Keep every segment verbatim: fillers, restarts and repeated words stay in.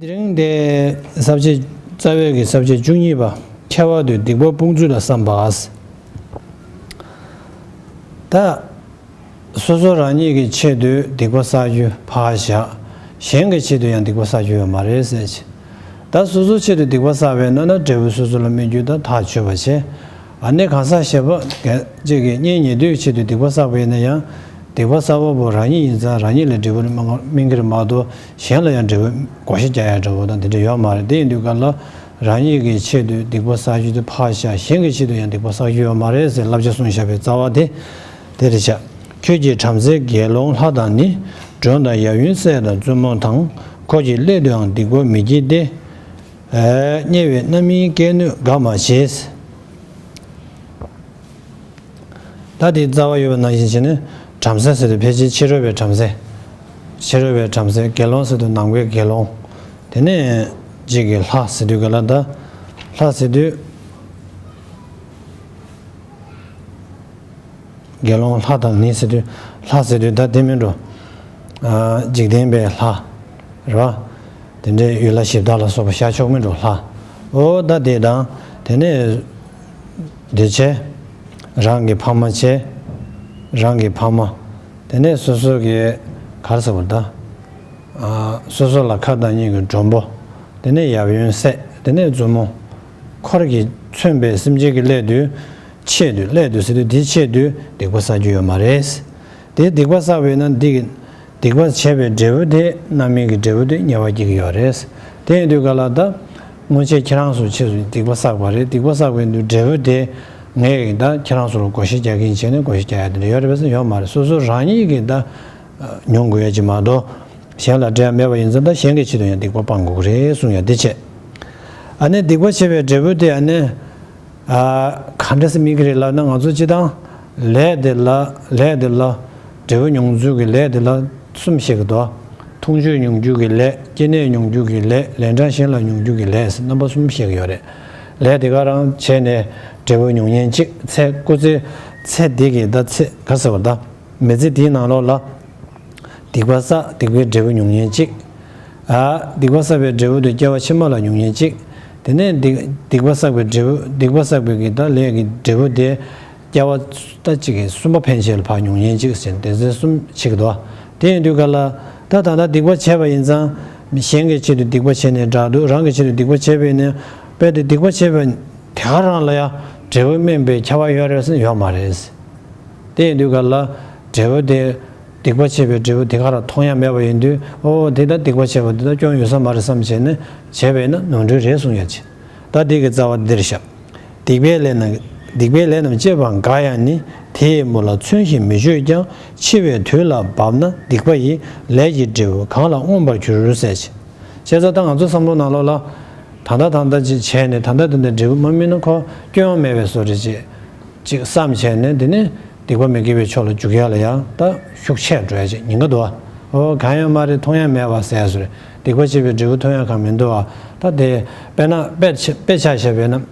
དེ་རིང་དེ་ས་བཅད་རྩ་བའི་གི་ས་བཅད་བཅུ་གཉིས་པ། ཁྱད་པར་དུ་སྡིག་པ་སྤོང་ཚུལ་ལ་བསམ་པ། ད་སོ་སོ་རང་ཉིད་ཀྱི་ཆེད་དུ་སྡིག་པ་བསགས་རྒྱུ་ཕར་བཞག་གཞན་གྱི་ཆེད་དུ་ཡང་སྡིག་པ་བསགས་རྒྱུ་ཡོད་མ་རེད་ཟེར་གྱི། ད་སོ་སོའི་ཆེད་དུ་སྡིག་པ་བསགས་པས་ན་ན་འབྲས་བུ་སོ་སོ་ལ་སྨིན་རྒྱུ་ད་ཐག་ཆོད་པ་བྱས། ཨ་ནི་གང་ཟག་གཞན་པ་གཅིག་གིས་གཉེན་ཉེ་དུའི་ཆེད་དུ་སྡིག་པ་བསགས་པས་ན་ཡང་། སྡིག་པ་བསགས་པ་པོ་རང་ཉིད་ཡིན་ཙང་རང་ཉིད་ལ་འབྲས་བུ་སྨིན་གྱི་རེད་མ་གཏོགས་གཞན་ལ་ཡང་འབྲས་བུ་བགོ་བཤའ་རྒྱག་ཡ་འདྲ་བོ་དང་དེ་འདྲ་ཡོད་མ་རེད། དེ་ཡིན་དུས་ག་ལ་རང་ཉིད་ཀྱི་ཆེད་དུ་སྡིག་པ་བསགས་རྒྱུ་དེ་ཕར་བཞག་གཞན་གྱི་ཆེད་དུ་ཡང་སྡིག་པ་བསགས་རྒྱུ་ཡོད་མ་རེད་ཟེར་བསླབ་བྱ་གསུངས་བཞག་པའི་རྩ་བ་དེ་དེ་རེད་བཞག་ཁྱོད་ཀྱི་བྲམ་ཟེ་དགེ་སློང་ལྷ་དང་ནི། མགྲོན་དང་ཡབ་ཡུམ་སྲས་དང་བཙུན་མོ་དང་། འཁོར་གྱི་སླད་དུའང་སྡིག་པ་མི་བགྱིད་དེ། དམྱལ་བའི་རྣམ་སྨིན་སྐྱེད་ནུས་དགའ་མ་བྱེད། ད་དེའི་རྩ་བ་ཡོད་པ་ནང་བཞིན་བྱས་ནས་བྲམ་ཟེ་ཟེར་དུས་ཕལ་ཆེར་ཕྱི་རོལ་པའི་བྲམ་ཟེ། ཕྱི་རོལ་པའི་བྲམ་ཟེ། དགེ་སློང་ཟེར་དུས་ནང་པའི་དགེ་སློང་། དེ་ནས་གཅིག་གི་ལྷ་ཟེར་དུས་ག་ལ་ད། ལྷ་ཟེར་དུས། དགེ་སློང་ལྷ་དང་ནི་ཟེར་དུས། ལྷ་ཟེར་དུས་ད་དེ་མིན་འགྲོ། འཇིག་རྟེན་པའི་ལྷ། རེད་བ། དེ་འདྲའི་ཡུལ་ལྷ་གཞི་བདག་ལ་སོགས་པ་བཞག་ཆོག་མིན་འགྲོ་ལྷ། འོ་ད་དེ་དང་། དེ་ནས་དེ་བྱས། རང་གི་ཕ་མ་བྱས། རང་གི་ཕ་མ། དེ་ནས་སོ་སོ་གི་ག་རེ་ཟེར་བ་ད། སོ་སོ་ལ་ཁ་དང་གཉིས་ཀྱི་མགྲོན་པོ། དེ་ནས་ཡབ་ཡུམ་སྲས། དེ་ནས་བཙུན་མོ། འཁོར་གྱིས་མཚོན་པའི་སེམས་ཅན་གྱི་སླད་དུ། ཆེད་དུ་སླད་དུ་ཟེར་དུས་དེའི་ཆེད་དུ་སྡིག་པ་བསགས་རྒྱུ་ཡོད་མ་རེད། དེ་སྡིག་པ་བསགས་པས་ན་འདི་གི་སྡིག་པ་བྱས་པའི་འབྲས་བུ་དེ་རྣམ་སྨིན་གྱི་འབྲས་བུ་དེ་དམྱལ་བར་སྐྱེ་གི་ཡོད་རེད། དེ་ཡིན་དུས་ག་ལ་ད། སྔོན་ཆད་ཁྱེད་རང་ཚོ་ཆེད་དུ་སྡིག་པ་བསགས་པ་རེད། སྡིག་པ་བསགས་པའི་འདུ་འབྲས་བུ་དེ། ངས་ད་ཁྱེད་རང་ཚོ་ལ་བགོ་བཤའ་རྒྱག་གིན་བྱས་ནས་བགོ་བཤའ་རྒྱག་ཡ་དེ་འདྲ་ཡོད་རེད་པས་ཡོད་མ་རེད། སོ་སོ་རང་ཉིད་ཀྱིས་ད། མྱོང་དགོས་ཡ་ཅིག་མ་གཏོགས། གཞན་ལ་འབྲེལ་བ་མེད་པ་ཡིན་ཙང་ད་གཞན་གྱི་ཆེད་དུ་ཡང་སྡིག་པ་སྤང་དགོས་ཀྱི་རེད་གསུང་ཡ་དེ་བྱས། ཨ་ནི་སྡིག་པ་བྱས་པའི་འབྲས་བུ་དེ་ཨ་ནི། ག་འདྲ་སེ་སྨིན་གྱི་རེད་ལབ་ན་ང་ཚོ་སྤྱིར་བཏང་། ལས་དེ་ལ་ལས་དེ་ལ། འབྲས་བུ་མྱོང་ཚུལ་གྱི་ལས་དེ་ལ་གསུམ་བཤད་ཀྱི་འདུག་མཐོང་ཆོས་མྱོང་འགྱུར་གྱི་ལས། སྐྱེ་གནས་མྱོང་འགྱུར་གྱི་ལས། ལན་གྲངས་གཞན་ལ་མྱོང་འགྱུར་གྱི་ལས་ཟེར་རྣམ་པ་གསུམ་བཤད་ཀྱི་ཡོད་རེད། ལས་དེ་ག་རང་བྱས་ནས་འབྲས་བུ་མྱོང་མཁན་གཅིག་ཚེ་སྐུ་ཚེ་ཚེ་འདི་གི་ད་ཚེ་ག་ཟེར་བ་ད། མི་ཚེ་འདིའི་ནང་ལོགས་ལ། སྡིག་པ་བསགས་སྡིག་པའི་འབྲས་བུ་མྱོང་མཁན་གཅིག་ཨ། སྡིག་པ་བསགས་པའི་འབྲས་བུ་དེ་སྐྱེ་བ་ཕྱི་མ་ལ་མྱོང་མཁན་གཅིག་དེ་ནས་སྡིག་སྡིག་པ་བསགས་པའི་འབྲས་བུ་སྡིག་པ་བསགས་པའི་གི་ད་ལས་ཀྱི་འབྲས་བུ་དེ། སྐྱེ་བ་ད་གཅིག་གི་གསུམ་པ་ཕན་ཆད་ལ་ཕར་མྱོང་མཁན་གཅིག་ཟེར་སྡེ་ཚན་གསུམ་ཕྱེ་གི་འདུག་དེ་ཡིན་དུས་ག་ལ། ད་ད་ལྟ་སྡིག་པ་བྱས་པ་ཡིན་ཙང་། གཞན་གྱི་ཆེད་དུ་སྡིག་པ་བྱས་ནས་དྲག་འདུག་རང་གི་ཆེད་དུ་སྡིག་པ་བྱས་པ་ཡིན་ན། དཔེ་དེ་སྡིག་པ་བྱས་པ་དེ་ག་རང་ལ་ཡང་འབྲས་བུ་སྨིན་པའི་ཁྱབ་པ་ཡོད་རེད་ཟེར་ན་ཡོད་མ་རེད། དེ་ཡིན་དུས་ག་ལ། འབྲས་བུ་དེ། སྡིག་པ་བྱས་པའི་འབྲས་བུ་དེ་ག་རང་མཐོང་ཡ་མེད་པ་ཡིན་དུས་ཨོ་དེ་ལྟར་སྡིག་པ་བྱས་པ་དེ་ལྟར་སྐྱོན་ཡོད་ས་མ་རེད་བསམ་བྱས་ནས་བྱས་པས་ན་ནོར་འཁྲུལ་རེད་གསུང་ཡ་ཆེ། ད་འདི་གི་རྩ་བ་འདིར་བཞག་སྡིག་པའི་ལས་རྣམས་སྡིག་པའི་ལས་རྣམས་སྤྱད་པར་དགའ་ཡང་ནི་དེ་ཡི་མུ་ལ་མཚོན་ཞིང་མི་སྤྱོད་ཀྱང་འཆི་བའི་དུས་ལ་བབ་ན་སྡིག་པ་ཡི་ལས་ཀྱི་འབྲས་བུ་གང་ལ་མངོན་པར་གྱུར་ཟེར་ཆེ། བྱས་ཙང་ད་ང་ཚོ་བསམ་བློ་ནང་ལོགས་ལ། ད་ལྟ་ད་ལྟ་ཅིག་བྱས་ནས་ད་ལྟ་དེ་འདྲ་འབྲས་བུ་མ་སྨིན་ན་ཁོ་སྐྱོན་མེད་པའི་བཟོ་འདྲ་ཅིག་ཅིག་བསམ་བྱས་ནས་འདི་ནས་སྡིག་པ་མི་དགེ་བའི་ཕྱོགས་ལ་འཇུག་ཡ་ལ་ཡང་ད་ཤུགས་ཆེ་འགྲོ་ཡ་ཅིག་ཉེན་ཁ་འདུག་ཨོ་གང་ཡང་མ་རེད་མཐོང་ཡ་མེད་པ་ཟེར་ཡ་བཟོ་རེད། སྡིག་པ་བྱས་པའི་འབྲས་བུ་མཐོང་ཡ་གང་མི་འདུག་ཨ། ད་དེ་དཔེར་ན་དཔེ་ཆ་དཔེ་ཆ་བཞག་པས་ན།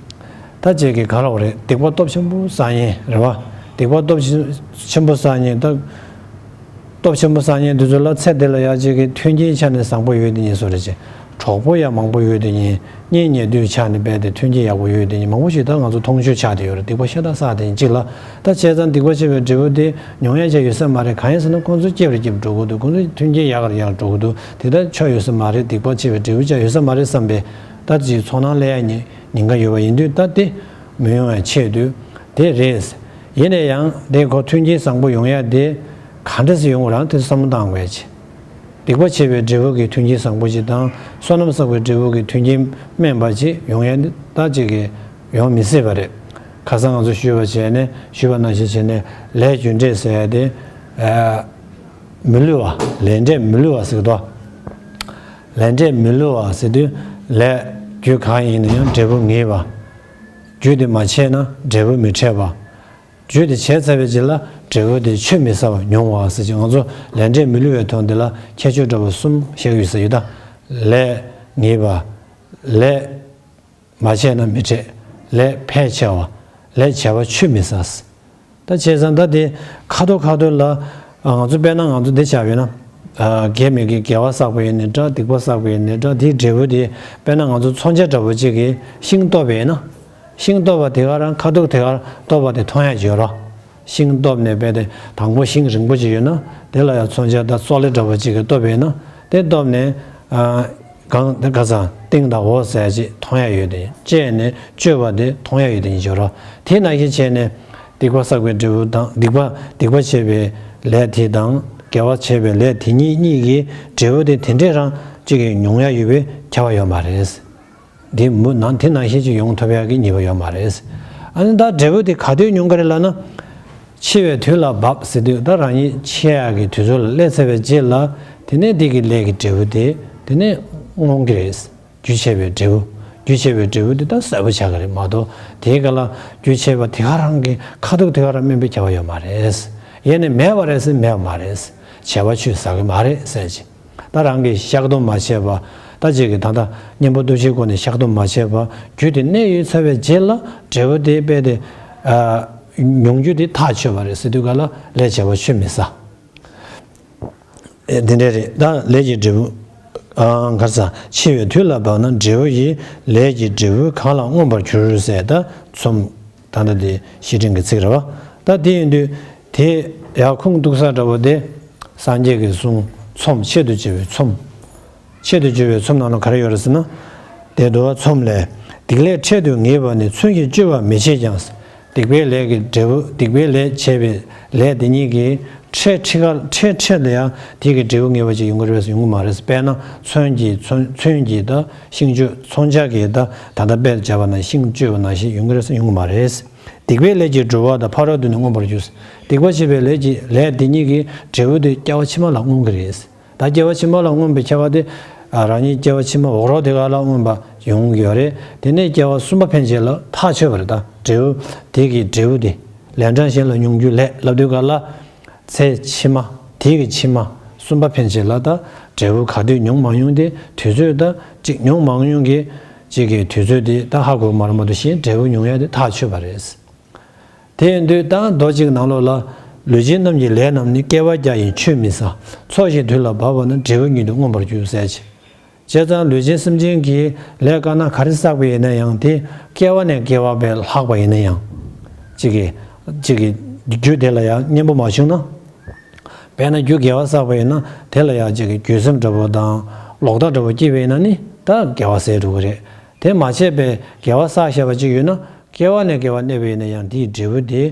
ད་ཅིག་གི་ག་རེ་རེད་སྡིག་པ་སྟོབས་ཆེན་པོ་བསགས་མཁན་རེད་བ། སྡིག་པ་སྟོབས་ཆེན་པོ་བསགས་མཁན་ད། སྟོབས་ཆེན་པོ་བསགས་མཁན་དེ་ཚོ་ལ་ཚེ་འདི་ལ་ཡ་གཅིག་གི་མཐུན་རྐྱེན་ཆ་ནས་བཟང་པོ་ཡོད་དེ་ཉིད་བཟོ་འདྲ་ཅིག་གྲོགས་པོ་ཡ་མང་པོ་ཡོད་དེ་ཉིད་གཉེན་ཉེ་དུའི་ཆ་ནས་རྦད་དེ་མཐུན་རྐྱེན་ཡག་པོ་ཡོད་དེ་ཉིད་མང་པོ་ཞིག་ད་ང་ཚོ་མཐོང་ཆོས་ཆགས་བསྡད་ཡོད་རེད། སྡིག་པ་ཤ་སྟག་བསགས་དེ་ཉིད་གཅིག་ལ་ད་བྱས་ཙང་སྡིག་པ་བྱས་པའི་འབྲས་བུ་དེ་མྱོང་ཡ་ཅིག་ཡོད་ས་མ་རེད། གང་ཡིན་ཟེར་ན་ཁོང་ཚོ་སྐྱིད་པར་སྐྱིད་པར་འགྲོ་གི་འདུག་ཁོང་ཚོ་མཐུན་རྐྱེན་ཡག་གར་ཡག་འགྲོ་གི་འདུག་དེ་ལྟར་ཆོ་ཡོད་ས་མ་རེད། སྡིག་པ་བྱས་པའི་འབྲས་བུ་ཅིག་ཡོད་ས་མ་རེད་བསམ་པའི་ད་ཅིག་ཚོར་སྣང་སླེབས་ཡ་ཉེན་ཁ་ཡོད་པ་ཡིན་དུས་ད་དེ་མི་ཡོང་བའི་ཆེད་དུ་དེ་རེད། ཡིན་ན་ཡང་དེ་ཁོ་མཐུན་རྐྱེན་བཟང་པོ་ཡོང་ཡ་དེ་ག་འདྲ་ཞིག་ཡོང་བ་རང་དེ་བསམ་བློ་བཏང་དགོས་ཡ་ཆེ། སྡིག་པ་བྱས་པའི་འབྲས་བུ་གི་མཐུན་རྐྱེན་བཟང་པོ་ཅིག་དང་བསོད་ནམས་བསགས་པའི་འབྲས་བུ་གི་མཐུན་རྐྱེན་དམན་པ་ཅིག་ཡོང་ཡ་ནི་ད་ཅིག་གི་ཡོང་མི་སྲིད་པ་རེད། ཁ་སང་ང་ཚོ་ཞུས་པ་བྱས་ནས་ཞུས་པ་ནང་བཞིན་བྱས་ནས་ལས་རྒྱུ་འབྲས་ཟེར་ཡ་དེ་མི་བསླུ་བ་ལས་འབྲས་མི་བསླུ་བ་ཟེར་གི་འདུག་ལས་འབྲས་མི་བསླུ་བ་ཟེར་དུས་ལས་རྒྱུ་གང་ཡིན་ན་ཡང་འབྲས་བུ་ངེས་པ། རྒྱུ་དེ་མ་བྱས་ན་འབྲས་བུ་མི་འཕྲད་པ། རྒྱུ་དེ་བྱས་ཚར་བའི་རྗེས་ལ་འབྲས་བུ་དེ་ཆུད་མི་ཟ་བ་མྱོང་བ་ཟེར་གྱི་ང་ཚོ་ལས་འབྲས་མི་བསླུ་བའི་དོན་དེ་ལ་ཁྱད་ཆོས་འདྲ་བོ་གསུམ་བཤད་ཀྱི་ཡོད་ས་ཡོད་ད། ལས་ངེས་པ། ལས་མ་བྱས་ན་མི་འཕྲད། ལས་ཕལ་ཆེ་བ། ལས་བྱས་པ་ཆུད་མི་ཟ། ད་བྱས་ཙང་ད་དེ་ཁ་ཐོག་ཁ་ཐོག་ལ་ང་ཚོ་དཔེར་ན་ང་ཚོ་འདི་བྱ་བས་ན། ཨ། དགེ་མི་དགེ་དགེ་བ་བསགས་པ་ཡིན་ནའི་འདྲ། སྡིག་པ་བསགས་པ་ཡིན་ནའི་འདྲ། དེའི་འབྲས་བུ་དེ་དཔེར་ན་ང་ཚོ་མཚོན་ཆ་འདྲ་པོ་གཅིག་གིས་ཤིང་གཏོར་བ་ཡིན་ན། ཤིང་གཏོར་བ་དེ་ག་རང་ཁ་ཐུག་དེ་ག་རང་གཏོར་བ་དེ་མཐོང་ཡ་ཅིག་ཡོད་རེད། ཤིང་གཏོར་ནས་དཔེ་དེ་དང་པོ་ཤིང་རིང་པོ་ཅིག་ཡོད་ན་དེ་ལ་ཡང་མཚོན་ཆ་དང་སོག་ལེ་འདྲ་པོ་གཅིག་གིས་གཏོར་བ་ཡིན་ན་དེ་གཏོར་ནས། ཨ། གང་དེ་ག་ས་སྟེང་དང་འོག་ཟེར་ཅིག་མཐོང་ཡ་ཡོད་དེ། བཅད་ནས་གཅོད་པ་དེ་མཐོང་ཡ་ཡོད་དེ་ཡིན་ཅིག་ཡོད་རེད། དེ་ནང་བཞིན་བྱས་ནས་སྡིག་པ་བསགས་པའི་འབྲས་བུ་དང་སྡིག་པ་སྡིག་པ་བྱས་པའི་ལས་དེ་དང་དགེ་བ་བྱས་པའི་ལས་དེ་གཉིས་གཉིས་ཀྱི་འབྲས་བུ་དེ་དེ་འདྲས་རང་གཅིག་གིས་མྱོང་ཡ་ཡོད་པའི་ཁྱབ་པ་ཡོད་མ་རེད། དེ་མུ་ནང་དེ་ནང་བཞིན་ཅིག་ཡོང་ཐུབ་ཡག་གི་ངེས་པ་ཡོད་མ་རེད། ཨ་ནི་ད་འབྲས་བུ་དེ་ག་དུས་མྱོང་གི་རེད་ལབ་ན། འཆི་བའི་དུས་ལ་བབ་ཟེར་དུས་ད་རང་ཉིད་འཆི་ཡག་གི་དུས་ཚོད་ལ་སླེབས་ཚར་བའི་རྗེས་ལ་དེ་ནས་དེ་གི་ལས་ཀྱི་འབྲས་བུ་དེ་དེ་ནས་མངོན་གྱི་རེད། རྒྱུ་བྱས་པའི་འབྲས་བུ། རྒྱུ་བྱས་པའི་འབྲས་བུ་དེ་ད་གསལ་པོ་ཆགས་ཀྱི་རེད་མ་གཏོགས་དེའི་སྐབས་ལ་རྒྱུ་བྱས་པ་དེ་ག་རང་གི་ཁ་ཐུག་དེ་ག་རང་སྨིན་པའི་ཁྱབ་པ་ཡོད་མ་རེད། ཡེ་ནས་མེད་པ་རེད་ཟེར་མེད་པ་མ་རེད། བྱས་པ་ཆོས་ཟ་གི་མ་རེད་ཟེར་ཅིག་ད་རང་གིས་བཤགས་སྡོམ་མ་བྱས་པ། ད་ཅིག་གིས་ད་ལྟ་གཉེན་པོ་སྟོབས་ཆེན་སྐོར་ནས་བཤགས་སྡོམ་མ་བྱས་པ། རྒྱུ་དེ་གནས་ཡོད་ཚར་བའི་རྗེས་ལ་འབྲས་བུ་དེ་དཔེ་དེ། ཨ། མྱོང་རྒྱུ་དེ་ཐག་ཆོད་པ་རེད་ཟེར་དུས་ག་ལ་ལས་བྱས་པ་ཆོས་མི་ཟ། ཨེ། དེ་འདྲ་རེད། ད་ལས་ཀྱི་འབྲས་བུ། ཨ། ག་རེ་ཟ། འཆི་བའི་དུས་ལ་བབ་ན་འབྲས་བུ་ཡིས། ལས་ཀྱི་འབྲས་བུ་གང་ལ་མངོན་པར་གྱུར་ཟེར་ད་ཚོམས། ད་ལྟ་དེ་བཤེས་སྤྲིང་གི་ཚིག་རེད་བ། ད་དེ་ཡིན་དུས་དེ་ཡར་ཁུངས་གཏུགས་ས་འདྲ་པོ་དེ་སངས་རྒྱས་ཀྱི་གསུང་ཚོམས་ཆེད་དུ་བརྗོད་པའི་ཚོམས། ཆེད་དུ་བརྗོད་པའི་ཚོམས་ནང་ལ་ག་རེ་ཡོད་རེད་ཟེར་ན། དེ་འདུལ་བ་ཚོམས་ལས། སྡིག་ལས་འཕྲལ་དུ་ངེས་པ་ནི། མཚོན་གྱིས་གཅོད་པར་མི་བྱེད་ཀྱང་། སྡིག་པའི་ལས་ཀྱི་འབྲས་བུ། སྡིག་པའི་ལས་བྱས་པའི་ལས་དེ་ཉིད་ཀྱིས་འཕྲལ་འཕྲལ་ཁ་འཕྲལ་འཕྲལ་ལ་ཡང་དེ་གི་འབྲས་བུ་ངེས་པ་ཅིག་ཡོང་གི་རེད་ཟེར་ཡོང་གི་མ་རེད། དཔེར་ན་མཚོན་གྱིས་མཚོན་མཚོན་གྱིས་དང་ཤིང་གཅོད་མཚོན་ཆ་གིས་དང་ད་ལྟ་དཔེ་བྱས་པ་ན་ཤིང་གཅོད་པ་ནང་བཞིན་ཡོང་གི་རེད་ཟེར་ཡོང་གི་མ་རེད། སྡིག་པའི་ལས་ཀྱི་འགྲོ་བ་དང་ཕ་རོལ་ཏུ་ནི་མངོན་པར་གྱུར། སྡིག་པ་བྱས་པའི་ལས་ཀྱི་ལས་དེ་ཉིད་ཀྱི་འབྲས་བུ་དེ་སྐྱེ་བ་ཕྱི་མ་ལ་མངོན་གྱི་རེད། ད་སྐྱེ་བ་ཕྱི་མ་ལ་མངོན་པའི་ཁྱབ་པ་དེ། ཨ། རང་ཉིད་སྐྱེ་བ་ཕྱི་མ་འོག་རོལ་དེ་ག་ལ་མངོན་པ་ཡོང་གི་ཡོད་རེད། དེ་ནས་སྐྱེ་བ་གསུམ་པ་ཕན་ཆད་ལ་ཐག་ཆོད་པ་རེད། ད་འབྲས་བུ་དེ་གི་འབྲས་བུ་དེ་ལན་གྲངས་གཞན་ལ་མྱོང་རྒྱུ་ལས་ལབ་དུས་ག་ལ། ཚེ་ཕྱི་མ། དེ་གི་ཕྱི་མ་གསུམ་པ་ཕན་ཆད་ལ་ད་འབྲས་བུ་ག་དུས་མྱོང་མ་མྱོང་དེ་དུས་ཚོད་ད་གཅིག་མྱོང་མ་མྱོང་གི་གཅིག་གི་དུས་ཚོད་དེ་ད་ཧ་གོ་མ་རེད་མ་གཏོགས་གཞན་འབྲས་བུ་མྱོང་ཡ་དེ་ཐག་ཆོད་པ་རེད། དེ་ཡིན་དུས་ད་མདོ་གཅིག་ནང་ལོགས་ལ། ལུས་ཅན་རྣམས་ཀྱི་ལས་རྣམས་ནི། སྐྱེ་བ་བརྒྱ་ཡིས་ཆོད་མི་ཟ། འཚོ་ཞིང་དུས་ལ་བབ་པ་ན། འབྲས་བུ་ཉིད་དུ་མངོན་པར་གྱུར་ཟེར་ཅིག་བྱས་ཙང་ལུས་ཅན་སེམས་ཅན་གྱི་ལས་དཀར་ནག་ག་རེ་བསགས་པ་ཡིན་ན་ཡང་དེ་སྐྱེ་བ་ནས་སྐྱེ་བ་བས་ལྷག་པ་ཡིན་ན་ཡང་། གཅིག་གི་གཅིག་གི་རྒྱུ་དེ་ལ་ཡང་གཉེན་པོ་མ་བྱུང་ན། དཔེར་ན་རྒྱུ་དགེ་བ་བསགས་པ་ཡིན་ན་དེ་ལ་ཡང་གཅིག་གི་འགྱོད་སེམས་འདྲ་པོ་དང་ལོག་ལྟ་འདྲ་པོ་སྐྱེས་པ་ཡིན་ན་ནི་ད་དགེ་བ་ཟད་འགྲོ་གི་རེད། དེ་མ་བྱས་པའི་དགེ་བ་བསགས་བཞག་པ་གཅིག་ཡོད་ན། སྐྱེ་བ་ནས་སྐྱེ་བ་གནས་པ་ཡིན་ན་ཡང་དེའི་འབྲས་བུ་དེ།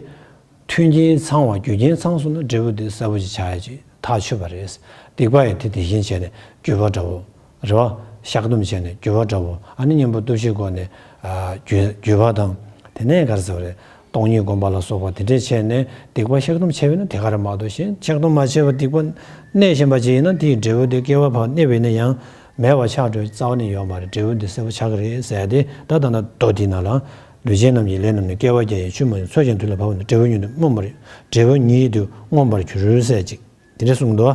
མཐུན་རྐྱེན་ཚང་བ་རྒྱུ་རྐྱེན་ཚང་སོང་ན་འབྲས་བུ་དེ་གསལ་པོ་ཅིག་ཆགས་ཡ་ཅིག་ཐག་ཆོད་པ་རེད། སྡིག་པ་ཡང་དེ་དེ་བཞིན་བྱས་ནས་འགྱོད་པ་འདྲ་བོ། རེད་བ། བཤགས་སྡོམ་བྱས་ནས་འགྱོད་པ་འདྲ་བོ། ཨ་ནི་གཉེན་པོ་སྟོབས་བཞིའི་སྒོ་ནས། ཨ། འགྱོད་འགྱོད་པ་དང་། དེ་ནས་ག་རེ་ཟེར་བ་རེད། སྟོང་ཉིད་སྒོམ་པ་ལ་སོགས་པ་དེ་འདྲས་བྱས་ནས་སྡིག་པ་བཤགས་སྡོམ་བྱས་པས་ན་དེ་ག་རེད་མ་གཏོགས་གཞན་བཤགས་སྡོམ་མ་བྱས་པར་སྡིག་པ་གནས་བཞིན་པ་ཅིག་ཡིན་ན་དེའི་འབྲས་བུ་དེ་སྐྱེ་བ་ཕར་གནས་པ་ཡིན་ན་ཡང་མེད་པ་ཆགས་འགྲོ་རྩ་བ་ནས་ཡོད་མ་རེད། འབྲས་བུ་འདི་གསལ་པོ་ཆགས་ཀྱི་རེད་ཟེར་ཏེ་ད་ལྟ་ན་མདོ་འདིའི་ནང་ལ། ལུས་ཅན་རྣམས་ཀྱི་ལས་རྣམས་ནི། སྐྱེ་བ་བརྒྱ་ཡིས་ཆོད་མ་མྱོང་། འཚོ་ཞིང་དུས་ལ་བབ་པ་ན། འབྲས་བུ་ཉིད་དུ་མངོན་པར། འབྲས་བུ་ཉིད་དུ་མངོན་པར་གྱུར་ཟེར་ཅིག་དེ་འདྲ་གསུངས་འདུག་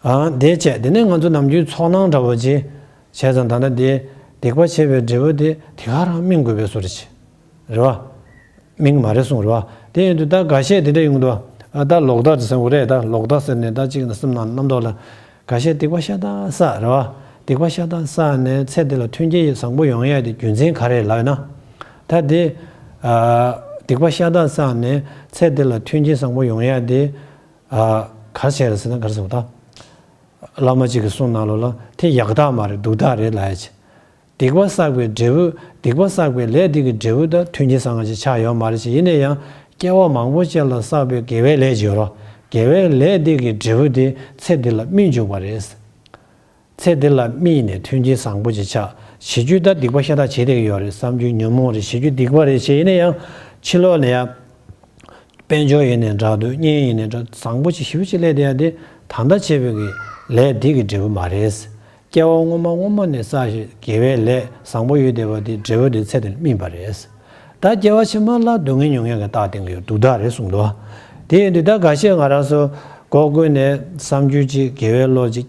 ཨ། དེ་བྱས་དེ་ནས་ང་ཚོ་ནམ་རྒྱུན་ཚོར་སྣང་འདྲ་བོ་ཅིག་བྱས་ཙང་ད་ལྟ་དེ་སྡིག་པ་བྱས་པའི་འབྲས་བུ་དེ་དེ་ག་རང་སྨིན་དགོས་པའི་བཟོ་འདྲ་ཅིག་རེད་བ། སྨིན་གྱི་མ་རེད་གསུངས་རེད་བ། དེ་ཡིན་དུས་ད་འགའ་ཤས་དེ་འདྲ་ཡོང་གི་འདུག་ཨ། ད་ལོག་ལྟ་ཟེར་དགོས་རེད། ད་ལོག་ལྟ་ཟེར་ནས་ད་ཅིག་ནི་སེམས་ནང་རྣམ་རྟོག་ལ། འགའ་ཤས་སྡིག་པ་ཤ་སྟག་བསགས་རེད་བ། སྡིག་པ་ཤ་སྟག་བསགས་ནས་ཚེ་འདི་ལ་མཐུན་རྐྱེན་བཟང་པོ་ཡོང་ཡ་དེ་རྒྱུ་མཚན་ག་རེ་ལབ་ན། ད་དེ། ཨ། སྡིག་པ་ཤ་སྟག་བསགས་ནས་ཚེ་འདི་ལ་མཐུན་རྐྱེན་བཟང་པོ་ཡོང་ཡ་དེ། ཨ། ག་རེ་བྱས་རེད་ཟེར་ན་ག་རེ་ཟེར་བ་ད། བླ་མ་གཅིག་གི་གསུང་ནང་ལོགས་ལ་དེ་ཡག་རྟགས་མ་རེད་སྡུག་རྟགས་རེད་ལབ་ཡ་ཅིག་སྡིག་པ་བསགས་པའི་འབྲས་བུ། སྡིག་པ་བསགས་པའི་ལས་དེ་གི་འབྲས་བུ་དང་མཐུན་རྐྱེན་བཟང་ང་ཞིག་ཆགས་ཡོད་མ་རེད་ཅེས། ཡིན་ན་ཡང་སྐྱེ་བ་མང་པོ་ཅིག་ལ་བསགས་པའི་དགེ་བའི་ལས་ཅིག་ཡོད་རེད། དགེ་བའི་ལས་དེ་གི་འབྲས་བུ་དེ་ཚེ་འདི་ལ་སྨིན་འཇུག་པ་རེད། ཚེ་འདི་ལ་སྨིན་ནས་མཐུན་རྐྱེན་བཟང་པོ་ཅིག་ཆགས། བྱེད་རྒྱུ་ད་སྡིག་པ་ཤ་སྟག་བྱེད་བསྡད་ཀྱི་ཡོད་རེད། བསམ་རྒྱུ་ཉོན་མོངས་རེད། བྱེད་རྒྱུ་སྡིག་པ་རེད་ཅེས། ཡིན་ན་ཡང་ཕྱི་ལོགས་ནས་ཡང་། དཔལ་འབྱོར་ཡིན་ནའི་འདྲ་འདུག་གཉེན་ཡིན་ནའི་འདྲ་བཟང་པོ་ཅིག་ཞེ་པོ་ཅིག་སླེབས་བསྡད་ཡ་དེ་ད་ལྟ་བྱས་པའི་གི་ལས་འདི་གི་འབྲས་བུ་མ་རེད། སྐྱེ་བ་སྔོན་མ་སྔོན་མ་ནས་བསགས་ཤིང་དགེ་བའི་ལས་བཟང་པོ་ཡོད་བསྡད་པ་དེ་འབྲས་བུ་དེ་ཚེ་འདིར་སྨིན་པ་རེད། ད་སྐྱེ་བ་ཕྱི་མ་ལ་སྡུག་བསྔལ་མྱོང་ཡ་གི་རྟགས་བསྟན་གི་ཡོད། སྡུག་རྟགས་རེད་གསུངས་འདུག་དེ་ཡིན་དུས་ད་འགའ་ཤས་ང་རང་ཚོ་སྒོ་ཀུན་ནས་བསམ་རྒྱུ་ཅིག་དགེ་བའི་བློ་ཅིག་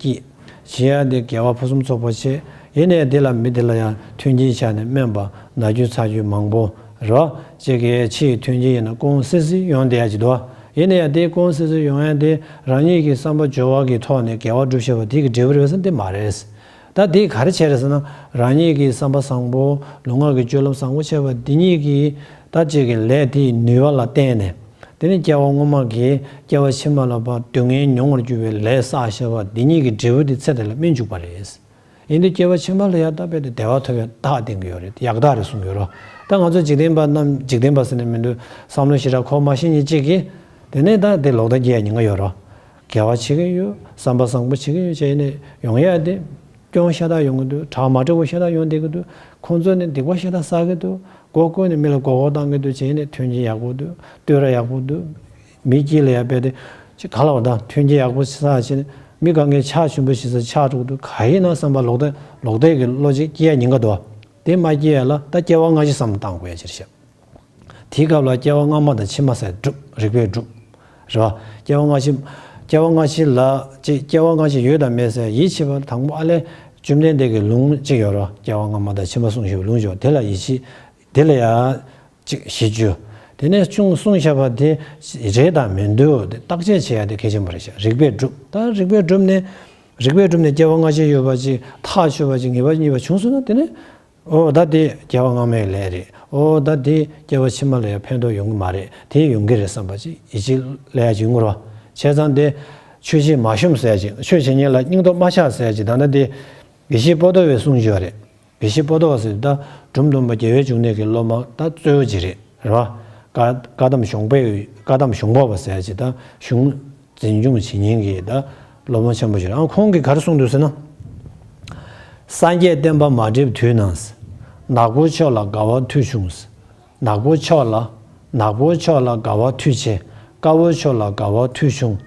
སྐྱེས། བྱེད་ཡ་དེ་དགེ་བ་ཕུན་སུམ་ཚོགས་པ་བྱེད། ཡིན་ནའི་དེ་ལ་མི་དེ་ལ་ཡང་མཐུན་རྐྱེན་ཆགས་ནས་སྨན་པ་ན་རྒྱུ་ཚ་རྒྱུ་མང་པོ་རེད་བ། ཅིག་གི་ཕྱི་ཡི་མཐུན་རྐྱེན་ཡིན་ན་ཀུང་སི་སི་ཡོང་བསྡད་ཡ་ཅིག་འདུག་ཡིན་ན་ཡང་དེ་ཀུན་གསལ་གསལ་ཡོང་ཡ་དེ་རང་ཉིད་ཀྱི་བསམ་པ་སྦྱོར་བ་གི་ཐོག་ནས་དགེ་བ་སྒྲུབ་ཤེས་པ་དེ་གི་འབྲས་བུ་རེད་ཟེར་ན་དེ་མ་རེད། ད་དེ་ག་རེ་བྱས་རེད་ཟེར་ན། རང་ཉིད་ཀྱི་བསམ་པ་བཟང་པོ། ལུས་ངག་གི་སྤྱོད་ལམ་བཟང་པོ་བྱས་པ་འདི་གཉིས་ཀྱིས་ད་ཅིག་གི་ལས་དེའི་ནུས་པ་ལ་བརྟེན་ནས། དེ་ནི་སྐྱེ་བ་སྔོན་མ་གི་སྐྱེ་བ་ཕྱི་མ་ལ་ཕར་སྡུག་བསྔལ་མྱོང་བར་གྱུར་པའི་ལས་བསགས་བཞག་པ་འདི་གཉིས་ཀྱི་འབྲས་བུ་དེ་ཚེ་དེ་ལ་སྨིན་འཇུག་པ་རེད། ཡིན་དུས་སྐྱེ་བ་ཕྱི་མ་ལ་ཡང་ད་རྦད་དེ་བདེ་བ་ཐོབ་པའི་རྟགས་བསྟན་གྱི་ཡོད་རེད། ཡག་རྟགས་རེད་གསུང་གི་ཡོད་རེད། ད་ང་ཚོ་འཇིག་རྟེན་པ་རྣམས། འཇིག་རྟེན་པ་ཟེར་ནས་མི་འདུག་བསམ་བློ་ཞེ་དྲག་འཁོར་མ་ཤེས་མཁན་གཅིག་གིས། དེ་ནས་ད་དེ་ལོག་ལྟ་སྐྱེ་ཡ་ཉེན་ཁ་ཡོད་རེད། དགེ་བ་བྱེད་ཀྱི་ཡོད། བསམ་པ་བཟང་པོ་བྱེད་ཀྱི་ཡོད་བྱས་ནས་ཡོང་ཡ་དེ། སྐྱོན་ཤ་སྟག་ཡོང་གི་འདུག་གྲགས་མ་འགྲིག་པ་ཤ་སྟག་ཡོང་བསྡད་ཀྱི་འདུག་ཁོང་ཚོ་ནི་སྡིག་པ་ཤ་སྟག་བསགས་ཀྱི་འདུག་མགོ་བསྐོར་ནས་མི་ལ་མགོ་སྐོར་བཏང་གི་འདུག་བྱས་ནས་མཐུན་རྐྱེན་ཡག་པོ་འདུག་བསྟོད་ར་ཡག་པོ་འདུག་མི་དཀྱིལ་ལ་ཡ་རྦད་དེ་ཅིག་ག་ལ་བ་དང་མཐུན་རྐྱེན་ཡག་པོ་བསགས་བྱས་ནས་མི་གང་གའི་ཕྱག་ཞུ་འབོད་བྱེད་ས་ཕྱག་དཀྲུག་འདུག་ག་ཡིན་ན་བསམ་པ་ལོག་ལྟ། ལོག་ལྟའི་གི་བློ་ཅིག་སྐྱེ་ཡ་ཉེན་ཁ་འདུག་དེ་མ་སྐྱེ་ཡ་ལ་ད་སྐྱེ་བ་སྔ་ཕྱི་བསམ་བློ་བཏང་དགོས་ཡ་ཅིག་རེད་ཤག་དེའི་སྐབས་ལ་སྐྱེ་བ་སྔ་མ་དང་ཕྱི་མ་ཟེར་སྒྲུབ། རིགས་པས་སྒྲུབ། རེད་བ། སྐྱེ་བ་སྔ་ཕྱི། སྐྱེ་བ་སྔ་ཕྱི་ལ་ཅིག་སྐྱེ་བ་སྔ་ཕྱི་ཡོད་དང་མེད་ཟེར་ཡིད་ཆེས་པ་དང་པོ་ཨ་ལས། བཅོམ་ལྡན་འདས་ཀྱི་ལུང་གཅིག་ཡོད་རེད་བ། སྐྱེ་བ་སྔ་མ་དང་ཕྱི་མ་གསུངས་བཞག་པའི་ལུང་ཅིག་ཡོད། དེ་ལ་ཡིད་ཆེས། དེ་ལ་ཡ། ཅིག་ཞིབ་འཇུག་དེ་ནས་ཅུང་གསུངས་བཞག་པ་དེ་རེད་དང་མི་འདུག་དེ་བརྟག་དཔྱད་བྱེད་ཡ་དེ་གལ་ཆེན་པོ་རེད་ཤག་རིགས་པས་སྒྲུབ། ད་རིགས་པས་བསྒྲུབས་ནས། རིགས་པས་བསྒྲུབས་ནས་སྐྱེ་བ་སྔ་ཕྱི་ཡོད་པ་ཅིག་ཐག་ཆོད་པ་ཅིག་ངེས་པ་གཉིས་པ་བྱུང་སོང་ན་དེ་ནས། ཨོ་ད་དེ་སྐྱེ་བ་སྔ་མའི་ལས་རེད། ཨོ་ད་དེ་སྐྱེ་བ་ཕྱི་མ་ལ་ཡང་ཕན་ཐོགས་ཡོང་གི་མ་རེད། དེ་ཡོང་གི་རེད་བསམ་པ་ཅིག་ཡིད་ཆེས་སླེབས་ཡ་ཅིག་ཡོང་གི་རེད་བ། བྱས་ཙང་དེ། ཆོས་བྱེད་མ་ཞུམ་ཟེར་ཡ་ཅིག་ཆོས་བྱེད་མཁན་ལ་སྙིང་སྟོབས་མ་ཆག་ཟེར་ཡ་ཅིག་ད་ལྟ་དེ། དགེ་བཤེས་པོ་ཏོ་བའི་གསུང་བརྗོད་རེད། དགེ་བཤེས་པོ་ཏོ་བ་ཟེར་ད་འབྲོམ་སྟོན་པ་རྒྱལ་བའི་འབྱུང་གནས་ཀྱི་སློབ་མ་ད་གཙོ་བོ་ཅིག་རེད། རེད་བ། བཀའ་བཀའ་གདམས་གཞོང་པའི། བཀའ་གདམས་གཞོང་པ་བ་ཟེར་ཡ་ཅིག་ད་གཞུང་འཛིན་སྐྱོང་བྱེད་མཁན་གྱི་ད་སློབ་མ་ཆེན་པོ་ཞིག་རེད། ཨ་ཁོང་གིས་ག་རེ་གསུངས་འདུག་ཟེར་ན། སངས་རྒྱས་བསྟན་པ་མ་འགྲིབ་དུས་ན། ནག་པོ་ཕྱོགས་ལ་དགའ་བ་མཐུ་ཆུང་། ནག་པོ་ཕྱོགས་ལ། ནག་པོ་ཕྱོགས་ལ་དགའ་བ་མཐུ་ཆེ། དཀར་པོ་ཕྱོགས་ལ་དགའ་བ་མཐུ་ཆུང་།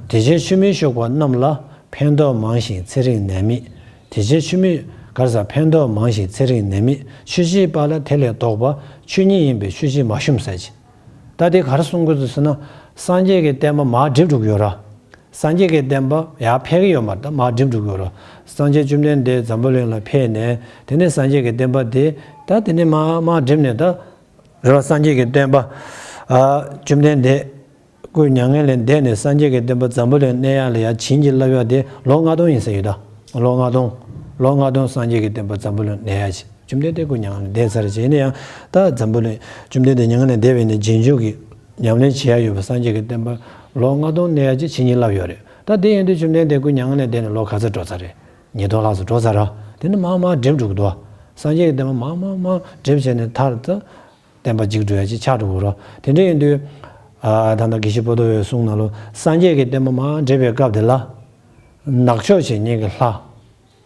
དེ་བཞིན་ཆུ་མིག་ཞུགས་པ་རྣམས་ལ་ཕན་ཐོགས་མང་ཞིང་ཚེ་རིང་ནད་མེད། དེ་བཞིན་ཆུ་མིག་ག་རེ་ཟེར། ཕན་ཐོགས་མང་ཞིང་ཚེ་རིང་ནད་མེད། ཆོས་བྱེད་པ་ལ་དེ་ལས་ལྡོག་པ། ཆོས་ཉིད་ཡིན་པས་ཆོས་བྱེད་མ་ཞུམ་ཟེར་གྱི། ད་དེ་ག་རེ་གསུང་གི་འདུག་ཟེར་ན། སངས་རྒྱས་ཀྱི་བསྟན་པ་མར་འགྲིབ་འགྲོ་གི་ཡོད་ར། སངས་རྒྱས་ཀྱི་བསྟན་པ་ཡར་འཕེལ་གྱི་ཡོད་མ་རེད། ད་མར་འགྲིབ་འགྲོ་གི་ཡོད་ར། སངས་རྒྱས་བཅོམ་ལྡན་འདས་འཛམ་བུ་གླིང་ལ་ཕེབས་ནས་དེ་ནས་སངས་རྒྱས་ཀྱི་བསྟན་པ་དེ་ད་དེ་ནས་མར་མར་འགྲིབ་ནས་ད། རེད་བ། སངས་རྒྱས་ཀྱི་བསྟན་པ། ཨ། བཅོམ་ལྡན་འདས། སྐུ་མྱ་ངན་ལས་འདས་ནས་སངས་རྒྱས་ཀྱི་བསྟན་པ་འཛམ་བུ་གླིང་གནས་ཡག་ལ་ཡ་བྱིན་གྱིས་བརླབས་ཡག་དེ་ལོ་ལྔ་སྟོང་ཡིན་ཟེར་ཡོད་ད། ལོ་ལྔ་སྟོང་། ལོ་ལྔ་སྟོང་སངས་རྒྱས་ཀྱི་བསྟན་པ་འཛམ་བུ་གླིང་གནས་ཡག་ཅིག་བཅོམ་ལྡན་འདས་སྐུ་མྱ་ངན་ལས་འདས་ཚར་རྗེས་ནས་ཡང་ད་འཛམ་བུ་གླིང་བཅོམ་ལྡན་འདས་མྱ་ངན་ལས་འདས་པའི་ནས་རྗེས་འཇུག་གི་ཉམས་ལེན་བྱེད་ཡག་ཡོད་པ། སངས་རྒྱས་ཀྱི་བསྟན་པ་ལོ་ལྔ་སྟོང་གནས་ཡག་ཅིག་བྱིན་གྱིས་བརླབས་ཡོད་རེད། ད་དེ་ཡིན་དུས་བཅོམ་ལྡན་འདས་སྐུ་མྱ་ངན་ལས་འདས་ནས་ལོ་ག་ཚོད་འགྲོ་ཚར་རེད། ཉིས་སྟོང་ལྷག་ཙམ་འགྲོ་ཚར་ར། དེ་ནས་མར་མར་འགྲིབ་འགྲོ་གི་འདུག་སངས་རྒྱས་ཀྱི་བསྟན་པ་མར་མར་མར་འགྲིབ་བྱས་ནས་མཐར་ད། བསྟན་པ་འཇིག་འགྲོ་ཡ་ཅིག་ཆགས་འགྲོ་གི་རེད། དེ་འདྲ་ཡིན་དུས། ཨ། ད་ལྟ་དགེ་བཤེས་པོ་ཏོ་བའི་གསུང་ནང་ལོ། སངས་རྒྱས་ཀྱི་བསྟན་པ་མར་འགྲིབ་པའི་སྐབས་དེ་ལ། ནག་ཕྱོགས་བྱེད་མཁན་གྱི་ལྷ།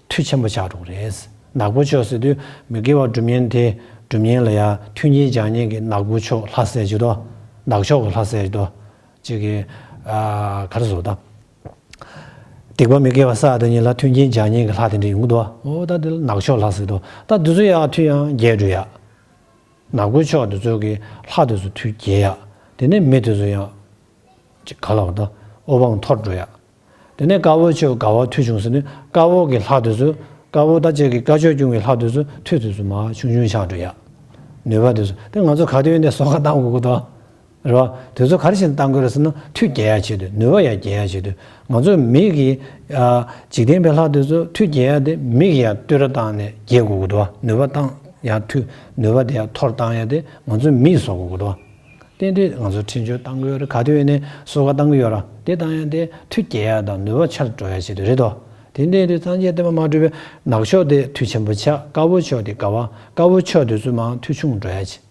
མཐུ་ཆེན་པོ་ཆགས་འགྲོ་གི་རེད། ནག་པོ་ཕྱོགས་ཟེར་དུས་མི་དགེ་བ་སྒྲུབ་མཁན་དེ་སྒྲུབ་མཁན་ལ་ཡ་མཐུན་རྐྱེན་སྦྱར་མཁན་གྱི་ནག་པོ་ཕྱོགས་ལྷ་ཟེར་གྱི་འདུག་ནག་ཕྱོགས་ཀྱི་ལྷ་ཟེར་གྱི་འདུག་ཅིག་གི། ཨ། ག་རེ་ཟེར་དང་། སྡིག་པ་མི་དགེ་བ་བསགས་དང་ཉིད་ལ་མཐུན་རྐྱེན་སྦྱར་མཁན་གྱི་ལྷ་དེ་འདྲ་ཡོང་གི་འདུག་འོ་ད་དེ་ལ་ནག་ཕྱོགས་ལྷ་ཟེར་འདུག་ད་དེ་ཚོ་ཡང་མཐུ་ཡང་རྒྱས་འགྲོ་ཡ། ནག་པོ་ཕྱོགས་དེ་ཚོ་གི་ལྷ་དེ་ཚོ་མཐུ་རྒྱས་ཡ། དེ་ནས་མི་དེ་ཚོ་ཡང་། ཅིག་ག་ལ་བ་ད། དབུ་འཕང་མཐོར་འགྲོ་ཡ། དེ་ནས་དཀར་པོ་ཕྱོགས་དགའ་བ་མཐུ་ཆུང་ཟེར་ནས་དཀར་པོ་གི་ལྷ་དེ་ཚོ། དཀར་པོ་ད་ཅིག་གི་དཀར་ཕྱོགས་སྐྱོང་གི་ལྷ་དེ་ཚོ་མཐུ་དེ་ཚོ་མར་ཆུང་ཆུང་ཆགས་འགྲོ་ཡ། ནུས་པ་དེ་ཚོ་དེ་ང་ཚོ་ག་དུས་ཡིན་ནའི་གསོལ་ཁ་བཏང་དགོས་ཀྱི་འདུག་རེད་བ། དེ་ཚོ་ག་རེ་བྱས་ནས་བཏང་དགོས་རེད་ཟེར་ན་མཐུ་རྒྱས་ཡ་ཆེད་དུ། ནུས་པ་ཡང་རྒྱས་ཡ་ཆེད་དུ། ང་ཚོ་མི་གི། ཨ། འཇིག་རྟེན་པའི་ལྷ་དེ་ཚོ་མཐུ་རྒྱས་ཡ་དེ་མི་གི་ཡང་བསྟོད་ར་བཏང་ནས་རྒྱས་དགོས་ཀྱི་འདུག་བ། ནུས་པ་བཏང་ཡ་མཐུ། ནུས་པ་དེ་ཡང་མཐོར་བཏང་ཡ་དེ་ང་ཚོ་མིས་བཟོ་དགོས་ཀྱི་འདུག་བ། དེ་འདྲས་ང་ཚོ་འཕྲིན་བཅོལ་བཏང་གི་ཡོད་རེད། ག་དུས་ཡིན་ནའི་གསོལ་ཁ་བཏང་གི་ཡོད་ར། དེ་བཏང་ཡ་དེ་མཐུ་རྒྱས་ཡ་དང་ནུས་པ་ཆེར་འགྲོ་ཡ་ཆེད་དུ་རེད་དོ། དེ་འདྲས་དེ་སངས་རྒྱས་བསྟན་པ་མ་གྲུབ་པའི་ནག་ཕྱོགས་དེ་མཐུ་ཆེན་པོ་ཆགས། དཀར་པོ་ཕྱོགས་དེ་དགའ་བ། དཀར་པོ་ཕྱོགས་དེ་ཚོ་མར་མཐུ་ཆུང་འགྲོ་ཡ་ཆེད།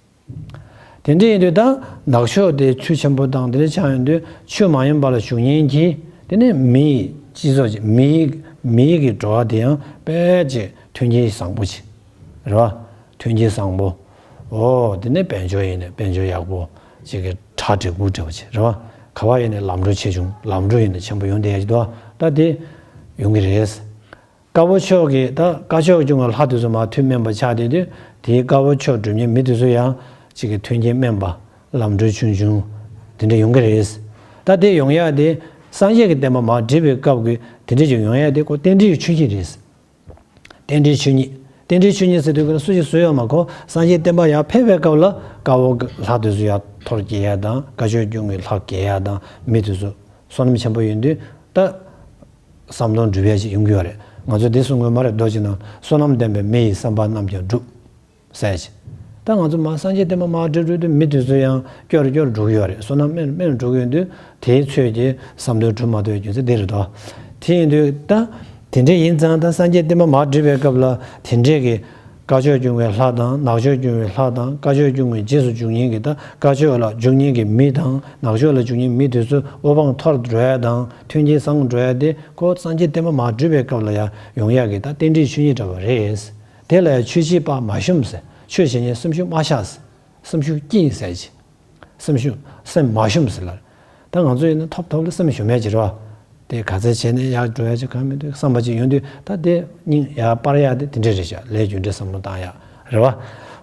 དེ་འདྲ་ཡིན་དུས་ད་ནག་ཕྱོགས་དེ་མཐུ་ཆེན་པོ་དང་དེ་འདྲ་ཆགས་ཡོང་དུས་ཆོས་མ་ཡིན་པ་ལ་ཞུགས་མཁན་གྱི་དེ་ནས་མིའི་སྤྱི་ཚོགས་ཀྱི་མིའི་མིའི་གི་འགྲོ་བ་དེ་ཡང་དཔེ་ཅིག་མཐུན་རྐྱེན་བཟང་པོ་ཅིག་རེད་བ། མཐུན་རྐྱེན་བཟང་པོ། ཨོ་དེ་ནས་དཔལ་འབྱོར་ཡིན་ནས་དཔལ་འབྱོར་ཡག་པོ་ཅིག་གི་གྲ་འགྲིག་པོ་འདྲ་བ་ཅིག་རེད་བ། ག་བ་ཡིན་ནས་ལམ་འགྲོ་ཆེ་ཆུང་། ལམ་འགྲོ་ཡིན་ནས་ཆེན་པོ་ཡོང་བསྡད་ཡ་ཅིག་འདུག་ད་དེ་ཡོང་གི་རེད། དཀར་པོ་ཕྱོགས་ཀྱི་ད་དཀར་ཕྱོགས་སྐྱོང་བའི་ལྷ་དེ་ཚོ་མར་མཐུ་དམན་པ་ཆགས་བསྡད་དུས་དེའི་དཀར་པོ་ཕྱོགས་སྒྲུབ་མཁན་མི་དེ་ཚོ་ཡང་ཅིག་གི་མཐུན་རྐྱེན་དམན་པ། ལམ་འགྲོ་ཆུང་ཆུང་། དེ་འདྲ་ཡོང་གི་རེད། ད་དེ་ཡོང་ཡ་དེ་སངས་རྒྱས་ཀྱི་བསྟན་པ་མར་འགྲིབ་པའི་སྐབས་ཀྱི་དེ་འདྲ་ཅིག་ཡོང་ཡ་དེ་ཁོ་རྟེན་འབྲེལ་གྱི་ཆོས་ཉིད་རེད། རྟེན་འབྲེལ་ཆོས་ཉིད། རྟེན་འབྲེལ་ཆོས་ཉིད་ཟེར་དུས་ཀྱི་སུ་ཞིག་སུ་ཡོད་མ་གོ། སངས་རྒྱས་བསྟན་པ་ཡར་ཕེབས་པའི་སྐབས་ལ་དཀར་པོ་ལྷ་དེ་ཚོ་ཡར་ཐོར་འགྱེལ་ཡ་དང་། དཀར་ཕྱོགས་སྐྱོང་བའི་ལྷ་འགྱེལ་ཡ་དང་། མི་དེ་ཚོ་བསོད་ནམས་ཆེན་པོ་ཡོད་དུས་ད་བསམ་དོན་འགྲུབ་ཡ་ཞིག་ཡོང་གི་ཡོད་རེད། ང་ཚོས་འདི་གསུང་དགོས་མ་རེད། མདོ་ཅིག་ནང་བསོད་ནམས་ལྡན་པས་མི་ཡི་བསམ་པ་རྣམས་ཀྱང་འགྲུབ་ཟེར་ཞིག་ད་ང་ཚོ་མ་སངས་རྒྱས་བསྟན་པ་མར་སྒྲུབ་སྒྲུབ་དུས་མི་དེ་ཚོ་ཡང་སྐྱོ་རུ་སྐྱོ་རུ་འགྲོ་གི་ཡོད་རེད། བསོད་ནམས་དམན་རུ་དམན་རུ་འགྲོ་གི་ཡོད་དུས་དེའི་ཚོད་ཀྱིས་བསམ་དོན་འགྲུབ་མ་ཐུབ་པའི་རྒྱུ་མཚན་འདི་རེད་དོ། དེ་ཡིན་དུས་ད་དེ་འདྲ་ཡིན་ཙང་ད་སངས་རྒྱས་བསྟན་པ་མར་སྒྲུབ་པའི་སྐབས་ལ་དེ་འདྲས་ཀྱི་དཀར་ཕྱོགས་སྐྱོང་བའི་ལྷ་དང་། ནག་ཕྱོགས་སྐྱོང་བའི་ལྷ་དང་། དཀར་ཕྱོགས་སྐྱོང་བའི་རྗེས་སུ་འཇུག་མཁན་གྱི་ད་དཀར་ཕྱོགས་ལ་འཇུག་མཁན་གྱི་མི་དང་། ནག་ཕྱོགས་ལ་འཇུག་མཁན་མི་དེ་ཚོ་དབུ་འཕང་མཐོ་རུ་འགྲོ་ཡ་དང་། མཐུན་རྐྱེན་བཟང་འགྲོ་ཡ་དེ་ཁོ་སངས་རྒྱས་བསྟན་པ་མར་སྒྲུབ་པའི་སྐབས་ལ་ཡང་ཡོང་ཡ་གི་ད་རྟེན་འབྲེལ་ཆོས་ཉིད་འདྲ་བ་རེད། དེ་ལ་ཡང་ཆོས་བྱེད་པ་མ་ཞུམ་ཟེར། ཆོས་བྱེད་མཁན་སེམས་ཤུགས་མ་ཆག་ཟེར། སེམས་ཤུགས་སྐྱིད་ཟེར་གྱི། སེམས་ཤུགས་སེམས་མ་ཞུམ་ཟེར་ལ། ད་ང་ཚོ་ཡིན་ན་ཐོབ་ཐོབ་ལ་སེམས་ཞུམ་ཡ་ཅིག་རེད་བ། དེ་ག་ཚད་བྱས་ནས་ཡར་འགྲོ་ཡ་ཅིག་གང་མི་འདུག་བསམ་པ་ཅིག་ཡོང་དུས་ད་དེ་སྙིང་ཡར་སྤར་ཡ་དེ་དེ་འདྲས་རེད་ཤག་ལས་རྒྱུ་འབྲས་བསམ་བློ་བཏང་ཡ་རེད་བ།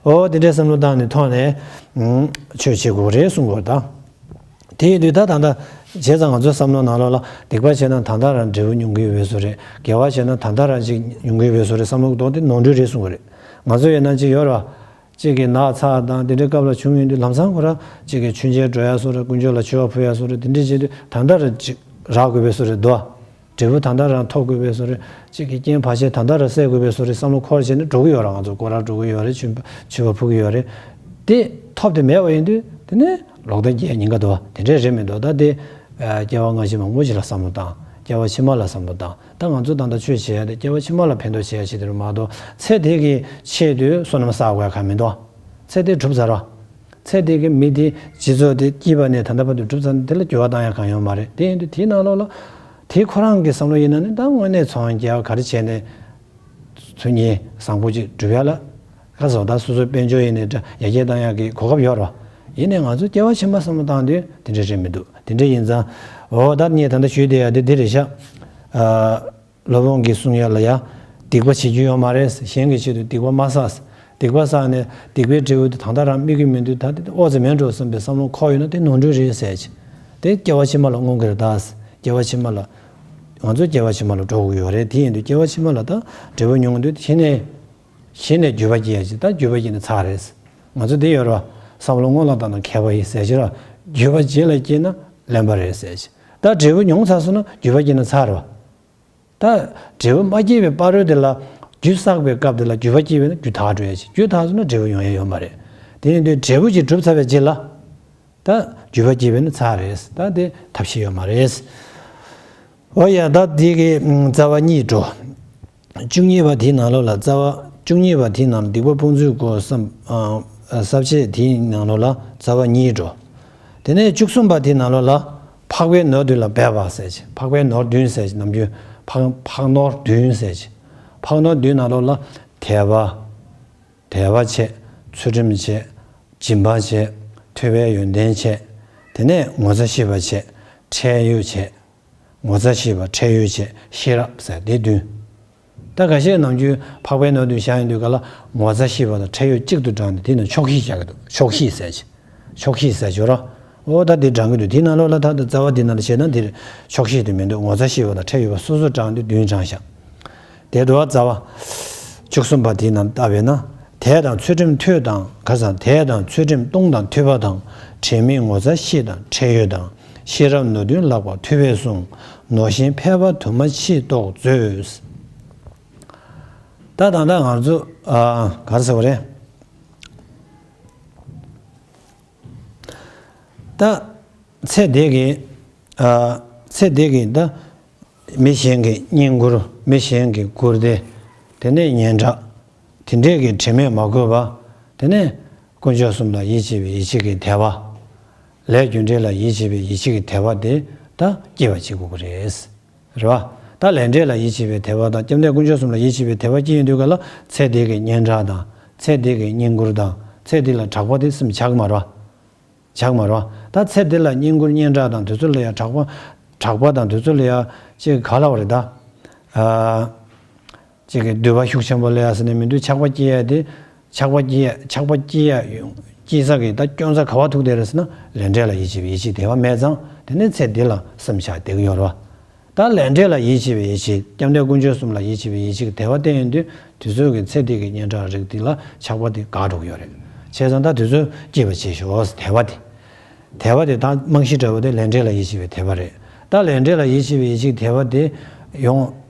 ཨོ་དེ་འདྲས་བསམ་བློ་བཏང་ནས་ཐོག་ནས་ཆོས་བྱེད་དགོས་རེད་གསུང་དགོས་ད། དེ་ཡིན་དུས་ད་ད་ལྟ་བྱས་ཙང་ང་ཚོའི་བསམ་བློ་ནང་ལོགས་ལ་སྡིག་པ་བྱས་ན་ད་ལྟ་རང་འབྲས་བུ་མྱོང་གི་ཡོད་པའི་བཟོ་རེད། དགེ་བ་བྱས་ན་ད་ལྟ་རང་ཅིག་མྱོང་གི་ཡོད་པའི་བཟོ་རེད་བསམ་བློ་གཏོང་དེ་ནོར་འཁྲུལ་རེད་གསུང་གི་རེད། ང་ཚོ་ཡིན་ན་ཅིག་ཡོད་རེད་བ། གཅིག་གིས་ནག་ཚ་དང་དེ་འདྲའི་སྐབས་ལ་བྱུང་ཡོང་དུས་ལམ་སང་ཁོ་རང་གཅིག་གིས་མཆོད་མཇལ་འགྲོ་ཡ་བཟོ་རེད། དཀོན་མཆོག་ལ་མཆོད་པ་ཕུལ་ཡ་བཟོ་རེད། དེ་འདྲ་བྱེད་དུས་ད་ལྟ་རང་ཅིག་རག་དགོས་པའི་བཟོ་རེད་དོ། འབྲས་བུ་ད་ལྟ་རང་ཐོབ་དགོས་པའི་བཟོ་རེད། གཅིག་གི་རྐྱེན་བར་ཆད་ད་ལྟ་རང་སེལ་དགོས་པའི་བཟོ་རེད་བསམ་བློ་འཁོར་བྱས་ནས་འགྲོ་གི་ཡོད་རེད། ང་ཚོ་སྐོར་ར་འགྲོ་གི་ཡོད་རེད། མཆོད་པ་མཆོད་པ་ཕུལ་གི་ཡོད་རེད། དེ་ཐོབ་དེ་མེད་པ་ཡིན་དུས་དེ་ནས་ལོག་ལྟ་སྐྱེ་ཉེན་ཁ་འདུག་བ། དེ་འདྲས་རེད་མི་འདུག་ད་དེ་སྐྱེ་བ་སྔ་ཕྱི་མང་པོ་ཞིག་ལ་བསམ་བློ་བཏང་། སྐྱེ་བ་ཕྱི་མ་ལ་བསམ་བློ་བཏང་། ད་ང་ཚོ་ད་ལྟ་ཆོས་བྱེད་ཡ་དེ་སྐྱེ་བ་ཕྱི་མ་ལ་ཕན་ཐོགས་བྱེད་ཡ་ཆེད་དུ་མ་གཏོགས་ཚེ་འདི་གི་ཆེད་དུ་བསོད་ནམས་བསགས་དགོས་ཡ་གང་མི་འདུག་ཚེ་འདི་གྲུབ་ཚར་བ། ཚེ་འདི་གི་མི་འདི་སྤྱི་ཚོགས་འདི་སྐྱིད་པ་ནས་ད་ལྟ་བར་དུ་གྲུབ་ཚར་ནས་དེ་ལ་འགྱུར་བ་བཏང་ཡ་གང་ཡོད་མ་རེད། དེ་ཡིན་དུས་དེའི་ནང་ལོགས་ལ་དེ་ཁོ་རང་གི་བསམ་བློ་ཡིན་ན་ནི་ད་དངོས་གནས་ཚོང་རྒྱག་ག་རེ་བྱས་ནས་ཚུལ་གཉིས་བཟང་པོ་ཅིག་སྒྲུབ་ཡ་ལ་ཁ་སོ་ད་སོ་སོའི་དཔལ་འབྱོར་ཡིན་ནའི་འདྲ་ཡར་རྒྱས་བཏང་ཡ་གི་གོ་སྐབས་ཡོད་རེད་བ། ཡིན་ནའི་ང་ཚོ་སྐྱེ་བ་ཕྱི་མ་བསམ་བློ་བཏང་དུས་དེ་འདྲ་རེད་མི་འདུག་དེ་འདྲ་ཡིན་ཙང་འོ་ད་ངས་ད་ལྟ་ཞུས་བསྡད་ཡ་དེ་འདི་རེད་ཤག་ཨ། སློབ་དཔོན་གྱིས་གསུང་ཡ་ལ་ཡ། སྡིག་པ་བྱེད་རྒྱུ་ཡོད་མ་རེད། གཞན་གྱི་ཆེད་དུ་སྡིག་པ་མ་བསགས། སྡིག་པ་བསགས་ནས་སྡིག་པའི་འབྲས་བུ་དེ་ད་ལྟ་རང་སྨིན་གྱི་མི་འདུག་ད་དེ་ཨོ་ཙི་མེད་འགྲོ་བསམ་པའི་བསམ་བློ་འཁོར་ཡོད་ན་དེ་ནོར་འཁྲུལ་རེད་ཟེར་གྱི། དེ་སྐྱེ་བ་ཕྱི་མ་ལ་མངོན་གྱི་རེད་ད། སྐྱེ་བ་ཕྱི་མ་ལ། ང་ཚོ་སྐྱེ་བ་ཕྱི་མ་ལ་འགྲོ་དགོས་ཡོད་རེད། དེ་ཡིན་དུས་སྐྱེ་བ་ཕྱི་མ་ལ་ད་འབྲས་བུ་མྱོང་དུས་གཞི་ནས། གཞི་ནས་འགྱོད་པ་སྐྱེ་ཡ་ཅིག་ད་འགྱོད་པ་སྐྱེས་ན་ཚར་རེད། ང་ཚོ་དེ་ཡོད་རེད་བ། བསམ་བློ་སྔོན་ལ་བཏང་ན་མཁས་པ་ཡིན་ཟེར་གྱི་རེད། འགྱོད་པ་རྗེས་ལ་སྐྱེས་ན་གླེན་པ་རེད་ཟེར་གྱི། ད་འབྲས་བུ་མྱོང་ཚར་སོང་ན་འགྱོད་པ་སྐྱེས་ན་ཚར་རེད་བ། ད་འབྲས་བུ་མ་སྐྱེས་པའི་ཕ་རོལ་དེ་ལ་རྒྱུ་བསགས་པའི་སྐབས་དེ་ལ་འགྱོད་པ་སྐྱེས་པས་ན་རྒྱུ་དག་འགྲོ་ཡ་ཅིག་རྒྱུ་དག་སོང་ན་འབྲས་བུ་ཡོང་ཡ་ཡོད་མ་རེད། དེ་ཡིན་དུས་འབྲས་བུ་ཅིག་གྲུབ་ཚར་བའི་རྗེས་ལ། ད་འགྱོད་པ་སྐྱེས་པས་ན་ཚར་རེད། ད་དེ་ཐབས་ཤེས་ཡོད་མ་རེད། འོ་ཡ་ད་འདི་གི་ཨམ་རྩ་བ་གཉིས་འགྲོ། བཅུ་གཉིས་པ་དེའི་ནང་ལོགས་ལ་རྩ་བ་བཅུ་གཉིས་པ་དེའི་ནང་ལ་སྡིག་པ་སྤོང་ཚུལ་སྐོར་བསམ་ཨ་ས་བཅད་དེའི་ནང་ལོགས་ལ་རྩ་བ་གཉིས་འགྲོ། དེ་ནས་བཅུ་གསུམ་པ་དེའི་ནང་ལོགས་ལ་འཕགས་པའི་ནོར་བདུན་ལ་འབད་པ་ཟེར་གྱི། འཕགས་པའི་ནོར་བདུན་ཟེར་གྱི་ནམ་རྒྱུན་འཕགས་འཕགས་ནོར་བདུན་ཟེར་གྱི། འཕགས་ནོར་བདུན་ནང་ལོགས་ལ་དད་པ། དད་པ་བྱས། ཚུལ་ཁྲིམས་བྱས། སྦྱིན་པ་བྱས། ཐོས་པའི་ཡོན་ཏན་བྱས། དེ་ནས་ངོ་ཚ་ཤེས་པ་བྱས། ཁྲེལ་ཡོད་བྱས། ངོ་ཚ་ཤེས་པ་ཁྲེལ་ཡོད་བྱས་ཤེས་རབ་ཟེར་དེ་བདུན། ད་ཁ་ཤས་ནམ་རྒྱུན་འཕགས་པའི་ནོར་བདུན་བཞག་ཡོང་དུས་ག་ལ་ངོ་ཚ་ཤེས་པ་དང་ཁྲེལ་ཡོད་གཅིག་ཏུ་བགྲངས་ནས་དེ་ནི་ཆོག་ཤེས་བྱ་གི་འདུག་ཆོག་ཤེས་ཟེར་གྱི། ཆོག་ཤེས་ཟེར་གྱི་རོ། འོ་ད་དེ་བགྲང་གི་འདུག་དེའི་ནང་ལོགས་ལ་ད་ལྟ་རྩ་བ་དེའི་ནང་ལ་བྱས་ན་དེར་ཆོག་ཤེས་དེ་མི་འདུག་ངོ་ཚ་ཤེས་པ་དང་ཁྲེལ་ཡོད་པ་སོ་སོ་བགྲངས་ཏེ་བདུན་བགྲངས་བཞག་དེ་འདུག་བ་རྩ་བ། བཅུ་གསུམ་པ་དེའི་ནང་ལྟ་བས་ན། དད་དང་ཚུལ་ཁྲིམས་ཐོས་དང་ག་ས་དད་དང་ཚུལ་ཁྲིམས་གཏོང་དང་ཐོས་པ་དང་། དྲན་མེད་ངོ་ཚ་ཤེས་དང་ཁྲེལ་ཡོད་དང་། ཤེས་རབ་ནོར་བདུན་ལགས་པ་ཐུབ་པས་གསུངས། ནོར་གཞན་ཕལ་པ་དུ་མ་མཆིས་རྟོགས་མཛོད། ད་ད་ལྟ་ང་ཚོ་ཨ་ག་རེ་ཟེར་བ་རེད། ད་ཚེ་འདི་གི་ཨ་ཚེ་འདི་གི་ད་མི་གཞན་གྱི་བསྙེན་བཀུར། མི་གཞན་གྱི་བཀུར་སྟི། དེ་ནས་སྙན་གྲགས། དེ་འདྲས་ཀྱི་དྲི་མས་མ་གོས་པ། དེ་ནས་དཀོན་མཆོག་གསུམ་ལ་ཡིད་ཆེས་པའི་ཡིད་ཆེས་ཀྱི་དད་པ། ལས་རྒྱུ་འབྲས་ལ་ཡིད་ཆེས་པའི་ཡིད་ཆེས་ཀྱི་དད་པ་དེ་ད་སྐྱེ་བ་བྱེད་དགོས་ཀྱི་རེད། རེད་བ། ད་ལས་འབྲས་ལ་ཡིད་ཆེས་པའི་དད་པ་དང་སྐྱབས་གནས་དཀོན་མཆོག་གསུམ་ལ་ཡིད་ཆེས་པའི་དད་པ་སྐྱེ་ཡོང་དུས་ག་ལ་ཚེ་འདི་གི་སྙན་གྲགས་དང་། ཚེ་འདི་གི་བསྙེན་བཀུར་དང་། ཚེ་འདི་ལ་གྲགས་པ་དེ་སེམས་བྱ་གི་མ་རེད་བ། བྱ་གི་མ་རེད་བ། ད་ཚེ་འདི་ལ་བསྙེན་བཀུར་སྙན་གྲགས་དང་དེ་ཚོ་ལ་ཡ་གྲགས་པ། གྲགས་པ་དང་དེ་ཚོ་ལ་ཡ་ཅིག་ག་ལ་བ་རེད་ད། ཨ། ཅིག་གི་འདོད་པ་ཤུགས་ཆེན་པོ་ལ་ཡ་ཟེར་ནས་མི་འདུག་ཆགས་པ་སྐྱེ་ཡ་དེ། ཆགས་པ་སྐྱེ་ཡ་ཆགས་པ་སྐྱེ་ཡ་སྐྱེ་ས་གི་ད་སྐྱོན་ས་ག་བ་ཐུག་བསྡད་རེད་ཟེར་ན་ལས་འབྲས་ལ་ཡིད་ཆེས་པའི་ཡིད་ཆེས་དད་པ་མེད་ཙང་དེ་ནས་ཚེ་འདི་ལ་སེམས་ཆགས་བསྡད་ཀྱི་ཡོད་རེད་བ། ད་ལས་འབྲས་ལ་ཡིད་ཆེས་པའི་ཡིད་ཆེས། སྐྱབས་གནས་དཀོན་མཆོག་གསུམ་ལ་ཡིད་ཆེས་པའི་ཡིད་ཆེས་ཀྱི་དད་པ་བསྟན་ཡོང་དུས། དེ་ཚོའི་གི་ཚེ་འདི་གི་སྙན་གྲགས་རིགས་འདི་ལ་ཆགས་པ་དེ་འགག་འགྲོ་གི་ཡོད་རེད། བྱས་ཙང་ད་དེ་ཚོ་སྐྱེས་པ་བྱེད་ཤོག་དད་པ་དེ། དད་པ་དེ་ད་རྨང་གཞི་འདྲ་བོ་དེ་ལས་འབྲས་ལ་ཡིད་ཆེས་པའི་དད་པ་རེད། ད་ལས་འབྲས་ལ་ཡིད་ཆེས་པའི་ཡིད་ཆེས་ཀྱི་དད་པ་དེ་ཡོང་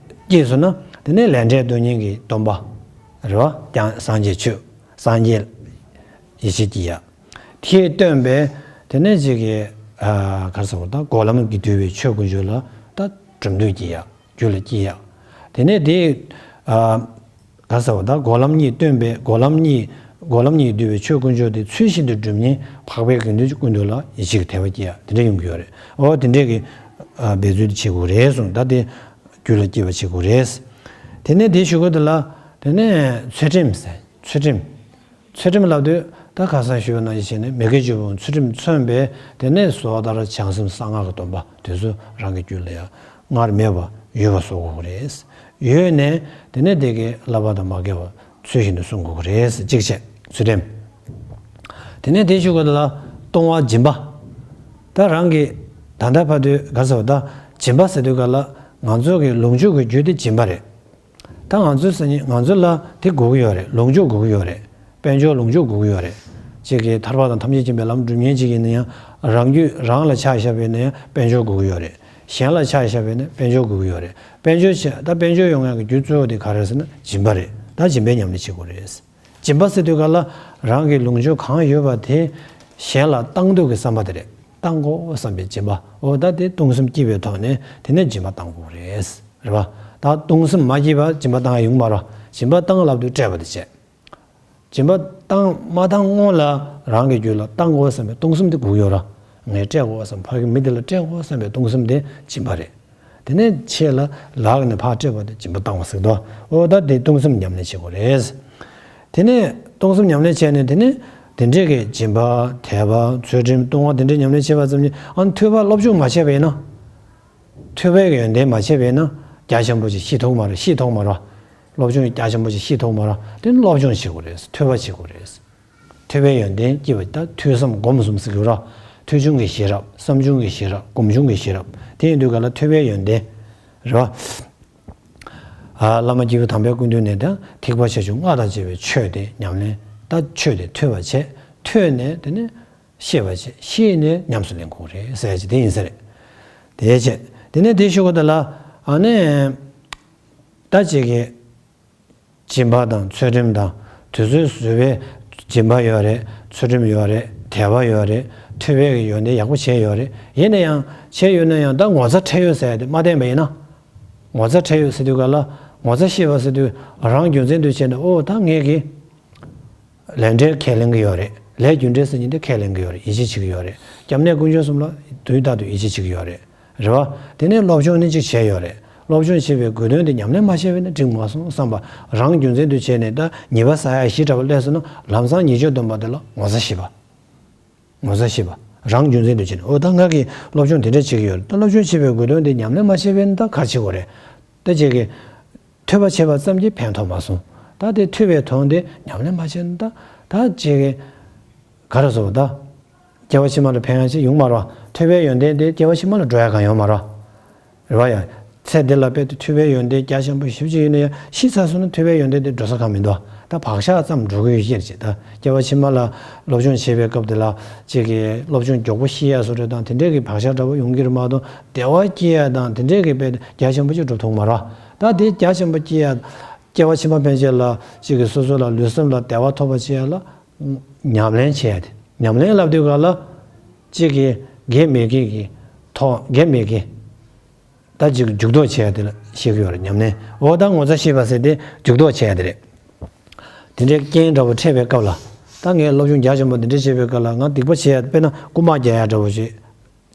སྐྱེས་སོང་ན། དེ་ནས་ལས་འབྲས་སྟོང་ཉིད་ཀྱི་སྟོང་པ་རེད་བ། ཀྱང་སངས་རྒྱས་ཆོས། སངས་རྒྱས་ཡིད་ཆེས་སྐྱེ་ཡ། དེས་སྟོན་པའི་དེ་ནས་ཅིག་གི་ཨ་ག་རེ་ཟེར་བ། ད་སྒོམ་ལམ་གྱིས་བསྡུས་པའི་ཆོས་དཀོན་མཆོག་ལ་ད་སྒོམ་འདོད་སྐྱེ་ཡ། རྒྱུད་ལ་སྐྱེ་ཡ། དེ་ནས་དེ་ཨ་ག་རེ་ཟེར་བ། ད་སྒོམ་ལམ་གཉིས་སྟོན་པའི། སྒོམ་ལམ་གཉིས། སྒོམ་ལམ་གཉིས་བསྡུས་པའི་ཆོས་དཀོན་མཆོག་དེ་ཚུལ་བཞིན་དུ་སྒྲུབ་མཁན་འཕགས་པའི་དགེ་འདུན་གྱི་སྐུ་མདུན་ལ་ཡིད་ཆེས་ཀྱི་དད་པ་སྐྱེ་ཡ། དེ་འདྲ་ཡོང་གི་ཡོད་རེད། འོ་དེ་འདྲས་ཀྱི་ཨ་འབད་རྩོལ་དེ་བྱེད་དགོས་རེད་གསུངས། ད་དེ་རྒྱུད་ལ་སྐྱེ་བ་བྱེད་དགོས་རེད། དེ་ནས་དེ་ཞུ་གི་འདུག་ལ། དེ་ནས་ཚུལ་ཁྲིམས་ཟེར། ཚུལ་ཁྲིམས། ཚུལ་ཁྲིམས་ལབ་དུས་ད་ཁ་སང་ཞུས་པ་ནང་བཞིན་བྱས་ནས་མི་དགེ་བཅུ་སྤོང་། ཚུལ་ཁྲིམས་མཚོན་པའི་དེ་ནས་སོ་ཐར་བྱང་སེམས་གསང་སྔགས་ཀྱི་སྡོམ་པ་དེ་ཚོ་རང་གི་རྒྱུད་ལ་ཡང་སྔར་མེད་པ་ཡོད་པ་བཟོ་དགོས་ཀྱི་རེད། ཡོད་ནས་དེ་ནས་དེ་གའི་བསླབ་པ་དང་མ་འགལ་བ་ཚུལ་བཞིན་དུ་སྲུང་དགོས་ཀྱི་རེད། གཅིག་བྱས། ཚུལ་ཁྲིམས། དེ་ནས་དེ་ཞུ་དགོས་འདུག་ལ། ལྟུང་བ་སྦྱིན་པ། ད་རང་གི་ད་ལྟ་བར་དུ་ག་རེ་ཟེར་བ། ད་སྦྱིན་པ་ཟེར་དུས་ག་ལ་ང་ཚོ་གི་ལོངས་སྤྱོད་ཀྱི་རྒྱུ་དེ་སྦྱིན་པ་རེད། ད་ང་ཚོའི་སེམས་ཉིད་ང་ཚོ་ལ་དེ་དགོས་ཀྱི་ཡོད་རེད། ལོངས་སྤྱོད་དགོས་ཀྱི་ཡོད་རེད། དཔལ་འབྱོར་ལོངས་སྤྱོད་དགོས་ཀྱི་ཡོད་རེད། གཅིག་གིས་ཐར་པ་དང་ཐམས་ཅད་མཁྱེན་པའི་ལམ་སྒྲུབ་མཁན་གཅིག་ཡིན་ན་ཡང་། རང་རྒྱུད་རང་ལ་ཆ་བཞག་པ་ཡིན་ན་ཡང་དཔལ་འབྱོར་དགོས་ཀྱི་ཡོད་རེད། གཞན་ལ་ཆ་བཞག་པ་ཡིན་ན་དཔལ་འབྱོར་དགོས་ཀྱི་ཡོད་རེད། དཔལ་འབྱོར་ཆེ། ད་དཔལ་འབྱོར་ཡོང་ཡག་གི་རྒྱུ་གཙོ་བོ་དེ་ག་རེ་རེད་ཟེར་ན་སྦྱིན་པ་རེད། ད་སྦྱིན་པའི་ཉམས་ལེན་བྱེད་དགོས་རེད། སྦྱིན་པ་ཟེར་དུས་ག་ལ་རང་གི་ལོངས་སྤྱོད་གང་ཡོད་པ་དེ་གཞན་ལ་བཏང་འདོད་ཀྱི་བསམ་པ་དེ་རེད། བཏང་དགོས་བསམ་པའི་སྦྱིན་པ། འོ་ད་དེ་གཏོང་སེམས་སྐྱེས་པའི་ཐོག་ནས་དེ་ནས་སྦྱིན་པ་བཏང་དགོས་རེད། རེད་བ། ད་གཏོང་སེམས་མ་སྐྱེས་པ་སྦྱིན་པ་བཏང་ཡ་ཡོང་མ་རེད། སྦྱིན་པ་བཏང་ལབ་དུས་སྤྲད་པ་དེ་བྱས། སྦྱིན་པ་བཏང་མ་བཏང་སྔོན་ལ་རང་གི་རྒྱུད་ལ་བཏང་དགོས་བསམ་པའི་གཏོང་སེམས་དེ་དགོས་ཡོད་ར། ངས་སྤྲད་དགོས་བསམ། ཕ་གི་མི་དེ་ལ་སྤྲད་དགོས་བསམ་པའི་གཏོང་སེམས་དེ་སྦྱིན་པ་རེད། དེ་ནས་ཆེད་ལ་ལག་ནས་ཕར་སྤྲད་པ་དེ་སྦྱིན་པ་བཏང་བ་ཟེར་དོ། འོ་ད་དེ་གཏོང་སེམས་ཉམས་ལེན་བྱེད་དགོས་རེད། དེ་ནས་གཏོང་སེམས་ཉམས་ལེན་བྱས་ནས་དེ་ནས་དེ་འདྲས་ཀྱི་སྦྱིན་པ། དད་པ། ཚུལ་ཁྲིམས། ལྟུང་བ་དེ་འདྲས་ཉམས་ལེན་བྱས་པ་ཙམ་གྱིས། ཨ་ནི་ཐོས་པ་སློབ་སྦྱོང་མ་བྱས་པ་ཡིན་ན། ཐོས་པའི་ཡོན་ཏན་མ་བྱས་པས་ན་རྒྱ་ཆེན་པོ་ཅིག་ཤེས་ཐུབ་མ་རེད། ཤེས་ཐུབ་མ་རེད། སློབ་སྦྱོང་རྒྱ་ཆེན་པོ་ཅིག་ཤེས་ཐུབ་མ་རེད། དེ་ནི་སློབ་སྦྱོང་བྱེད་དགོས་རེད། ཐོས་པ་བྱེད་དགོས་རེད། ཐོས་པའི་ཡོན་ཏན་སྐྱེ་བ་ད་ཐོས་བསམ་སྒོམ་གསུམ་ཟེར་གྱི་རེད། ཐོས་བྱུང་གི་ཤེས་རབ། བསམ་བྱུང་གི་ཤེས་རབ། སྒོམ་བྱུང་གི་ཤེས་རབ། དེ་ཡིན་དུས་ག་ལ་ཐོས་པའི་ཡོན་ཏན་རེད་བ། ཨ་བླ་མ་སྐྱེས་བུ་དམ་པའི་སྐུ་མདུན་ནས་ད་ཐེག་པ་ཆེ་ཆུང་སྔགས་དང་བཅས་པའི་ཆོས་དེ་ཉམས་ལེན། ད་ཆོས་དེ་ཐོས་པ་བྱས། ཐོས་ནས་དེ་ནི་ཤེས་པ་བྱས། ཤེས་ནས་ཉམས་སུ་ལེན་དགོས་རེད་ཟེར་གྱི་དེ་ཡིན་ས་རེད། དེ་བྱས། དེ་ནས་དེ་ཞུ་གི་འདུག་ལ། ཨ་ནི་ད་ཅིག་གི་སྦྱིན་པ་དང་ཚུལ་ཁྲིམས་དང་། དེ་ཚོའི་བཟོ་བའི་སྦྱིན་པ་ཡོད་རེད། ཚུལ་ཁྲིམས་ཡོད་རེད། དད་པ་ཡོད་རེད། ཐོས་པའི་ཡོན་ཏན་ཡག་པོ་བྱས་ཡོད་རེད། ཡིན་ན་ཡང་བྱས་ཡོད་ན་ཡང་ད་ངོ་ཚ་ཁྲེལ་ཡོད་ཟེར་ཡ་དེ་མ་བསྟན་པ་ཡིན་ན། ངོ་ཚ་ཁྲེལ་ཡོད་ཟེར་དུས་ག་ལ། ངོ་ཚ་ཤེས་པ་ཟེར་དུས་རང་རྒྱུ་མཚན་དུ་བྱས་ནས། ཨོ་ད་ངས་གི་ལས་འབྲས་ཁས་ལེན་གྱི་ཡོད་རེད། ལས་རྒྱུ་འབྲས་ཟེར་མཁན་དེ་ཁས་ལེན་གྱི་ཡོད་རེད། ཡིད་ཆེས་བྱེད་ཀྱི་ཡོད་རེད། སྐྱབས་གནས་དཀོན་མཆོག་གསུམ་ལ་དུས་རྟག་ཏུ་ཡིད་ཆེས་བྱེད་ཀྱི་ཡོད་རེད། རེད་བ། དེ་ནས་སློབ་སྦྱོང་ནི་ཅིག་བྱས་ཡོད་རེད། སློབ་སྦྱོང་བྱེད་པའི་དགོས་དོན་དེ་ཉམས་ལེན་མ་བྱས་པས་ན་འགྲིག་མ་སོང་བསམ་པ། རང་རྒྱུ་མཚན་དུ་བྱས་ནས་ད་ཉེས་པ་བསགས་ཡ་གཞི་འདྲ་པོ་སླེབས་སོང་ན། ལམ་སང་ཉེས་སྤྱོད་སྡོམ་པ་དེ་ལ་ངོ་ཚ་ཤེས་པ། ངོ་ཚ་ཤེས་པ། རང་རྒྱུ་མཚན་དུ་བྱས་ནས། ཨོ་ད་ང་གིས་སློབ་སྦྱོང་དེ་འདྲ་བྱེད་ཀྱི་ཡོད་རེད། ད་སློབ་སྦྱོང་བྱེད་པའི་དགོས་དོན་དེ་ཉམས་ལེན་མ་བྱས་པས་ན་ད་ག་རེ་བྱེད་དགོས་རེད། ད་ཅིག་གི་ཐོས་པ་བྱས་པ་ཙམ་གྱིས་ཕན་ཐོགས་མ་སོང་། ད་དེ་ཐོས་པའི་དོན་དེ་ཉམས་ལེན་མ་བྱས་ན་ད། ད་ཅིག་གི་ག་རེ་ཟེར་བ། ད་སྐྱེ་བ་ཕྱི་མ་ལ་ཕན་ཡ་ཅིག་ཡོང་མ་རེད་བ། ཐོས་པའི་ཡོན་ཏན་དེ་སྐྱེ་བ་ཕྱི་མ་ལ་འགྲོ་ཡ་གང་ཡོད་མ་རེད་བ། རེད་བ་ཡ། ཚེ་འདི་ལ་དཔེ་དེ་ཐོས་པའི་ཡོན་ཏན་རྒྱ་ཆེན་པོ་ཞེ་པོ་ཅིག་ཡོད་ན་ཡང་ཤི་ཚར་སོང་ན་ཐོས་པའི་ཡོན་ཏན་དེ་འགྲོ་ས་གང་མི་འདུག་ད་བག་ཆགས་ཙམ་འགྲོ་གི་ཡོད་ཤེར་ཅིག་ད་སྐྱེ་བ་ཕྱི་མ་ལ་སློབ་སྦྱོང་བྱེད་པའི་སྐབས་དེ་ལ་ཅིག་གི་སློབ་སྦྱོང་མགྱོགས་པོ་ཤེས་ཡ་བཟོ་འདྲ་དང་དེ་འདྲས་ཀྱི་བག་ཆགས་འདྲ་པོ་ཡོང་གི་རེད་མ་གཏོགས། བདེ་བ་སྐྱེ་ཡ་དང་དེ་འདྲས་ཀྱི་དཔེ་རྒྱ་ཆེན་པོ་ཅིག་འགྲོ་ཐུབ་མ་རེད། ད་དེ་རྒྱ་ཆེན་པོ་སྐྱེ་ཡ། སྐྱེ་བ་ཕྱི་མ་ཕན་ཆད་ལ་ཅིག་གི་སོ་སོ་ལ་ལུས་སེམས་ལ་བདེ་བ་ཐོབ་པ་བྱེད་ཡ་ལ་ཉམས་ལེན་བྱེད་ཡ་དེ། ཉམས་ལེན་ལབ་དུས་ག་ལ། ཅིག་གི་དགེ་མི་དགེ་གི་ཐོག་དགེ་མི་དགེ། ད་ཅིག་འཇུག་ལྡོག་བྱེད་ཡ་དེ་ལ་བཤད་ཀྱི་ཡོད་རེད། ཉམས་ལེན། འོ་ད་ངོ་ཚ་ཤེས་པ་ཟེར་དེ་འཇུག་ལྡོག་བྱེད་ཡ་དེ་རེད། དེ་འདྲའི་རྐྱེན་འདྲ་པོ་འཕྲད་པའི་སྐབས་ལ། ད་ངས་སློབ་སྦྱོང་རྒྱ་ཆེན་པོ་འདི་འདྲ་བྱེད་པའི་སྐབས་ལ་ང་སྡིག་པ་བྱེད་ཡ། དཔེར་ན་རྐུན་མ་རྒྱག་ཡ་འདྲ་པོ་ཞིག་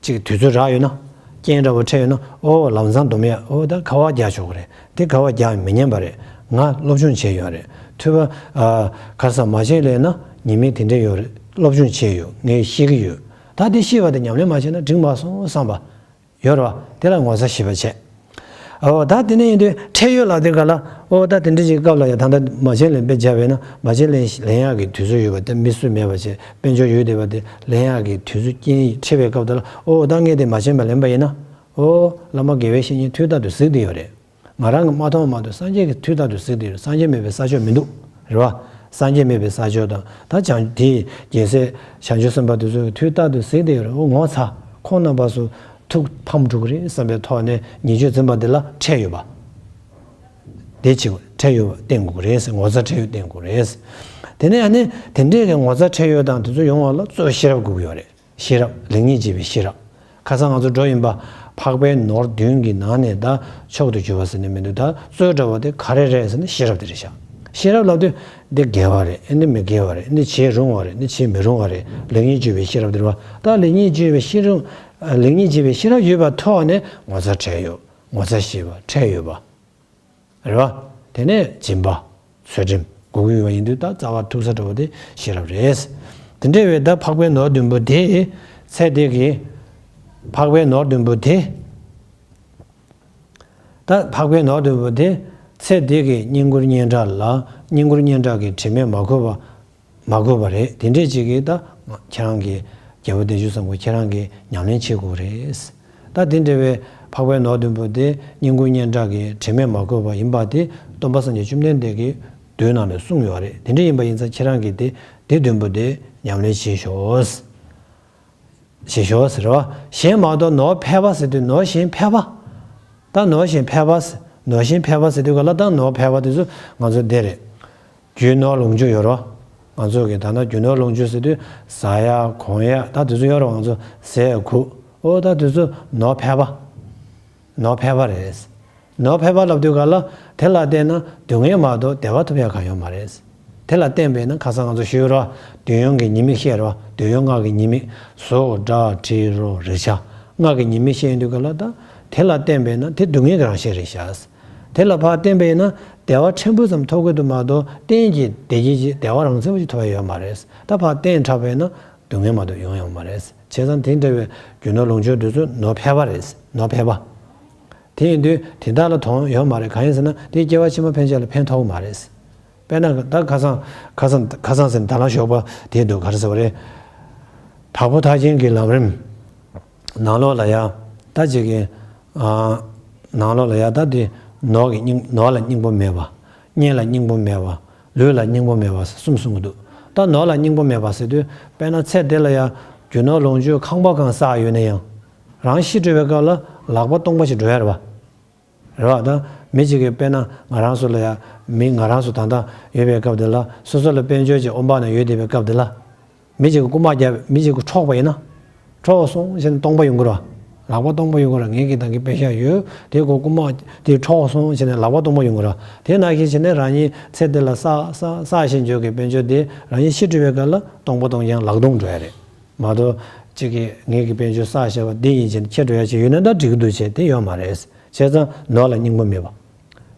ཅིག་དུས་ཚོད་རག་ཡོད་ན། རྐྱེན་འདྲ་པོ་འཕྲད་ཡོད་ན། ཨོ་ལམ་སང་སྡོམ་ཡ། ཨོ་ད་ཁ་པར་རྒྱག་ཆོག་གི་རེད། དེ་ཁ་པར་རྒྱག་མི་ཉན་པ་རེད། ང་སློབ་སྦྱོང་བྱས་ཡོད་རེད། ཐོས་པ་ཨ་ག་ས་མ་བྱས་ལས་ན་ཉི་མའི་དེ་འདྲ་ཡོད་རེད། སློབ་སྦྱོང་བྱས་ཡོད། ངས་ཤེས་ཀྱི་ཡོད། ད་དེ་ཤེས་པ་དེ་ཉམས་ལེན་མ་བྱས་ན་འགྲིག་མ་སོང་བསམ་པ། ཡོད་རེད་བ། དེ་ལ་ངོ་ཚ་ཤེས་པ་བྱས། ཨོ་ད་དེ་ནས་ཡིན་དུས་འཕྲད་ཡོད་ལབ་དུས་ག་ལ། ཨོ་ད་དེ་འདྲ་ཅིག་སྐབས་ལ་ཡ་ད་ལྟ་མ་བྱན་ལེན་དཔེ་བརྒྱབ་པས་ན། མ་བྱན་ལེན་ལེན་ཡག་གི་དུས་ཚོད་ཡོད་པ་དེ་མི་སུ་མེད་པ་བྱས། དཔལ་འབྱོར་ཡོད་བསྡད་པ་དེ་ལེན་ཡག་གི་དུས་ཚོད་རྐྱེན་འཕྲད་པའི་སྐབས་དེ་ལ། ཨོ་ད་ངས་དེ་མ་བྱན་པ་ལེན་པ་ཡིན་ན། ཨོ། བླ་མ་དགེ་བའི་བཤེས་གཉེན་དུས་རྟག་ཏུ་གཟིགས་བསྡད་ཡོད་རེད། ང་རང་གིས་མ་མཐོང་མ་གཏོགས་སངས་རྒྱས་ཀྱིས་དུས་རྟག་ཏུ་གཟིགས་བསྡད་ཡོད་རེད། སངས་རྒྱས་མེད་པའི་ས་ཕྱོགས་མི་འདུག་རེད་བ། སངས་རྒྱས་མེད་པའི་ས་ཕྱོགས་དང་ད་བྱང་དེའི་རྒྱལ་སྲས་བྱང་ཆུབ་སེམས་དཔའ་དེ་ཚོ་གིས་དུས་རྟག་ཏུ་གཟིགས་བསྡད་ཡོད་རེད། ཨོ་ངོ་ཚ། ཁོང་རྣམ་པ་ཚོ་ཐུགས་ཕམ་འགྲོ་གི་རེད་བསམ་པའི་ཐོག་ནས་ཉེས་སྤྱོད་འཛིན་པ་འདི་ལ་ཁྲེལ་ཡོད་པ། དེ་བྱེད་དགོས། ཁྲེལ་ཡོད་པ་བསྟེན་དགོས་རེད་ཟེར། ངོ་ཚ་ཁྲེལ་ཡོད་བསྟེན་དགོས་རེད་ཟེར། དེ་ནས་ཨ་ནི་དེ་འདྲས་ཀྱི་ངོ་ཚ་ཁྲེལ་ཡོད་དང་དེ་ཚོ་ཡོང་བ་ལ་གཙོ་བོ་ཤེས་རབ་དགོས་ཀྱི་ཡོད་རེད། ཤེས་རབ། ལེགས་ཉེས་འབྱེད་པའི་ཤེས་རབ། ཁ་སང་ང་ཚོ་འགྲོ་ཡིན་པ། འཕགས་པའི་ནོར་བདུན་གྱི་ནང་ནས་ད་མཆོག་ཏུ་གྱུར་པ་ཟེར་ནས་མི་འདུག་ད་གཙོ་བོ་འདྲ་བ་དེ་ག་རེ་རེད་ཟེར་ན་ཤེས་རབ་དེ་རེད་ཤག་ཤེས་རབ་ལབ་དུས་འདི་དགེ་བ་རེད། འདི་མི་དགེ་བ་རེད། འདི་བྱེད་རུང་བ་རེད། འདི་བྱེད་མི་རུང་བ་རེད། ལེགས་ཉེས་འབྱེད་པའི་ཤེས་རབ་དེ་རེད་བ། ད་ལེགས་ཉེས་འབྱེད་པའི་ཤེས་རབ། ལེགས་ཉེས་འབྱེད་པའི་ཤེས་རབ་ཡོད་པ་ཐོག་ནས་ངོ་ཚ་ཁྲེལ་ཡོད། ངོ་ཚ་ཤེས་པ་ཁྲེལ་ཡོད་པ། རེད་བ། དེ་ནས་སྦྱིན་པ། ཚུལ་ཁྲིམས་དགོས་ཀྱི་ཡོད་པ་ཡིན་དུས་ད་རྩ་བ་ཐུག་ས་འདྲ་བོ་དེ་ཤེས་རབ་རེད། དེ་འདྲ་བའི་ད་འཕགས་པའི་ནོར་བདུན་པོ་དེ། ཚེ་འདི་གི་འཕགས་པའི་ནོར་བདུན་པོ་དེ། ད་འཕགས་པའི་ནོར་བདུན་པོ་དེ། ཚེ་འདི་གི་བསྙེན་བཀུར་སྙན་གྲགས་ལ། བསྙེན་བཀུར་སྙན་གྲགས་ཀྱི་དྲི་མས་མ་གོས་པ། མ་གོས་པ་རེད། དེ་འདྲས་ཅིག་གིས་ད་ཁྱེད་རང་གི་རྒྱལ་པོ་བདེ་སྤྱོད་བཟང་པོ་ཁྱེད་རང་གིས་ཉམས་ལེན་བྱེད་དགོས་རེད། ད་དེ་འདྲ་བའི་འཕགས་པའི་ནོར་བདུན་པོ་དེ་བསྙེན་བཀུར་སྙན་གྲགས་ཀྱི་དྲི་མས་མ་གོས་པ་ཡིན་པ་དེ་སྟོན་པ་སངས་རྒྱས་བཅོམ་ལྡན་འདས་ཀྱིས་མདོའི་ནང་ནས་གསུངས་ཡོད་རེད། དེ་འདྲ་ཡིན་པ་ཡིན་ཙང་ཁྱེད་རང་གིས་དེ་དེ་བདུན་པོ་དེ་ཉམས་ལེན་བྱེད་ཤོག་བྱེད་ཤོག་ཟེར་བ། གཞན་མ་གཏོགས་ནོར་ཕལ་པ་ཟེར་དུས་ནོར་གཞན་ཕལ་པ། ད་ནོར་གཞན་ཕལ་པ་ཟེར། ནོར་གཞན་ཕལ་པ་ཟེར་དུས་ག་ལ་ད་ནོར་ཕལ་པ་དེ་ཚོ་ང་ཚོ་འདི་རེད། རྒྱུ་ནོར་ལོངས་སྤྱོད་ཡོད་རོ། ང་ཚོ་གི་ད་ལྟ་རྒྱུ་ནོར་ལོངས་སྤྱོད་ཟེར་དུས་ཟ་ཡ་གོན་ཡ་ད་དེ་ཚོ་ཡོད་རོ། ང་ཚོ་ཟས་གོས། ཨོ་ད་དེ་ཚོ་ནོར་ཕལ་པ། ནོར་ཕལ་པ་རེད། ནོར་ཕལ་པ་ལབ་དུས་ག་ལ་དེ་ལ་བརྟེན་ན་སྡུག་བསྔལ་མ་གཏོགས་བདེ་བ་ཐོབ་ཡ་གང་ཡོད་མ་རེད། དེ་ལ་བརྟེན་པས་ན་ཁ་སང་ང་ཚོ་ཞུས་རོ། འདོད་ཡོན་གྱི་ཉེས་དམིགས་བཤད་རོ། འདོད་ཡོན་ལྔ་གི་ཉེས་དམིགས། གཟུགས་སྒྲ་དྲི་རོ་རེག་བྱ་ལྔ་གི་ཉེས་དམིགས་བཤད་ཡོང་དུས་ག་ལ་ད་དེ་ལ་བརྟེན་པས་ན་དེ་སྡུག་བསྔལ་གྱི་རང་བཞིན་རེད་ཤག་དེ་ལ་ཕར་བརྟེན་པས་ན་བདེ་བ་ཕྲན་བུ་ཙམ་ཐོབ་ཀྱི་འདུག་མ་གཏོགས་གཏན་གྱི་བདེ་སྐྱིད་ཀྱི་བདེ་བ་རང་མཚན་པོ་ཅིག་ཐོབ་ཡ་ཡོད་མ་རེད། ད་ཕར་བརྟེན་དྲགས་པས་ན་སྡུག་བསྔལ་མ་གཏོགས་ཡོང་ཡོད་མ་རེད། བྱས་ཙང་དེ་འདྲ་བའི་རྒྱུ་ནོར་ལོངས་སྤྱོད་དེ་ཚོ་ནོར་ཕལ་པ་རེད། ནོར་ཕལ་པ། དེ་ཡིན་དུས་དེ་དག་ལ་དོན་ཡོད་མ་རེད། གང་ཡིན་ཟེར་ན་དེ་སྐྱེ་བ་ཕྱི་མ་ཕན་ཆད་ལ་ཕན་ཐོགས་མ་རེད། དཔེར་ན་ད་ཁ་སང་ཁ་སང་ཁ་སང་ཟེར་ན་ད་ལམ་ཞོགས་པ་དེ་འདུག་ག་རེ་ཟེར་བ་རེད། དྭགས་པོ་ཐར་རྒྱན་གྱི་ལམ་རིམ་ནང་ལོགས་ལ་ཡ་ད་ཅིག་གི་ཨ་ནང་ལོགས་ལ་ཡ་ད་དེ་ནོར་གྱི་སྙིང་ནོར་ལ་སྙིང་པོ་མེད་པ། གཉེན་ལ་སྙིང་པོ་མེད་པ། ལུས་ལ་སྙིང་པོ་མེད་པ་ཟེར་གསུམ་གསུང་གི་འདུག་ད་ནོར་ལ་སྙིང་པོ་མེད་པ་ཟེར་དུས་དཔེར་ན་ཚེ་འདི་ལ་ཡ་རྒྱུ་ནོར་ལོངས་སྤྱོད་ཁང་པ་གང་བསགས་ཡོད་ན་ཡང་། རང་ཤི་འགྲོ་བའི་སྐབས་ལ་ལག་པ་སྟོང་པ་ཞིག་འགྲོ་ཡ་རེད་བ། རེད་བ། ད་མི་གཅིག་གིས་དཔེར་ན་ང་རང་ཚོ་ལ་ཡ་མི་ང་རང་ཚོ་ད་ལྟ་ཡོད་པའི་སྐབས་འདི་ལ་སོ་སོ་ལ་དཔལ་འབྱོར་གྱི་དབང་འབག་ནས་ཡོད་བསྡད་པའི་སྐབས་འདི་ལ། མི་གཅིག་གིས་རྐུ་མ་བརྒྱབ་མི་གཅིག་གིས་འཕྲོག་པ་ཡིན་ན། འཕྲོག་སོང་ཟེར་ནས་སྟོང་པ་ཡོང་གི་རེད་བ། ལག་པ་སྟོང་པ་ཡོང་གི་རེད། ངེད་ཀྱི་ད་གིན་པེ་ཤ་ཡོད་དེ་གོ་རྐུ་མ་དེ་འཕྲོག་སོང་ཟེར་ནས་ལག་པ་སྟོང་པ་ཡོང་གི་རེད། དེ་ནང་བཞིན་བྱས་ནས་རང་ཉིད་ཚེ་འདི་ལ་བསགས་བསགས་བསགས་བཞིན་འཇོག་གི་དཔལ་འབྱོར་དེ་རང་ཉིད་ཤི་འགྲོ་བའི་སྐབས་ལ་སྟོང་པ་སྟོང་རྐྱང་ལག་སྟོང་འགྲོ་ཡ་རེད། མ་གཏོགས་གཅིག་གིས་ངེད་ཀྱི་དཔལ་འབྱོར་བསགས་བཞག་པ་འདི་ཡིན་ཕྱིར་ཁྱེར་འགྲོ་ཡ་ཅིག་ཡོད་ན་ད་འགྲིག་གི་འདུག་བྱས་དེ་ཡོད་མ་རེད། བྱས་ཙང་ནོར་ལ་སྙིང་པོ་མེད་པ།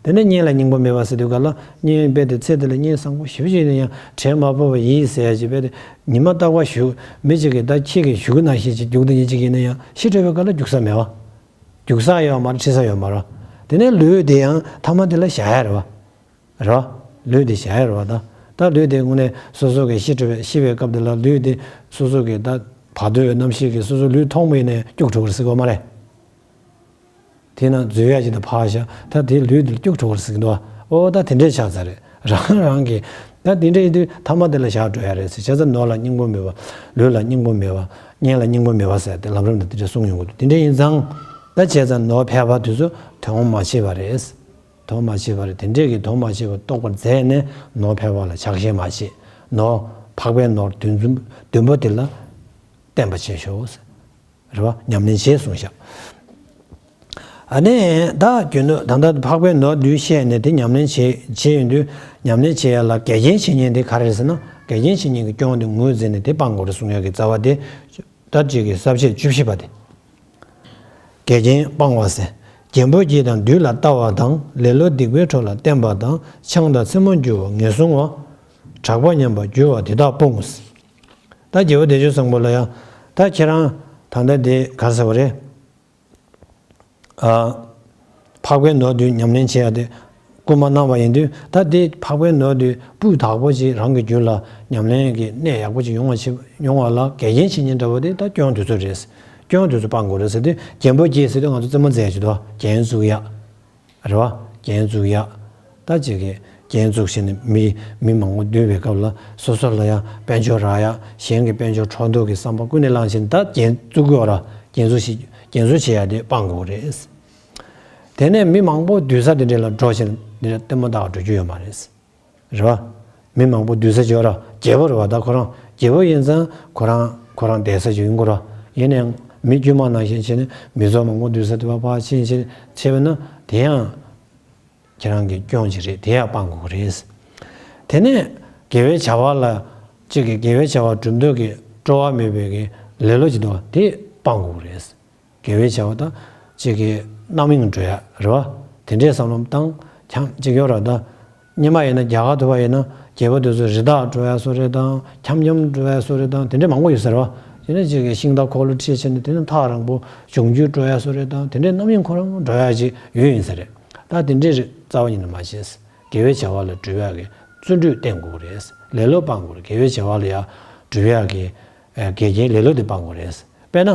དེ་ནས་གཉེན་ལ་སྙིང་པོ་མེད་པ་ཟེར་དུས་ག་ལ་གཉེན་རྦད་དེ་ཚེ་འདི་ལ་གཉེན་བཟང་པོ་ཞེ་པོ་ཅིག་ཡིན་ན་ཡང་དྲན་མ་ཕོད་པ་ཡིན་ཟེར་ཡ་ཅིག་རྦད་དེ་ཉི་མ་རྟག་པར་བཞུགས་མི་གཅིག་གིས་ད་ཁྱེད་ཀྱིས་བཞུགས་ནང་བཞིན་ཅིག་རྒྱུགས་དེ་ཉིད་ཅིག་ཡིན་ན་ཡང་ཤི་འགྲོ་བའི་སྐབས་ལ་རྒྱུག་ས་མེད་པ། རྒྱུག་ས་ཡོད་མ་རེད། ཁྲིད་ས་ཡོད་མ་རེད། དེ་ནས་ལུས་དེ་ཡང་ཐ་མ་དེ་ལ་བཞག་ཡ་རེད་བ། རེད་བ། ལུས་དེ་བཞག་ཡ་རེད་བ། ད་ད་ལུས་དེ་དངོས་གནས་སོ་སོ་གི་ཤི་འགྲོ་བའི་ཤི་བའི་སྐབས་དེ་ལ་ལུས་དེ་སོ་སོ་གི་ད་བར་དོའི་རྣམ་ཤེས་ཀྱིས་སོ་སོ་ལུས་མཐོང་བ་ཡིན་ན་ཡང་སྐྱུག་བྲོ་གི་རེད་ཟེར་གི་ཡོད་མ་རེད། དེས་ན་འཛུལ་ཡ་ཅིག་དང་ཕར་བཞག་ད་དེ་ལུས་དེ་སྐྱུག་བྲོ་གི་རེད་ཟེར་གི་འདུག་བ། ཨོ་ད་དེ་འདྲས་ཆགས་ཚར་རེད། རང་རང་གི་ད་དེ་འདྲས་ཡིན་དུས་ཐ་མ་དེ་ལ་བཞག་འགྲོ་ཡ་རེད་ཟེར། བྱས་ཙང་ནོར་ལ་སྙིང་པོ་མེད་པ། ལུས་ལ་སྙིང་པོ་མེད་པ། གཉེན་ལ་སྙིང་པོ་མེད་པ་ཟེར་ཏེ་ལམ་རིམ་དང་དེ་འདྲས་གསུངས་ཡོང་གི་འདུག་དེ་འདྲས་ཡིན་ཙང་ད་བྱས་ཙང་ནོར་ཕལ་པ་དེ་ཚོ་དོན་མ་བྱེད་པ་རེད། དོན་མ་བྱེད་པ་རེད། དེ་འདྲས་ཀྱི་དོན་མ་བྱེད་པ་རྟོགས་པར་མཛད་ནས་ནོར་ཕལ་པ་ལ་ཆགས་ཞེན་མ་བྱེད། ནོར་འཕགས་པའི་ནོར་བདུན་བདུན་པོ་དེ་ལ་བརྟེན་པ་བྱེད་ཤོག་ཟེར། རེད་བ། ཉམས་ལེན་བྱེད་གསུངས་ཤག་ཨ་ནི་ད་རྒྱུ་ནོར་ད་ལྟ་འཕགས་པའི་ནོར་བདུན་བཤད་ནས་དེ་ཉམས་ལེན་བྱེད་བྱེད་ཡོང་དུས་ཉམས་ལེན་བྱེད་ཡ་ལ་འགལ་རྐྱེན་བྱེད་མཁན་དེ་ག་རེ་རེད་ཟེར་ན། འགལ་རྐྱེན་བྱེད་མཁན་གྱི་སྐྱོན་དེ་ངོས་འཛིན་ནས་དེ་སྤང་དགོས་རེད་གསུང་ཡ་གི་རྩ་བ་དེ། ད་ཅིག་གི་ས་བཅད་བཅུ་བཞི་པ་དེ། འགལ་རྐྱེན་སྤང་བ་ཟེར། རྒྱན་པོ་བརྒྱད་དང་བདུད་ལ་ལྟ་བ་དང་། ལེ་ལོ་སྡིག་པའི་གྲོགས་ལ་བརྟེན་པ་དང་། ཆང་དང་མཚན་མོ་འགྱུར་བ་ངན་སོང་བ། གྲགས་པ་ཉམས་པར་འགྱུར་བ་དེ་དག་སྤོངས། ད་རྒྱལ་པོ་བདེ་སྤྱོད་བཟང་པོ་ལ་ཡང་ད་ཁྱེད་རང་ད་ལྟ་དེ་ག་རེ་ཟེར་བ་རེད། ཨ། འཕགས་པའི་ནོར་བདུན་ཉམས་ལེན་བྱེད་ཡ་དེ་སྐུལ་མ་གནང་བ་ཡིན་དུས་ད་དེ་འཕགས་པའི་ནོར་བདུན་སྤུས་དག་པོ་ཅིག་རང་གི་རྒྱུད་ལ་ཉམས་ལེན་གྱི་གནད་ཡག་པོ་ཅིག་ཡོང་བ་ཅིག་ཡོང་བ་ལ་འགལ་རྐྱེན་བྱེད་མཁན་འདྲ་བོ་དེ་ད་སྐྱོན་དེ་ཚོ་རེད། སྐྱོན་དེ་ཚོ་སྤང་དགོས་རེད་ཟེར་དུས། རྒྱན་པོ་བརྒྱད་ཟེར་དུས་ང་ཚོ་རྩེད་མོ་རྩེ་ཡ་ཅིག་འདུག་རྒྱན་བཙུགས་ཡ། རེད་བ། རྒྱན་བཙུགས་ཡ། ད་ཅིག་གི་རྒྱན་བཙུགས་བྱས་ནས་མི་མི་མང་པོ་འདུས་པའི་སྐབས་ལ་སོ་སོ་ལ་ཡང་དཔལ་འབྱོར་རག་ཡ། གཞན་གྱི་དཔལ་འབྱོར་འཕྲོག་འདོད་ཀྱི་བསམ་པ་ཀུན་ནས་བསླངས་བྱས་ནས། ད་རྒྱན་བཙུགས་དགོས་ར། རྒྱན་བཙུགས་བྱེད། རྒྱན་བཙུགས་བྱེད་ཡ་དེ་སྤང་དགོས་རེད། དེ་ནས་མི་མང་པོ་འདུས་ས་དེ་འདྲ་ལ་འགྲོ་བྱས་ནས་འདི་འདྲ་ལྟད་མོ་ལྟ་བར་འགྲོ་རྒྱུ་ཡོད་མ་རེད། རེད་བ། མི་མང་པོ་འདུས་ས་ཅིག་ཡོད་ར། རྒྱལ་པོ་རེད་བ། ད་ཁོ་རང་རྒྱལ་པོ་ཡིན་ཙང་ཁོ་རང་ཁོ་རང་བསྡད་ས་ཅིག་ཡིན་དགོས་ར། ཡིན་ནའང་མི་དཀྱུས་མ་ནང་བཞིན་བྱས་ནས་མི་ཚོགས་མང་པོ་འདུས་ས་དེ་བ་ཕར་ཕྱིན་བྱས་བྱས་པ་ན། དེ་ཡང་ཁྱེད་རང་གི་སྐྱོན་ཅིག་རེད། དེ་ཡང་སྤང་དགོས་ཀྱི་རེད། དེ་ནས་དགེ་བའི་བྱ་བ་ལ་གཅིག་གི་དགེ་བའི་བྱ་བ་སྒྲུབ་འདོད་ཀྱི་སྤྲོ་བ་མེད་པའི་གི་ལེ་ལོ་ཅིག་འདུག་བ། དེ་སྤང་དགོས་ཀྱི་རེད། དགེ་བའི་བྱ་བ་དང་གཅིག་གི་རྣམ་གཡེང་འགྲོ་ཡ་རེད་བ། དེ་འདྲའི་བསམ་བློ་བཏང་། འཁྱམ་གཅིག་ཡོད་ར། ད་སྔོན་མ་ཡིན་ན་རྒྱ་གར་དུ་བ་ཡིན་ན་རྒྱལ་པོ་དེ་ཚོ་རི་དྭགས་འགྲོ་ཡ་བཟོ་རེད་དང་། འཁྱམ་འཁྱམ་འགྲོ་ཡ་བཟོ་རེད་དང་། དེ་འདྲའི་མང་པོ་ཡོད་ས་རེད་བ། དེ་ནས་གཅིག་གི་ཤིང་རྟ་འཁོར་ལོ་ཁྲིད་བྱས་ནས་དེ་ནས་ཐག་རིང་པོ་ལྗོངས་རྒྱུ་འགྲོ་ཡ་བཟོ་རེད་དང་། དེ་འདྲའི་རྣམ་གཡེང་ཁོ་རང་འགྲོ་ཡ་ཅིག་ཡོད་ཡིན་ས་རེད། ད་དེ་འདྲའི་རིགས་རྩ་བ་ཉིད་ནས་མ་བྱེད། དགེ་བའི་བྱ་བ་ལ་སྒྲུབ་ཡ་གི་བརྩོན་འགྲུས་བསྟེན་དགོས་རེད། ལེ་ལོ་སྤང་དགོས་རེད། དགེ་བའི་བྱ་བ་ལ་ཡ་སྒྲུབ་ཡ་གི་འགལ་རྐྱེན་ལེ་ལོ་དེ་སྤང་དགོས་རེད། དཔེར་ན།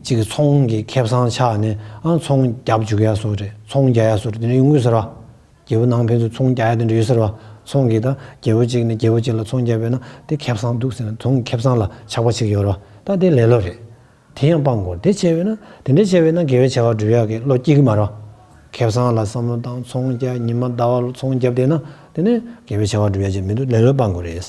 གཅིག་གི་ཚོང་གི་ཁེ་བཟང་ཆགས་ནས་ཨང་ཚོང་རྒྱབ་འཇུག་ཡ་སོགས་རེད། ཚོང་རྒྱག་ཡ་སོགས་རེད། དེ་འདྲ་ཡོང་གི་ཟེར་བ། རྒྱལ་པོ་ནང་ཕན་ཚུན་ཚོང་རྒྱག་ཡ་དེ་འདྲ་ཡོད་ཟེར་བ། ཚོང་གི་ད་རྒྱལ་པོ་གཅིག་ནས་རྒྱལ་པོ་གཅིག་ལ་ཚོང་རྒྱབ་པས་ན་དེ་ཁེ་བཟང་འདུག་ཟེར་ནས་ཚོང་ཁེ་བཟང་ལ་ཆགས་པ་ཞིག་ཡོད་རེད་བ། ད་དེ་ལེ་ལོ་རེད། དེ་ཡང་སྤང་དགོས། དེ་བྱས་པས་ན། དེ་འདྲ་བྱས་པས་ན་དགེ་བའི་བྱ་བ་སྒྲུབ་ཡ་གི་བློ་སྐྱེ་གི་མ་རེད། ཁེ་བཟང་ལ་བསམ་བློ་བཏང་། ཚོང་རྒྱག་ཉི་མ་ཟླ་བ་ལ་ཚོང་རྒྱབ་བསྡད་ན་དེ་ནས་དགེ་བའི་བྱ་བ་སྒྲུབ་ཡ་ཅིག་མི་འདུག་ལེ་ལོ་སྤང་དགོས་རེད།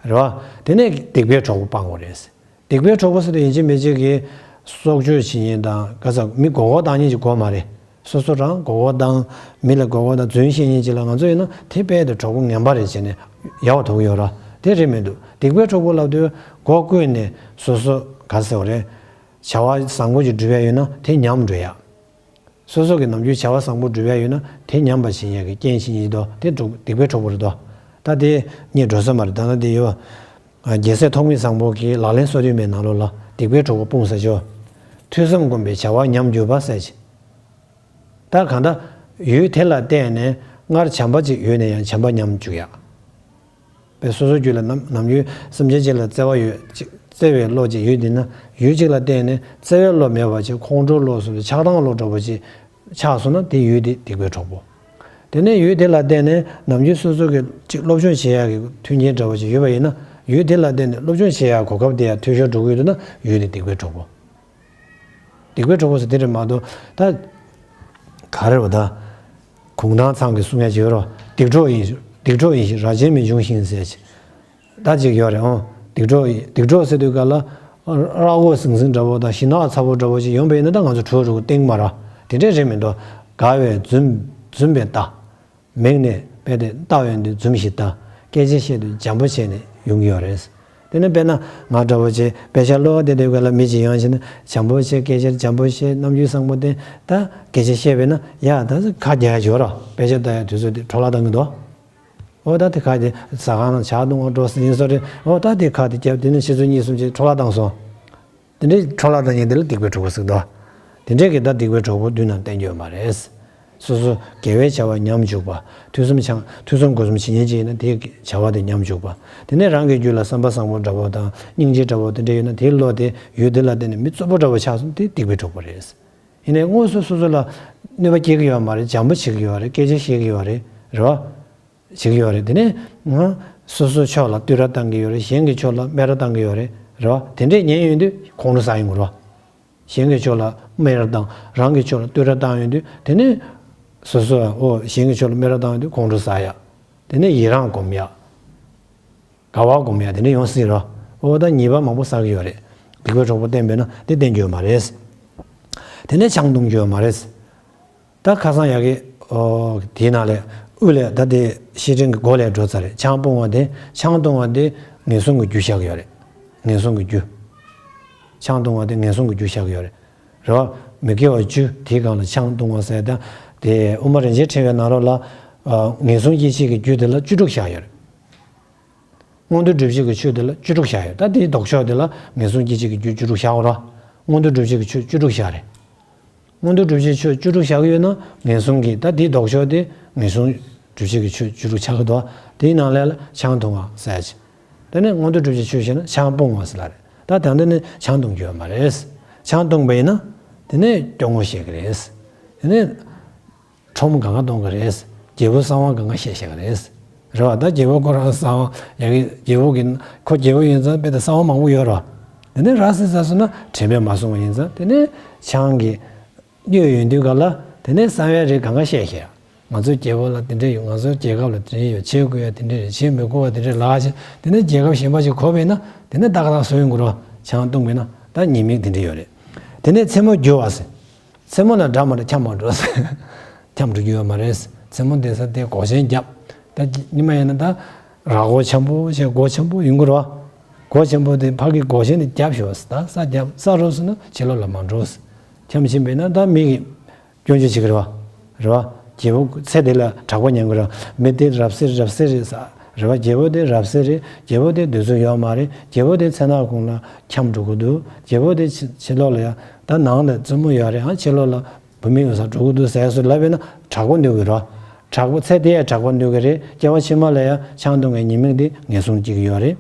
རེད་བ། དེ་ནས་སྡིག་པའི་གྲོགས་པོ་སྤང་དགོས་རེད། སྡིག་པའི་གྲོགས་པོ་ཟེར་དུས་ཡིན་གཅིག་མིན་གཅིག་གིས་སྲོག་གཅོད་བྱེད་མཁན་དང་། ག་ས་མི་མགོ་སྐོར་བཏང་མཁན་ཅིག་དགོས་མ་རེད། སོ་སོ་རང་མགོ་སྐོར་བཏང་། མི་ལ་མགོ་སྐོར་དང་རྫུན་བཤད་མཁན་ཅིག་ལ་ང་ཚོ་ཡིན་ན་དེ་རྦད་དེ་གྲོགས་པོ་ངན་པ་རེད་བྱས་ནས་ཡལ་བ་ཐོབ་ཀྱི་ཡོད་ར། དེ་རེད་མི་འདུག་སྡིག་པའི་གྲོགས་པོ་ལབ་དུས་མགོ་བསྐོར་ནས་སོ་སོ་ག་ཟེར་བ་རེད། བྱ་བ་བཟང་པོ་ཅིག་སྒྲུབ་ཡ་ཡོད་ན་དེ་ཉམས་འགྲོ་ཡ། སོ་སོ་གི་ནམ་རྒྱུན་བྱ་བ་བཟང་པོ་སྒྲུབ་ཡ་ཡོད་ན་དེ་ཉམས་པ་བྱེད་ཡ་གི་རྐྱེན་བྱེད་མཁན་དོ། དེ་གྲོགས་སྡིག་པའི་གྲོགས་པོ་རེད་དོ། ད་དེ་རྙེད་འགྲོ་ས་མ་རེད། ད་ན་དེ་ཡོད། རྒྱལ་སྲས་ཐོགས་མེད་བཟང་པོ་གི་ལག་ལེན་སོ་བདུན་མའི་ནང་ལོགས་ལ་སྡིག་པའི་གྲོགས་པོ་སྤོང་ཟེར་ཅོ། ཐོས་བསམ་སྒོམ་པའི་བྱ་བ་ཉམས་གྱུར་པ་ཟེར་ཅིག་ད་གང་ལྟར་ཡུལ་དེ་ལ་བརྟེན་ནས་སྔར་བྱམས་པ་ཅིག་ཡོད་ན་ཡང་བྱམས་པ་ཉམས་བཅུག་ཡ། པས་སོ་སོའི་རྒྱུད་ལ་ནམ་ནམ་རྒྱུན་སེམས་ཅན་གཅིག་ལ་བརྩེ་བ་ཡོད་ཅིག་བརྩེ་བའི་བློ་ཅིག་ཡོད་འདི་ན། ཡུལ་གཅིག་ལ་བརྟེན་ནས་བརྩེ་བའི་བློ་མེད་པ་ཅིག་ཁོང་ཁྲོའི་བློ་སོགས་ཆགས་སྡང་བློ་འདྲ་པོ་ཅིག་ཆགས་སོང་ན་དེ་ཡུལ་དེ་སྡིག་པའི་གྲོགས་པོ། དེ་ནས་ཡུལ་དེ་ལ་བརྟེན་ནས་ནམ་རྒྱུན་སོ་སོ་གི་ཅིག་སློབ་སྦྱོང་བྱེད་ཡག་གི་མཐུན་རྐྱེན་འདྲ་པོ་ཅིག་ཡོད་པ་ཡིན་ན། ཡུལ་དེ་ལ་བརྟེན་ནས་སློབ་སྦྱོང་བྱེད་ཡག་གོ་སྐབས་དེ་ཡང་འཐུས་ཤོར་འགྲོ་གི་ཡོད་འདུག་ན་ཡུལ་དེ་སྡིག་པའི་གྲོགས་པོ། སྡིག་པའི་གྲོགས་པོ་ཟེར་དེ་རེད་མ་གཏོགས་ད། ག་རེ་བ་ད། གུང་ཐང་ཚང་གི་གསུང་ཡ་ཅིག་ཡོད་རོ། སྡིག་གྲོགས་ཡིན་ཞིང་། སྡིག་གྲོགས་ཡིན་ཞིང་ར་ཅན་མི་འབྱུང་ཞིང་ཟེར་ཅིག་ད་ཅིག་ཡོད་རེད་ཨོ། སྡིག་གྲོགས་ཡིན། སྡིག་གྲོགས་ཟེར་དུས་ག་ལ། ར་གོ་ཟིང་ཟིང་འདྲ་པོ་དང་ཞི་ནག་ཚ་པོ་འདྲ་པོ་ཅིག་ཡོང་པ་ཡིན་ན་ད་ང་ཚོ་གྲོགས་རུ་སྟེང་མ་ར། དེ་འདྲས་རེད་མི་འདུག་དགའ་བས་འཛུམ་འཛུམ་པའི་རྟ། མིག་ནས་དཔེ་དེ་ལྟ་འོན་དུས་འཛུམ་ཞིག་ལྟ། སྐད་ཆ་བཤད་དུས་འཇམ་པོ་བྱས་ནས་ཡོང་གི་ཡོད་རེད། དེ་ནས་དཔེར་ན་ང་འདྲ་བོ་ཅིག་དཔེ་ཆ་ཀློག་བསྡད་དུས་ག་ལ་མི་ཅིག་ཡོང་བྱས་ན་འཇམ་པོ་བྱས། སྐད་ཆ་འཇམ་པོ་བཤད། རྣམ་འགྱུར་བཟང་པོ་བསྟན། ད་སྐད་ཆ་བཤད་པས་ན་ཡ་ད་ཁ་རྒྱག་ཡ་ཅིག་ཡོད་ར། དཔེ་ཆ་ལྟ་ཡ་དུས་ཚོད་དེ་འཕྲོ་བརླག་བཏང་གི་འདུག་འོ་ད་དེ་ཁ་དེ་ཟ་ཁང་ནང་ཇ་བཏུང་བ་འགྲོ་ཟིན་སོ་རེད། འོ་ད་དེ་ཁ་དེ་རྒྱབ་དེ་ནས་ཆུ་ཚོད་གཉིས་གསུམ་ཅིག་འཕྲོ་བརླག་བཏང་སོང་། དེ་འདྲའི་འཕྲོ་བརླག་བཏང་མཁན་དེ་ལ་སྡིག་པའི་གྲོགས་པོ་ཟེར་གི་འདུག་དེ་འདྲའི་གི་ད་སྡིག་པའི་གྲོགས་པོ་མདུན་ན་བསྟེན་རྒྱུ་ཡོད་མ་རེད། སོ་སོ་དགེ་བའི་བྱ་བ་ཉམས་འཇུག་པ། ཐོས་བསམ་བྱང་ཐོས་བསམ་སྒོམ་གསུམ་བྱེད་མཁན་ཅིག་ཡིན་ན་དེའི་བྱ་བ་དེ་ཉམས་འཇུག་པ། དེ་ནས་རང་གི་རྒྱུད་ལ་བསམ་པ་བཟང་པོ་འདྲ་པོ་དང་སྙིང་རྗེ་འདྲ་པོ་དེ་འདྲ་ཡོད་ན་དེའི་བློ་དེ་ཡུལ་དེ་ལ་བརྟེན་ནས་མི་རྩུབ་པོ་འདྲ་པོ་ཆགས་སོང་དེ་སྡིག་པའི་གྲོགས་པོ་རེད། ཡིན་ནའི་དངོས་སུ་སོ་སོ་ལ་གནོད་པ་སྐྱེལ་གི་ཡོད་མ་རེད། འཇམ་པོ་བྱེད་གི་ཡོད་རེད། སྐད་ཆ་བཤད་གི་ཡོད་རེད། རེད་བ། བྱེད་ཀྱི་ཡོད་རེད། དེ་ནས་ང་སོ་སོའི་ཕྱོགས་ལ་བསྟོད་ར་བཏང་གི་ཡོད་རེད། གཞན་གྱི་ཕྱོགས་ལ་སྨད་ར་བཏང་གི་ཡོད་རེད། རེད་བ། དེ་འདྲས་ཉན་ཡོང་དུས་ཁོང་ཁྲོ་ཟ་ཡོང་གི་རེད་བ། གཞན་གྱི་ཕྱོགས་ལ་སྨད་ར་བཏང་། རང་གི་ཕྱོགས་ལ་བསྟོད་ར་བཏང་ཡོང་དུས་དེ་ནས་སོ་སོ་ཨོ་གཞན་གྱི་ཕྱོགས་ལ་སྨད་ར་བཏང་ཡོང་དུས་ཁོང་ཁྲོ་ཟ་ཡ། དེ་ནས་ཡི་རང་སྒོམ་ཡ། དགའ་བ་སྒོམ་ཡ་དེ་འདྲས་ཡོང་སྲིད་རོ། ཨོ་ད་ཉེས་པ་མང་པོ་བསགས་ཀྱི་ཡོད་རེད། སྡིག་པའི་གྲོགས་པོ་བསྟེན་པས་ན་དེ་བསྟེན་རྒྱུ་ཡོད་མ་རེད། དེ་ནས་ཆང་འཐུང་རྒྱུ་ཡོད་མ་རེད། ད་ཁ་སང་ཡ་གི་ཨོ་དེའི་ནང་ལས་དབུ་ལས་ད་དེ་བཤད་ཁྲིམས་ཀྱི་མགོ་ལས་འགྲོ་ཚར་རེད། ཆང་སྤོང་བ་དེ་ཆང་འཐུང་བ་དེ་ངན་སོང་གི་རྒྱུ་བཞག་གི་ཡོད་རེད། ངན་སོང་གི་རྒྱུ། ཆང་འཐུང་བ་དེ་ངན་སོང་གི་རྒྱུ་བཞག་གི་ཡོད་རེད། རེད་བ། མི་དགེ་བ་བཅུ་དེའི་སྒང་ལ་ཆང་འཐུང་བ་ཟེར་ད་དེ་དབུ་མ་རིན་ཆེན་ཕྲེང་བའི་ནང་ལོགས་ལ་ཨ་ངན་སོང་སྐྱེ་མཆེད་ཀྱི་རྒྱུ་དེ་ལ་བཅུ་དྲུག་བཞག་ཡོད་རེད། མངོན་མཐོ་སྒྲུབ་བྱེད་ཀྱི་ཆོས་དེ་ལ་བཅུ་དྲུག་བཞག་ཡོད། ད་དེའི་ལྡོག་ཕྱོགས་དེ་ལ་ངན་སོང་སྐྱེ་མཆེད་ཀྱི་རྒྱུ་བཅུ་དྲུག་བཞག་ཡོད་ར། མངོན་མཐོ་སྒྲུབ་བྱེད་ཀྱི་ཆོས་བཅུ་དྲུག་བཞག་རེད། མངོན་མཐོ་སྒྲུབ་བྱེད་ཆོས་བཅུ་དྲུག་བཞག་ཡོད་ན་ངན་སོང་གི་ད་དེའི་ལྡོག་ཕྱོགས་དེ་ངན་སོང་སྒྲུབ་བྱེད་ཀྱི་ཆོས་བཅུ་དྲུག་ཆགས་ཀྱི་འདུག་དེའི་ནང་ལས་ལ་ཆང་འཐུང་བ་ཟེར་ཡ་ཅིག་དེ་ནས་མངོན་མཐོ་སྒྲུབ་བྱེད་ཆོས་བཤད་ན་ཆང་སྤོང་བ་ཟེར་ལ་རེད། ད་ད་འདི་ནི་ཆང་འཐུང་རྒྱུ་ཡོད་མ་རེད། ཆང་འཐུང་པ་ཡིན་ན་དེ་ནས་སྐྱོ་ངོ་བཤད་ཀྱི་རེད། དེ་ནས་ཁྲོམ་གང་ག་གཏོང་གི་རེད། རྒྱལ་པོ་གསང་བ་གང་ག་བཤད་བཤད་ཀྱི་རེད། རེད་བ། ད་རྒྱལ་པོ་ཁོ་རང་གསང་བ་ཡ་གི་རྒྱལ་པོ་གི་ཁོ་རྒྱལ་པོ་ཡིན་ཙང་དཔེ་ད་གསང་བ་མང་པོ་ཡོད་རེད་བ། དེ་ནས་ར་བཟི་ཟ་སོང་ན་དྲན་པས་མ་བཟུང་བ་ཡིན་ཙང་དེ་ནས་ཆང་གི་གཡོས་ཡོང་དུས་ག་ལ་དེ་ནས་གསང་བའི་རིགས་གང་ག་བཤད་བཤད། ང་ཚོའི་རྒྱལ་པོ་ལ་དེ་འདྲ་ཡོད། ང་ཚོའི་རྒྱལ་ཁབ་ལ་དེ་འདྲ་ཡོད། བྱེད་དགོས་ཡ་དེ་འདྲ་རེད། བྱེད་མི་དགོས་པ་དེ་འདྲ་ལགས་ཤེ། དེ་ནས་རྒྱལ་ཁབ་གཞན་པ་ཞིག་གོ་བས་ན་དེ་ནས་ཏག་ཏག་བཟོ་ཡོང་གི་རེད་བ། ཆང་འཐུང་བས་ན་ད་ཉེས་དམིགས་དེ་འདྲ་ཡོད་རེད། དེ་ནས་མཚན་མོ་རྒྱུ་བ་ཟེར། མཚན་མོ་ལ་དགྲ་མ་འགྲོ་འཁྱམས་མ་འགྲོ་ཟེར། འཁྱམས་འགྲོ་རྒྱུ་ཡོད་མ་རེད། མཚན་མོ་བསྡད་ས་དེ་སྒོ་ཆེན་བརྒྱབ། ད་ཉི་མ་ཡིན་ན་ད་ར་སྒོ་ཆེན་པོ་ཞེས་སྒོ་ཆེན་པོ་ཡོང་གི་རེད་བ། སྒོ་ཆེན་པོ་དེ་ཕ་གི་སྒོ་ཆེན་དེ་བརྒྱབ་ཤོག་ཟེར། ད་ས་བརྒྱབ། ས་རོ་སོང་ན་ཕྱི་ལོགས་ལ་མ་འགྲོ་ཟེར། འཁྱམས་ཕྱིན་པས་ན་ད་མི་གི་སྐྱོན་བརྗོད་བྱེད་ཀྱི་རེད་བ། རེད་བ། རྒྱལ་པོ་ཚེ་འདི་ལ་གྲགས་པ་ཉན་གྱི་རེད། མི་དེ་རབ་གསལ་རབ་གསལ་རེད་ཟེར། རེད་བ། རྒྱལ་པོ་དེ་རབ་གསལ་རེད། རྒྱལ་པོ་དེ་འདོད་ཚུལ་ཡོད་མ་རེད། རྒྱལ་པོ་དེ་ཚེ་ནག་ཁུང་ལ་འཁྱམས་འགྲོ་གི་འདུག་རྒྱལ་པོ་དེ་ཕྱི་ཕྱི་ལོགས་ལ་ཡ་ད་ནང་ལ་བཙུན་མོ་ཡོད་རེད། ཨ་ཕྱི་ལོགས་ལ་བུད་མེད་ཡོད་སར་འགྲོ་གི་འདུག་ཟེར་སུ་ལབ་པས་ན་དྲག་པོ་འདོད་ཀྱི་རེད་བ། དྲག་པོ་ཚེ་འདི་ཡ་དྲག་པོ་འདོད་ཀྱི་རེད། སྐྱེ་བ་ཕྱི་མ་ལ་ཡ་ཆང་འཐུང་བའི་ཉེས་དམིགས་དེ་ངན་སོང་སྐྱེ་གི་ཡོད་རེད།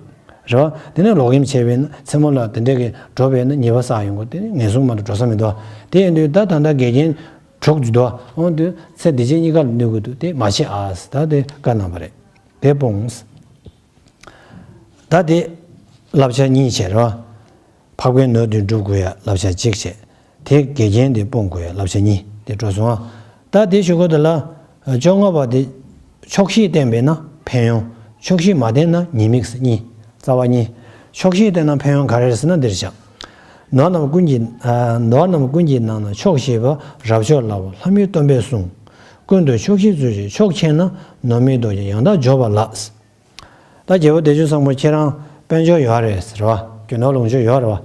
རེད་བ། དེ་ནས་ལོག་གཡེམ་བྱས་པས་ན་མཚན་མོ་ལ་དེ་འདྲ་གི་འགྲོ་བས་ན་ཉེས་པ་བསགས་ཡོང་གི། དེ་ནས་ངན་སོང་མ་གཏོགས་འགྲོ་ས་མི་འདུག་དེ་ཡིན་དུས་ད་ད་ལྟ་འགལ་རྐྱེན་དྲུག་འདུག་འོང་དུས་ཚེ་འདི་ཕྱི་གཉིས་ཀ་ལ་གནོད་ཀྱི་འདུག་དེ་མ་བྱེད་ཨ་ཟེར། ད་དེ་བཀའ་གནང་བ་རེད། དེ་སྤོངས། ད་དེ་བསླབ་བྱ་གཉིས་བྱས་རོ། འཕགས་པའི་ནོར་དེ་སྒྲུབ་དགོས་ཡ་བསླབ་བྱ་གཅིག་བྱས། དེ་འགལ་རྐྱེན་དེ་སྤོང་དགོས་ཡ་བསླབ་བྱ་གཉིས་དེ་འགྲོ་སོང་ཨ། ད་དེ་ཞུ་གོ་དེ་ལ་བཅོ་ལྔ་པ་དེ་ཆོག་ཤེས་བསྟེན་པས་ན་ཕན་ཡོན། ཆོག་ཤེས་མ་བསྟེན་ན་ཉེས་དམིགས་གཉིས། རྩ་བ་གཉིས། ཆོག་ཤེས་བསྟེན་ན་ཕན་ཡོན་ག་རེ་རེད་ཟེར་ན་འདིར་བཞག་ནོར་རྣམས་ཀུན་གྱི་ནོར་རྣམས་ཀུན་གྱི་ནང་ན་ཆོག་ཤེས་པ། རབ་མཆོག་ལག་པ་ལྷ་མིའི་སྟོན་པས་གསུངས། ཀུན་ཏུ་ཆོག་ཤེས་བརྩོན་ཅིང་ཆོག་མཁྱེན་ན། ནོར་མི་ལྡོག་ཀྱང་ཡང་དག་འབྱོར་པ་ལགས། ད་རྒྱལ་པོ་བདེ་སྤྱོད་བཟང་པོ་ཁྱེད་རང་དཔལ་འབྱོར་ཡོད་རེད་ཟེར་བ། རྒྱུ་ནོར་ལོངས་སྤྱོད་ཡོད་རེད་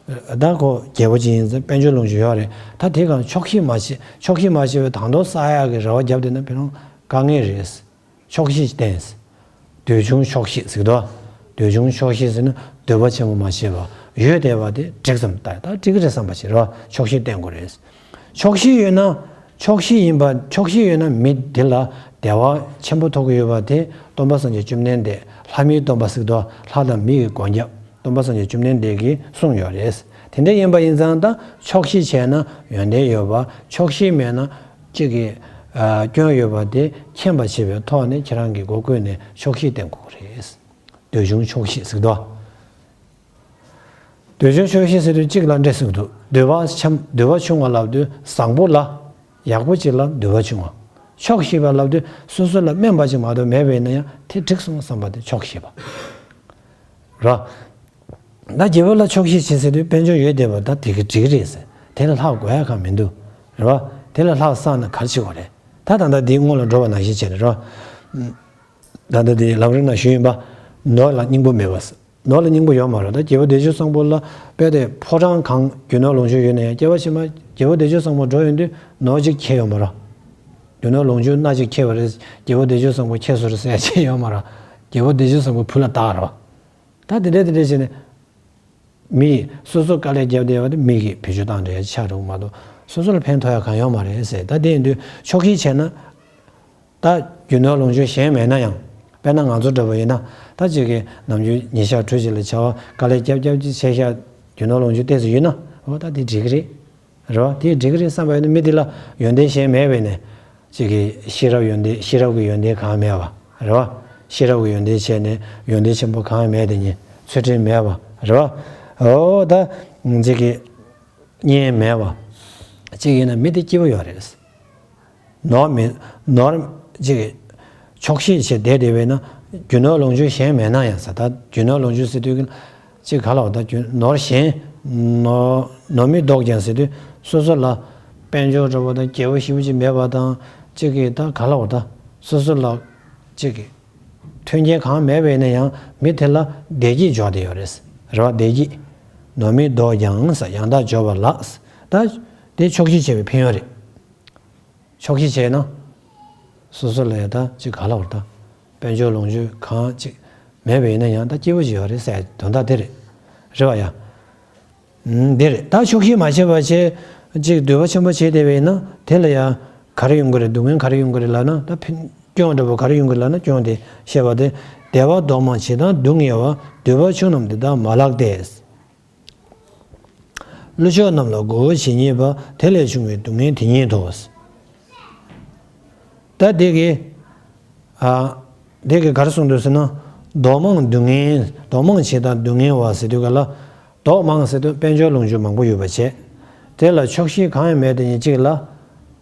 བ། ད་ཁོ་རྒྱལ་པོ་ཅིག་ཡིན་ཙང་དཔལ་འབྱོར་ལོངས་སྤྱོད་ཡོད་རེད། ད་དེ་གང་ཆོག་ཤེས་མ་བྱེད་ཆོག་ཤེས་མ་བྱེད་པའི་དང་ཐོག་ས་ཡ་གི་རེ་བ་བརྒྱབ་བསྡད་ན་ཕན་རུང་དཀའ་ངལ་རེད། ཆོག་ཤེས་བསྟེན། འདོད་ཆུང་ཆོག་ཤེས་ཟེར་གི་འདུག་འདོད་ཆུང་ཆོག་ཤེས་ཟེར་ན་འདོད་པ་ཆེན་པོ་མ་བྱེད་པ། ཡོད་བསྡད་པ་དེ་འགྲིག་ཙམ་ལྟ། ད་འགྲིག་གི་རེད་བསམ་པ་ཞིག་རེད་བ། ཆོག་ཤེས་བསྟེན་དགོས་རེད། ཆོག་ཤེས་ཡོད་ན། ཆོག་ཤེས་ཡིན་པ་ཆོག་ཤེས་ཡོད་ན་མི་དེ་ལ་བདེ་བ་ཆེན་པོ་ཐོབ་ཀྱི་ཡོད་པ་དེ་སྟོན་པ་སངས་རྒྱས་བཅོམ་ལྡན་འདས་ལྷ་མིའི་སྟོན་པ་ཟེར་དུས་ལྷ་དང་མི་ཡི་མགོན་སྐྱབས་སྟོན་པ་སངས་རྒྱས་བཅོམ་ལྡན་འདས་ཀྱིས་གསུངས་ཡོད་རེད། དེ་འདྲ་ཡིན་པ་ཡིན་ཙང་ད་ཆོག་ཤེས་བྱས་ན་ཡོན་ཏན་ཡོད་པ། ཆོག་ཤེས་མེད་ན་གཅིག་གི་ཨ་སྐྱོན་ཡོད་པ་དེ་མཁྱེན་པ་བྱེད་པའི་ཐོག་ནས་ཁྱེད་རང་གིས་སྒོ་ཀུན་ནས་ཆོག་ཤེས་བསྟེན་དགོས་ཀྱི་རེད། འདོད་ཆུང་ཆོག་ཤེས་ཟེར་དུས། འདོད་ཆུང་ཆོག་ཤེས་ཟེར་དུས་གཅིག་ལ་འདྲེ་ཟེར་གི་འདུག་འདོད་པ་ཆེན་འདོད་པ་ཆུང་བ་ལབ་དུས་བཟང་པོ་ལ་ཡག་པོ་ཅིག་ལ་འདོད་པ་ཆུང་བ། ཆོག་ཤེས་པ་ལབ་དུས་སོ་སོ་ལ་སྨན་པ་ཅིག་མ་གཏོགས་མེད་པ་ཡིན་ན་ཡང་དེ་འགྲིག་སོང་བསམ་པ་དེ་ཆོག་ཤེས་པ། ར། ད་རྒྱལ་པོ་ལ་ཆོག་ཤེས་བྱེད་ཟེར་དུས་དཔལ་འབྱོར་ཡོད་བསྡད་པ་ད་དེ་གི་འགྲིག་རེད་ཟེར། དེ་ལས་ལྷག་དགོས་ཡ་གང་མི་འདུག་རེད་བ། དེ་ལས་ལྷག་བསགས་ན་ག་རེ་བྱེད་དགོས་རེད། ད་ད་ལྟ་འདིའི་སྔོན་ལ་འགྲོ་བ་ནང་བཞིན་བྱས་ནས་རེད་བ། ད་ལྟ་འདི་ལམ་རིམ་ནང་ཞུས་ཡིན་པ། ནོར་ལ་སྙིང་པོ་མེད་པ་ཟེར། ནོར་ལ་སྙིང་པོ་ཡོད་མ་རེད། ད་རྒྱལ་པོ་བདེ་སྤྱོད་བཟང་པོ་ལ་དཔེ་དེ་ཕོ་བྲང་གང་རྒྱུ་ནོར་ལོངས་སྤྱོད་ཡོད་ན་ཡང་སྐྱེ་བ་ཕྱི་མ་རྒྱལ་པོ་བདེ་སྤྱོད་བཟང་པོ་འགྲོ་ཡོང་དུས་ནོར་གཅིག་ཁྱེར་ཡོད་མ་རེད། རྒྱུ་ནོར་ལོངས་སྤྱོད་སྣ་གཅིག་ཁྱེར་བ་རེད། རྒྱལ་པོ་བདེ་སྤྱོད་བཟང་པོ་ཁྱེར་སོང་རེད་ཟེར་ཡ་ཅིག་ཡོད་མ་རེད། རྒྱལ་པོ་བདེ་སྤྱོད་བཟང་པོ་བུ་ལ་བཏགས་རེད་བ། ད་དེ་འདྲ་དེ་འདྲ་བྱས་ནས། མི་ཡིས་སོ་སོ་དཀའ་ལས་བརྒྱབ་བསྡད་པ་དེ་མི་གིས་བེད་སྤྱོད་བཏང་འདྲ་ཡ་ཆགས་འགྲོ་གི་མ་གཏོགས་སོ་སོ་ལ་ཕན་ཐོགས་ཡ་གང་ཡོད་མ་རེད་ཟེར། ད་དེ་ཡིན་དུས་ཆོག་ཤེས་བྱས་ན། ད་རྒྱུ་ནོར་ལོངས་སྤྱོད་གཞན་མེད་ན་ཡང་། དཔེར་ན་ང་ཚོ་འདྲ་པོ་ཡིན་ན་ད་ཅིག་གི་ནམ་རྒྱུན་ཉིན་ཞག་དྲུག་ཅིག་ལ་བྱ་བ་དཀའ་ལས་བརྒྱབ་བརྒྱབ་ཅིག་བྱས་ཤག་རྒྱུ་ནོར་ལོངས་སྤྱོད་ཏོག་ཙམ་ཡོད་ན་འོ་ད་དེ་འགྲིག་གི་རེད། རེད་བ། དེ་འགྲིག་གི་རེད་བསམ་པ་ཡོད་ན་མི་དེ་ལ་ཡོན་ཏན་གཞན་མེད་པས་ནས། གཅིག་གིས་ཤེས་རབ་ཡོན་ཏན་ཤེས་རབ་ཀྱི་ཡོན་ཏན་གང་ཡང་མེད་པ། རེད་བ། ཤེས་རབ་ཀྱི་ཡོན་ཏན་བྱས་ནས་ཡོན་ཏན་ཆེན་པོ་གང་ཡང་མེད་དེ་ཉིད་ཚུལ་ཁྲིམས་མེད་པ། རེད་བ། འོ་ད། གཅིག་གིས་གཉེན་མེད་པ། གཅིག་ཡིན་ན་མི་དེ་སྐྱིད་པོ་ཡོད་རེད། ནོར་མི་ནོར་གཅིག་གིས་ཆོག་ཤེས་བྱས་བསྡད་བསྡད་པས་ན་རྒྱུ་ནོར་ལོངས་སྤྱོད་གཞན་མེད་ན་ཡང་ཟེར། ད་རྒྱུ་ནོར་ལོངས་སྤྱོད་ཟེར་དུས་ཀྱི་གཅིག་ག་ལ་བ་ད་རྒྱུ་ནོར་གཞན་ནོར་ནོར་མི་ལྡོག་ཀྱང་ཟེར་དུས་སོ་སོ་ལ་དཔལ་འབྱོར་འདྲ་པོ་དང་སྐྱེ་བོ་ཞེ་པོ་ཅིག་མེད་པ་དང་གཅིག་གིས་ད་ག་ལ་བ་ད་སོ་སོ་ལ་གཅིག་གིས་མཐུན་རྐྱེན་གང་མེད་པ་ཡིན་ན་ཡང་མི་དེ་ལ་བདེ་སྐྱིད་འཇོག་བསྡད་ཡོད་རེད། རེད་བ། བདེ་སྐྱིད། ནོར་མི་ལྡོག་ཀྱང་ཟེར་ཡང་དག་འབྱོར་པ་ལགས། ད་དེ་ཆོག་ཤེས་བྱས་པའི་ཕན་ཡོན་རེད། ཆོག་ཤེས་བྱས་ན། སོ་སོ་ལ་ཡ་ད་ཅིག་ག་ལ་བར་ད། དཔལ་འབྱོར་ལོངས་སྤྱོད་གང་ཅིག་མེད་པ་ཡིན་ན་ཡང་ད་སྐྱིད་པོ་ཅིག་ཡོད་རེད་ཟེར་དོན་དག་དེ་རེད། རེད་བ་ཡ། ཨུམ། འདི་རེད། ད་ཆོག་ཤེས་མ་བྱས་པ་བྱས། ཅིག་འདོད་པ་ཆེན་པོ་བྱས་བསྡད་པ་ཡིན་ན་དེ་ལ་ཡ། ག་རེ་ཡོང་གི་རེད། སྡུག་བསྔལ་ག་རེ་ཡོང་གི་རེད་ལབ་ན་ད་ཕན་སྐྱོན་འདྲ་པོ་ག་རེ་ཡོང་གི་ལབ་ན་སྐྱོན་དེ་བཤད་པ་དེ། བདེ་བ་ལྡོག་མ་བྱེད་དང་སྡུག་བསྔལ་བ། འདོད་པ་ཆུང་རྣམས་འདི་དག་མ་ལགས་ཏེ། ཀླུ་མཆོག་རྣམས་ལ་མགོ་བོ་ཇི་སྙེད་པ། དེ་ལས་བྱུང་བའི་སྡུག་བསྔལ་དེ་སྙེད་དོ། ད་དེ་གི་ཨ་དེ་གི་ག་རེ་གསུངས་འདུག་ཟེར་ན། མདོ་མང་སྡུག་བསྔལ། མདོ་མང་ཇི་ལྟར་སྡུག་བསྔལ་བ་ཟེར་དུས་ག་ལ། མདོ་མང་ཟེར་དུས་དཔལ་འབྱོར་ལོངས་སྤྱོད་མང་པོ་ཡོད་པ་བྱས། དེ་ལ་ཆོག་ཤེས་གང་ཡང་མེད་དེ་ཉིད་གཅིག་ལ།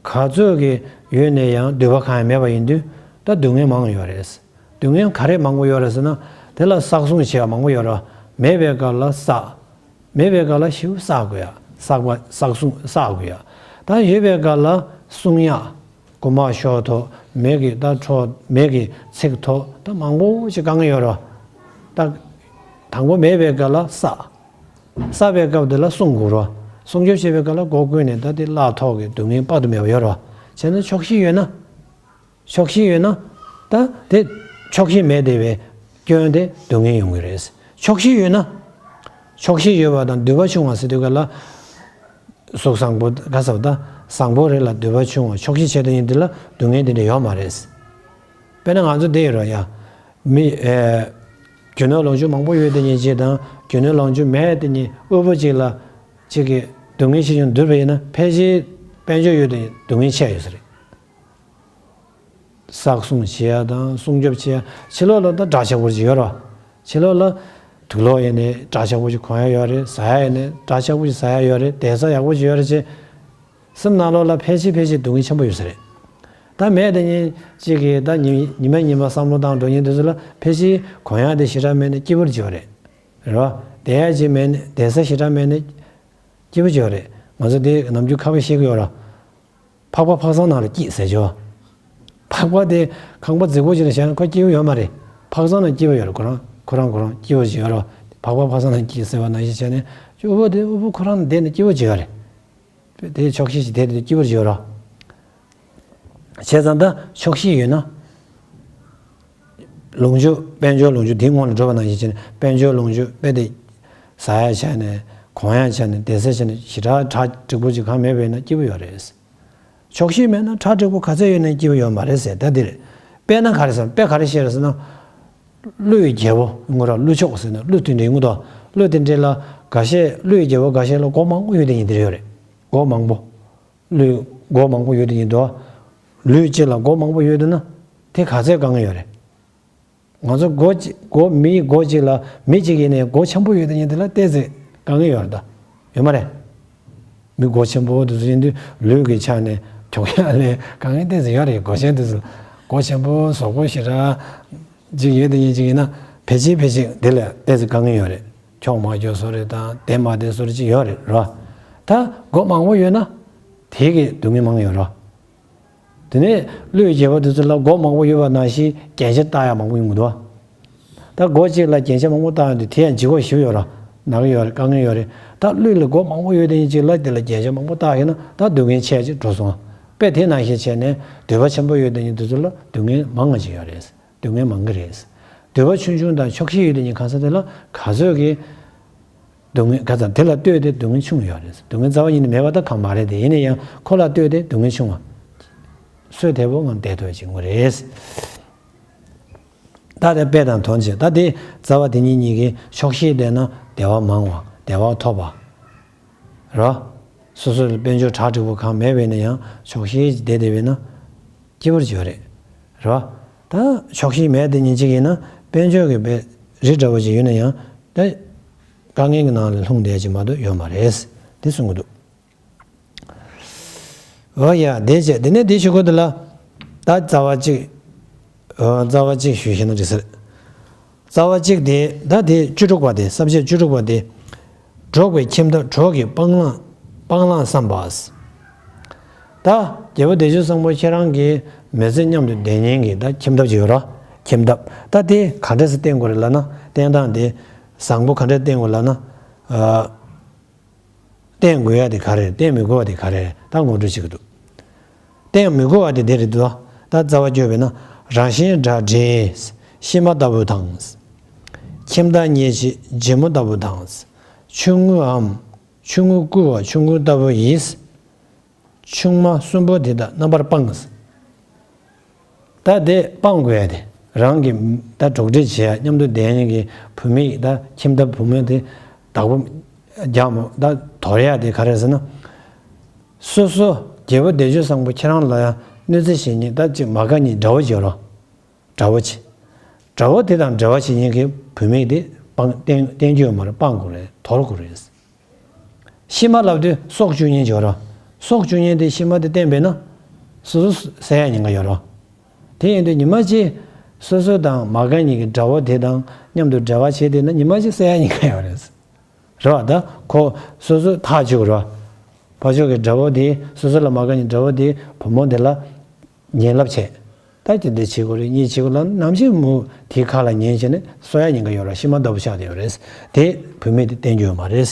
ག་ཚོད་ཀྱི་ཡོད་ནས་ཡང་འདོད་པ་གང་ཡང་མེད་པ་ཡིན་དུས། ད་སྡུག་བསྔལ་མང་ཡོད་རེད། སྡུག་བསྔལ་ག་རེ་མང་པོ་ཡོད་རེད་ཟེར་ན། དེ་ལ་བསགས་སྲུང་བྱེད་པ་མང་པོ་ཡོད་རེད། མེད་པའི་སྐབས་ལ་བསགས། མེད་པའི་སྐབས་ལ་ཞེ་པོ་བསགས་དགོས་ཡ། བསགས་པ་བསགས་སྲུང་བསགས་དགོས་ཡ། ད་ཡོད་པའི་སྐབས་ལ་སྲུང་ཡ། རྐུ་མ་ཤོར་ཐོག་མེ་གི་ད་འཕྲོ་མེ་གི་ཚིག་ཐོག་ད་མང་པོ་ཞིག་དཀའ་ངལ་ཡོད་རེད། ད་དང་པོ་མེད་པའི་སྐབས་ལ་བསགས། བསགས་པའི་སྐབས་དེ་ལ་སྲུང་དགོས་རེད། སྲུང་སྐྱོབ་བྱེད་པའི་སྐབས་ལ་སྒོ་ཀུན་ནས་ད་དེ་བརླག་ཐོག་གི་སྡུག་བསྔལ་དཔག་ཏུ་མེད་པ་ཡོད་རེད། བྱས་ན་ཆོག་ཤེས་ཡོད་ན། ཆོག་ཤེས་ཡོད་ན། ད་དེ་ཆོག་ཤེས་མེད་བསྡད་པའི་སྐྱོན་དེ་སྡུག་བསྔལ་ཡོང་གི་རེད། ཆོག་ཤེས་ཡོད་ན། ཆོག་ཤེས་ཡོད་པ་དང་འདོད་པ་ཆུང་བ་ཟེར་དུས་ག་ལ། གཟུགས་བཟང་པོ་ག་ཟེར་བ་ད། བཟང་པོ་རེད་ལ་འདོད་པ་ཆུང་བ་ཆོག་ཤེས་བྱས་དེ་ཡིན་དེ་ལ་སྡུག་བསྔལ་དེ་འདྲ་ཡོད་མ་རེད། དཔེར་ན་ང་ཚོ་འདི་ཡོད་ར་ཡ། མི་ཨེ། རྒྱུ་ནོར་ལོངས་སྤྱོད་མང་པོ་ཡོད་དེ་ཉིད་ཅིག་དང་རྒྱུ་ནོར་ལོངས་སྤྱོད་མེད་དེ་ཉིད་དབུལ་པོ་ཅིག་ལ་ཅིག་གི་སྡུག་བསྔལ་ཆེ་ཆུང་བསྡུར་བ་ཡིན་ན་ཕལ་ཆེར་དཔལ་འབྱོར་ཡོད་དེ་སྡུག་བསྔལ་ཆེ་ཡོད་ས་རེད། བསགས་སྲུང་བྱེད་ཡ་དང་སྲུང་སྐྱོབ་བྱེད་ཡ། ཕྱི་ལོགས་ལ་ད་འདྲ་ཆགས་པོ་ཅིག་ཡོད་ར། ཕྱི་ལོགས་ལ་དུག་ལོག་ཡིན་ནའི་འདྲ་ཆགས་པོ་ཅིག་གོན་ཡ་ཡོད་རེད། ཟ་ཡ་ཡིན་ནའི་འདྲ་ཆགས་པོ་ཅིག་ཟ་ཡ་ཡོད་རེད། བསྡད་ས་ཡག་པོ་ཅིག་ཡོད་རེད་ཅེས། སེམས་ནང་ལོགས་ལ་ཕལ་ཆེར་ཕལ་ཆེར་སྡུག་བསྔལ་ཆེན་པོ་ཡོད་ས་རེད། ད་མེད་དེ་ཉིད་ཅིག་གིས་ད་ཉི་ཉི་མ་ཉི་མ་བསམ་བློ་བཏང་འགྲོ་མཁན་དེ་ཚོ་ལ་ཕལ་ཆེར་གོན་ཡ་དེ་ཞེ་དྲག་མེད་ནས་སྐྱིད་པོ་ཅིག་ཡོད་རེད། རེད་བ། བསྡད་ཡ་ཅིག་མེད་ནས་བསྡད་ས་ཞེ་དྲག་མེད་ནས་སྐྱིད་པོ་ཅིག་ཡོད་རེད། ང་ཚོ་དེ་ནམ་རྒྱུན་ཁ་པར་བཤད་གི་ཡོད་ར། ཕག་པ་ཕག་ཚང་ནང་ལ་སྐྱིད་ཟེར་ཆོག་ཕག་པ་དེ་ཁང་པ་རྫིག་པོ་ཅིག་ལ་བཞག་ན་ཁོ་སྐྱིད་པོ་ཡོད་མ་རེད། ཕག་ཚང་ལ་སྐྱིད་པོ་ཡོད་རེད། ཁོ་རང་ཁོ་རང་ཁོ་རང་སྐྱིད་པོ་ཅིག་ཡོད་རེད། ཕག་པ་ཕག་ཚང་ལ་སྐྱིད་ཟེར་བ་ནང་བཞིན་བྱས་ནས་ཨུ་བོ་དེ་ཨུ་བོ་ཁོ་རང་བསྡད་ནས་སྐྱིད་པོ་ཅིག་ཡོད་རེད། དེ་ཆོག་ཤེས་ཅིག་དེ་དེ་སྐྱིད་པོ་ཅིག་ཡོད་རེད། བྱས་ཙང་ད་ཆོག་ཤེས་ཡོད་ན། ལོངས་སྤྱོད་དཔལ་འབྱོར་ལོངས་སྤྱོད་དེའི་སྔོན་ལ་འགྲོ་བ་ནང་བཞིན་བྱས་ནས་དཔལ་འབྱོར་ལོངས་སྤྱོད་དཔེ་དེ་ཟ་ཡ་བྱས་ནས་གོན་ཡ་བྱས་ནས་བསྡད་ས་བྱས་ནས་ཞེ་དྲག་གྲ་འགྲིག་པོ་ཅིག་གང་མེད་པ་ཡིན་ན་སྐྱིད་པོ་ཡོད་རེད། ཆོག་ཤེས་མེད་ན་གྲ་འགྲིག་པོ་ག་ཚོད་ཡོད་ན་སྐྱིད་པོ་ཡོད་མ་རེད་ཟེར། ད་འདིར་དཔེར་ན་ག་རེ་ཟེར་དཔེ་ག་རེ་བཤད་རེད་ཟེར་ན། ཀླུའི་རྒྱལ་པོ་ངོ་ར་ཀླུ་མཆོག་ཟེར་ན་ཀླུ་དེ་འདྲའི་ངོ་དོ། ཀླུ་དེ་འདྲའི་ལ་འགའ་ཤས་ཀླུའི་རྒྱལ་པོ་འགའ་ཤས་ལ་སྒོ་མང་པོ་ཡོད་དེ་ཡིན་དེ་རེད་ཡོད་རེད། སྒོ་མང་པོ། ཀླུའི་སྒོ་མང་པོ་ཡོད་དེ་ཡིན་དོ། ལུས་གཅིག་ལ་སྒོ་མང་པོ་ཡོད་དེ་ན་དེ་ག་ཚོད་དཀའ་ངལ་ཡོད་རེད། ང་ཚོ་སྒོ་གཅིག་སྒོ་མིའི་སྒོ་གཅིག་ལ་མི་གཅིག་ཡིན་ནའི་སྒོ་ཆེན་པོ་ཡོད་དེ་ཡིན་དེ་ལ་ཏོག་ཙམ་དཀའ་ངལ་ཡོད་རེད་ད། ཡོད་མ་རེད། མི་སྒོ་ཆེན་པོ་དེ་ཚོ་ཡིན་དུས་ལུས་ཀྱི་ཆ་ནས་གྱོང་ཡ་ལས་དཀའ་ངལ་ཏོག་ཙམ་ཡོད་རེད། སྒོ་ཆེན་དེ་ཚོ་སྒོ་ཆེན་པོ་གཟུགས་པོ་ཞེ་དྲག་ཅིག་ཡོད་དེ་ཡིན་ཅིག་ཡིན་ན་ཕལ་ཆེར་ཕལ་ཆེར་དེ་ལ་ཏོག་ཙམ་དཀའ་ངལ་ཡོད་རེད། གྱོང་མ་རྒྱག་བཟོ་རེད་དང་དེ་མ་དེ་བཟོ་རེད་ཅིག་ཡོད་རེད་རོ། ད་སྒོ་མང་པོ་ཡོད་ན་དེ་གི་སྡུག་བསྔལ་མང་ཡོད་རོ། དེ་ནས་ཀླུའི་རྒྱལ་པོ་དེ་ཚོ་ལ་སྒོ་མང་པོ་ཡོད་པ་ནང་བཞིན་རྒྱན་ཆ་བཏགས་ཡ་མང་པོ་ཡོང་གི་འདུག་ད་སྒོ་གཅིག་ལ་རྒྱན་ཆ་མང་པོ་བཏགས་ཡོང་དུས་དེ་ཡང་ལྗིད་ཁོག་ཞེ་པོ་ཡོད་ར། ན་གི་ཡོད་རེད། དཀའ་ངལ་ཡོད་རེད། ད་ཀླུ་ལ་སྒོ་མང་པོ་ཡོད་དེ་ཡིན་ཅིག་ལ་དེ་ལ་རྒྱན་ཆ་མང་པོ་བཏགས་ཡོད་ན་ད་སྡུག་བསྔལ་ཆེ་ཅིག་འགྲོ་སོང་། དཔེ་དེ་ནང་བཞིན་བྱས་ནས་འདོད་པ་ཆེན་པོ་ཡོད་དེ་ཡིན་དུས་ཚོད་ལ་སྡུག་བསྔལ་མང་ང་ཅིག་ཡོད་རེད། སྡུག་བསྔལ་མང་གི་རེད། འདོད་པ་ཆུང་ཆུང་དང་ཆོག་ཤེས་ཡོད་དེ་ཡིན་གང་ཟག་དེ་ལ་ག་ཚོད་ཀྱི་སྡུག་བསྔལ་ག་ཚ་དེ་ལ་ལྟོས་ཏེ་སྡུག་བསྔལ་ཆུང་ཡོད་རེད། སྡུག་བསྔལ་རྩ་བ་ཉིད་ནས་མེད་པ་ད་གང་མ་རེད་དེ། ཡིན་ན་ཡང་ཁོ་ལ་ལྟོས་ཏེ་སྡུག་བསྔལ་ཆུང་བ། སོས་དལ་པོ་ངང་བསྡད་ཐུབ་ཅིག་ངོ་རེད། ད་དེ་དཔེ་དང་དོན་བྱེད་ད་དེ་རྩ་བ་དེ་གཉིས་གཉིས་ཀའི་ཆོག་ཤེས་བསྡད་ན་བདེ་བ་མང་བ་བདེ་བ་ཐོབ་པ། རོ། སོ་སོ་ལ་དཔལ་འབྱོར་གྲ་འགྲིག་པོ་གང་མེད་པས་ན་ཡང་ཆོག་ཤེས་བསྡད་བསྡད་པས་ན། སྐྱིད་པོ་ཅིག་ཡོད་རེད། རེད་བ། ད་ཆོག་ཤེས་མེད་དེ་ཉིན་གཅིག་ཡིན་ན་དཔལ་འབྱོར་གྱི་དཔེ་རི་འདྲ་བོ་ཅིག་ཡོད་ན་ཡང་ད་དཀའ་ངལ་གྱི་ནང་ལ་ལྷུང་བསྡད་ཅིག་མ་གཏོགས་ཡོད་མ་རེད། དེ་གསུང་གི་འདུག་འོ་ཡ་དེ་བྱས་དེ་ནས་དེ་ཞུ་གི་འདུག་ལ། ད་རྩ་བ་གཅིག་འོ་རྩ་བ་གཅིག་ཞུས་ཤེས་ན་འགྲིག་ཟེར། རྩ་བ་གཅིག་དེ་ད་དེ་བཅུ་དྲུག་པ་དེ་ས་བཅད་བཅུ་དྲུག་པ་དེ། འགྲོགས་པའི་ཁྱིམ་ཐབ་གྲོགས་ཀྱི་སྤང་བླང་སྤང་བླང་བསམ་པ། ད་རྒྱལ་པོ་བདེ་སྤྱོད་བཟང་པོ་ཁྱེད་རང་གི་མི་ཚེ་མཉམ་དུ་བསྡད་མཁན་གྱི་ད་ཁྱིམ་ཐབ་ཅིག་ཡོད་ར། ཁྱིམ་ཐབ་ད་དེ་ག་འདྲ་སེ་བསྟེན་དགོས་རེད་ལབ་ན་བསྟེན་སྟངས་དེ་བཟང་པོ་ག་འདྲ་བསྟེན་དགོས་ལབ་ན། བསྟེན་དགོས་ཡ་དེ་ག་རེ་རེད། བསྟེན་མི་དགོས་པ་དེ་ག་རེ་རེད། ད་ངོ་སྤྲོད་བྱེད་ཀྱི་འདུག་བསྟེན་མི་དགོས་པ་དེ་འདི་རེད་འདུག་ད་རྩ་བ་བསྐྱོད་པས་ན་རང་བཞིན་དགྲ་འདྲེ་ཤི་མ་ལྟ་བུ་དང་། ཁྱིམ་བདག་ཉེས་བྱེད་རྗེ་མོ་ལྟ་བུ་དང་། ཆུང་ངུའམ་ཆུང་ངུ་བཀུར་བ་ཆུང་ངུ་ལྟ་བུ་ཡིས། ཆུང་མ་གསུམ་པོ་དེ་དག་རྣམ་པར་སྤངས། ད་དེ་སྤང་དགོས་ཡ་དེ་རང་གི་ད་གྲོགས་འདྲིས་བྱེད་ཡ་མཉམ་དུ་བསྡད་མཁན་གྱི་བུད་མེད་ད་ཁྱིམ་ཐབ་བུ་མོ་དེ་བདག་པོ་ རྒྱག་མོ་ད་དོར་ཡག་དེ་ག་རེ་ཟེར་ན། སོ་སོ་རྒྱལ་པོ་བདེ་སྤྱོད་བཟང་པོ་ཁྱེད་རང་ལ་ཡང་གནོད་འཚེ་བྱེད་མཁན་ད་ཅིག་མ་དགའ་མཁན་དགྲ་བོ་ཅིག་ཡོད་རོ། དགྲ་བོ་ཆེ། དགྲ་བོ་དེ་དང་འབྲེལ་བ་བྱེད་མཁན་གྱི་བུད་མེད་དེ་སྤང་བསྟན་བསྟན་རྒྱུ་ཡོད་མ་རེད། སྤང་དགོས་རེད། དོར་དགོས་རེད། ཤི་མ་ལབ་དུས་སྲོག་གཅོད་མཁན་ཅིག་ཡོད་རོ། སྲོག་གཅོད་མཁན་དེ་ཤི་མ་དེ་བསྟན་པས་ན། སོ་སོ་བསད་ཡག་ཉེན་ཁ་ཡོད་རོ། དེ་ཡིན་དུས་ཉི་མ་གཅིག་སོ་སོ་དང་མ་དགའ་མཁན་གྱི་དགྲ་བོ་དེ་དང་མཉམ་དུ་འབྲེལ་བ་བྱས་བསྡད་ན་ཉི་མ་གཅིག་བསད་ཡག་ཉེན་ཁ་ཡོད་རེད། རེད་བ། ད་ཁོ་སོ་སོ་ཐག་གཅོད་རེད་བ། ཕར་ཕྱོགས་ཀྱི་དགྲ་བོ་དེ་སོ་སོ་ལ་མ་དགའ་མཁན་དགྲ་བོ་དེ་བུ་མོ་དེ་ལ་ཉེས་ལབ་བྱས། ད་ཅི་འདི་བྱེད་དགོས་རེད། གཉིས་བྱེད་དགོས་ལ་ནམ་ཞིག་མུ་དེའི་ཁ་ལ་ཉན་བྱས་ནས་གསོད་ཡག་ཉེན་ཁ་ཡོད་ར། ཤི་མ་ལྟ་བུ་ཆགས་བསྡད་ཡོད་རེད། དེ་བུད་མེད་དེ་བསྟན་རྒྱུ་ཡོད་མ་རེད།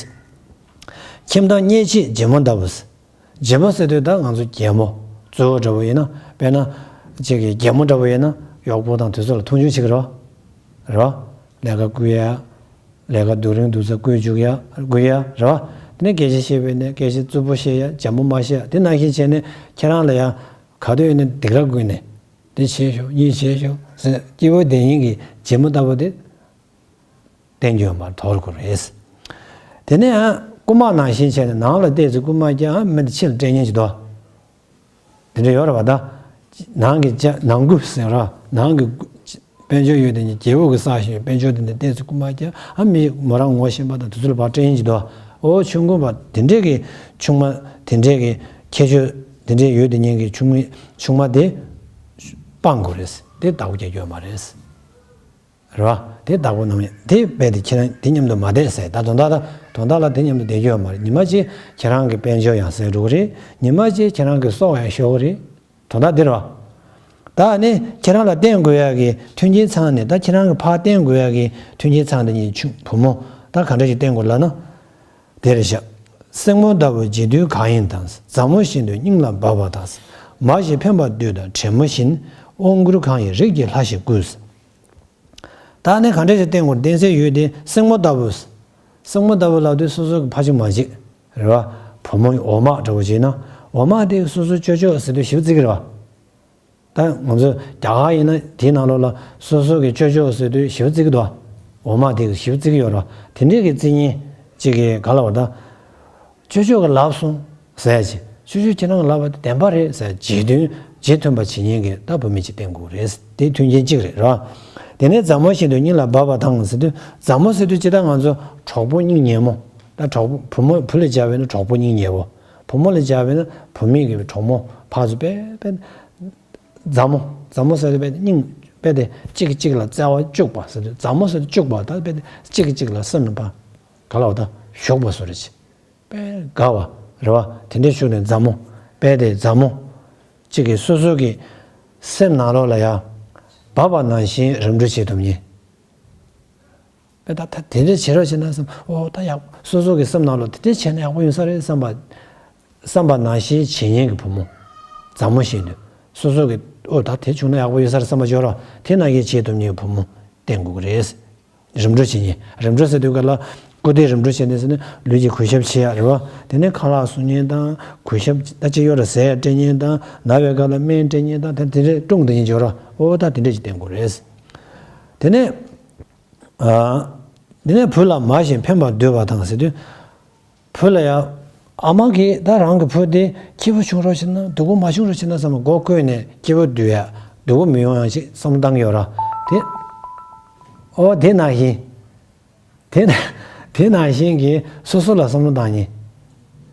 ཁྱིམ་བདག་གཉེན་བྱེད་རྗེ་མོ་ལྟ་བུ། རྗེ་མོ་ཟེར་དུས་ད་ང་ཚོ་རྒྱལ་མོ་གཙོ་བོ་འདྲ་བོ་ཡིན་ན། དཔེར་ན་ཅིག་གི་རྒྱལ་མོ་འདྲ་བོ་ཡིན་ན་གཡོག་པོ་དང་དེ་ཚོ་ལ་མཐོང་ཆུང་བྱེད་ཀྱི་རེད་བ། རེད་བ། ལས་ཀ་བསྐུལ་ཡ། ལས་ཀ་སྡུག་རུང་སྡུག་ས་བསྐུལ་བཅུག་ཡ། བསྐུལ་ཡ་རེད་བ། དེ་ནས་སྐད་ཆ་བཤད་པས་ནས་སྐད་ཆ་རྩུབ་པོ་བཤད་ཡ། འཇམ་པོ་མ་བཤད་ཡ། དེ་ནང་བཞིན་བྱས་ནས་ཁྱེད་རང་ལ་ཡང་ག་དུས་ཡིན་ན་སྡིགས་ར་བསྐུལ་ནས། འདི་བྱས་ཤོག་གཉིས་བྱས་ཤོག་ཟེར་སྐྱིད་པོ་བསྡད་མཁན་གྱི་རྗེ་མོ་ལྟ་བུ་དེ་བསྟན་རྒྱུ་ཡོད་མ་རེད། དོར་དགོས་རེད། དེ་ནས་ཨ་རྐུན་མ་ནང་བཞིན་བྱས་ནས་ནང་ལ་བལྟས་ཚེ་རྐུན་མ་ཀྱང་ཨ་མི་འདི་ཕྱི་ལ་སྤྲད་མཁན་ཅིག་འདུག་དེ་འདྲ་ཡོད་རེད་བ། ད་ནང་གི་ལྕགས་ནང་རྐུ་ཟེར་ར། ནང་གི་རྐུ་དཔལ་འབྱོར་ཡོད་དེ་ཉིད་རྒྱལ་པོ་གི་བསགས་ཤིང་དཔལ་འབྱོར་དེ་འདྲ་བལྟས་ཚེ་རྐུན་མ་ཀྱང་ཨ་མི་མོ་རང་ངོ་ཤེས་པ་དང་དེ་ཚོ་ལ་ཕར་སྤྲད་མཁན་ཅིག་འདུག་ཨོ་ཆུང་ཀུན་པ་དེ་འདྲས་ཀྱི་ཆུང་མ་དེ་འདྲས་ཀྱི་ཁྱད་ཆོས་དེ་འདྲས་ཡོད་དེ་ཉིད་ཀྱི་ཆུང་མ་ཆུང་མ་དེ་སྤང་དགོས་རེད། དེ་བདག་པོ་རྒྱག་རྒྱུ་ཡོད་མ་རེད། རེད་བ། དེ་བདག་པོ་རྣམས་ཡང་དེ་རྦད་དེ་ཁྱེད་རང་དེ་མཉམ་དུ་མ་བསྡད་ཟེར། ད་དོན་དག་ད་དོན་དག་ལ་དེ་མཉམ་དུ་བསྡད་རྒྱུ་ཡོད་མ་རེད། ཉི་མ་གཅིག་ཁྱེད་རང་གི་དཔལ་འབྱོར་ཡང་ཟད་འགྲོ་གི་རེད། ཉི་མ་གཅིག་ཁྱེད་རང་གི་སྲོག་ཡང་ཤོར་གི་རེད། དོན་དག་འདི་རེད་བ། ད་ནི་ཁྱེད་རང་ལ་བརྟེན་དགོས་ཡག་གི་མཐུན་རྐྱེན་ཚང་ནས། ད་ཁྱེད་རང་གི་ཕར་བརྟེན་དགོས་ཡག་གི་མཐུན་རྐྱེན་ཚང་དེ་ཉིད་ཆུང་བུ་མོ་ད་ག་འདྲ་ཞིག་བརྟེན་དགོས་ལབ་ན། དེ་རེད་ཤག་སྲིང་མོ་ལྟ་བུ་རྗེས་མཐུན་གང་ཡིན་དང་། མཛའ་མོ་བཞིན་དུ་སྙིང་ལ་འབབ་པ་དང་། མ་ཞིག་ཕན་པར་འདོད་དང་དྲན་མོ་བཞིན། དབང་བསྐུར་གང་ཡིན་རིགས་ཀྱི་ལྷ་ཞིག་བསྐུལ། ད་ནི་ག་འདྲ་ཞིག་བསྟེན་དགོས། བསྟེན་སྲོལ་ཡོད་དེ་སྲིང་མོ་ལྟ་བུ། སྲིང་མོ་ལྟ་བུ་ལབ་དུས་སོ་སོ་གི་ཕ་ཆུང་མ་གཅིག་རེད་བ། བུ་མོ་འོ་མ་འདྲ་བོ་བྱས་ན་འོ་མ་དེ་སོ་སོ་ཅོ་ཅོ་ཟེར་དུས་ཞིབ་རྩིས་ཀྱི་རེད་བ། ད་ང་ཚོ་རྒྱ་གར་ཡིན་ན་དེའི་ནང་ལོགས་ལ་སོ་སོ་གི་ཅོ་ཅོ་ཟེར་དུས་ཞིབ་རྩིས་ཀྱི་འདུག་འོ་མ་དེ་ཞིབ་རྩིས་ཀྱི་ཡོད་རེད་བ། དེ་འདྲས་ཀྱི་རྩིས་གཉིས་གཅིག་གི་ག་ལ་བ་ད། ཅོ་ཅོ་གི་ལབ་སོང་ཟེར་ཡ་ཅིག་ཅོ་ཅོ་ཁྱེད་རང་གི་ལབ་པ་དེ་བདེན་པ་རེད་ཟེར་རྗེས་མཐུན་རྗེས་མཐུན་པ་བྱེད་མཁན་གྱི་ད་བུད་མེད་ཅིག་བསྟེན་དགོས་རེད། དེ་མཐུན་རྐྱེན་གཅིག་རེད་ར། དེ་ནས་མཛའ་མོ་བཞིན་དུ་སྙིང་ལ་འབབ་པ་དང་ཟེར་དུས་མཛའ་མོ་ཟེར་དུས་ཇི་ལྟར་ང་ཚོ་གྲོགས་པོ་སྙིང་ཉེ་མོ། ད་གྲོགས་པོ་བུ་མོ་བུ་ལ་སྦྱར་བས་ན་གྲོགས་པོ་སྙིང་ཉེ་བོ། བུ་མོ་ལ་སྦྱར་བས་ན་བུད་མེད་ཀྱི་གྲོགས་མོ་ཕར་ཚུར་དཔེ་དཔེ། མཛའ་མོ་མཛའ་མོ་ཟེར་དུས་དཔེ་སྙིང་དཔེ་དེ་གཅིག་གིས་གཅིག་ལ་བརྩེ་བ་བཅུག་པ་ཟེར་དུས་མཛའ་མོ་ཟེར་དུས་བཅུག་པ་ད་དཔེ་དེ་གཅིག་གིས་གཅིག་ལ་སེམས་ནང་ཕར་ག་ལ་བ་ད་ཞུགས་པ་བཟོ་རེད་ཅེ། དཔེ་དགའ་བ་རེད་བ། དེ་འདྲའི་ཤུགས་ནས་མཛའ་མོ། དཔེ་དེ་མཛའ་མོ་གཅིག་གིས་སོ་སོ་གི་སེམས་ནང་ལོགས་ལ་ཡ་འབབ་པ་ནང་བཞིན་རིམ་གྲོ་བྱེད་ཐུབ་མཁན། དཔེ་ད་ད་དེ་འདྲ་བྱེད་རོགས་བྱེད་ན་བསམ། ཨོ་ད་ཡག་སོ་སོ་གི་སེམས་ནང་ལོགས་དེ་འདྲ་བྱས་ན་ཡག་པོ་ཡོང་ས་རེད་བསམ་པ། བསམ་པ་ནང་བཞིན་བྱེད་མཁན་གྱི་བུ་མོ། མཛའ་མོ་བཞིན་དུ། སོ་སོ་གི་ཨོ་ད་དེ་བྱུང་ན་ཡག་པོ་ཡོད་ས་རེད་བསམ་པ་འབྱོར་རོགས་དེ་ནང་བཞིན་བྱེད་ཐུབ་མཁན་གྱི་བུ་མོ་བསྟེན་དགོས་ཀྱི་རེད། རིམ་གྲོ་བྱེད་མཁན། རིམ་གྲོ་ཟེར་དུས་ག་ལ་སྐུ་དེ་རིམ་གྲོ་བྱེད་མཁན་ཟེར་ན་ལུས་ཀྱི་གུས་ཞབས་བྱེད་ཡ་རེད་བ། དེ་ནས་ཁ་ལག་བཟོ་མཁན་དང་གུས་ཞབས་ད་ཅི་ཡོད་ར་ཟས་སྤྲད་མཁན་དང་ན་བའི་སྐབས་ལ་སྨན་སྤྲད་མཁན་དང་དེ་དེ་འདྲས་སྲུང་དེ་ཉིད་འབྱོར་རོགས་ཨོ་ད་དེ་འདྲས་ཅིག་བསྟེན་དགོས་རེད། དེ་ནས། ཨ། འདི་ནས་བུ་ལ་མ་ཞིག་ཕན་པར་འདོད་པ་དང་ཟེར་དུས། བུ་ལ་ཡང་། ཨ་མ་གིས་ད་རང་གི་བུ་དེ་སྐྱིད་པོ་བྱུང་རོགས་བྱེད་ན་སྡུག་པོ་མ་བྱུང་རོགས་བྱེད་ན་བསམ་པ་མགོ་བསྐོས་ནས་སྐྱིད་པོ་སྡོད་ཡ། སྡུག་པོ་མི་ཡོང་ཡ་ཞིག་བསམ་བློ་བཏང་གི་ཡོད་ར། དེ། ཨོ་དེ་ནང་བཞིན། དེ་དེ་ནང་བཞིན་གྱི་སོ་སོ་ལ་བསམ་བློ་བཏང་ཉིན།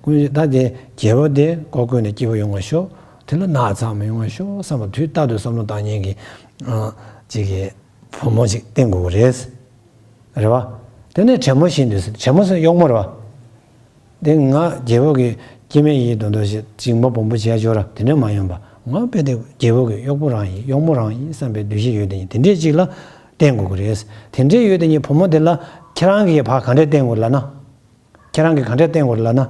ཀུན་གཞི་ད་དེ་རྒྱལ་པོ་དེ་མགོ་བསྐོས་ནས་སྐྱིད་པོ་ཡོང་བ་ཤོག་དེ་ལ་ན་ཚ་མི་ཡོང་བ་ཤོག་བསམ་པ་དུས་རྟག་ཏུ་བསམ་བློ་བཏང་ཉིན་གྱི། ཨ། ཅིག་གི་བུ་མོ་ཞིག་བསྟེན་དགོས་ཀྱི་རེད། རེད་བ། དེ་ནས་དྲན་མོ་བཞིན་དུ་ཟེར། དྲན་མོ་ཟེར་གཡོག་མོ་རེད་བ། དེ་ང་རྒྱལ་པོ་གི་སྐྱེ་དམན་ཡིན་མདོག་མདོག་ཞིག་འཇིགས་པ་སྦོམ་པོ་བྱས་ཆོག་ར་དེ་འདྲ་མ་ཡིན་པ། ང་དཔེ་དེ་རྒྱལ་པོ་གི་གཡོག་པོ་རང་ཡིན་གཡོག་མོ་རང་ཡིན་བསམ་པའི་འདུ་ཤེས་ཡོད་དེ་ཡིན་དེ་འདྲས་ཅིག་ལ་བསྟེན་དགོས་ཀྱི་རེད། དེ་འདྲས་ཡོད་དེ་ཡིན་བུ་མོ་དེ་ལ་ཁྱེད་རང་གིས་ཕར་ག་འདྲས་བསྟེན་དགོས་ལབ་ན། ཁྱེད་རང་གིས་ག་འདྲས་བསྟེན་དགོས་ལབ་ན།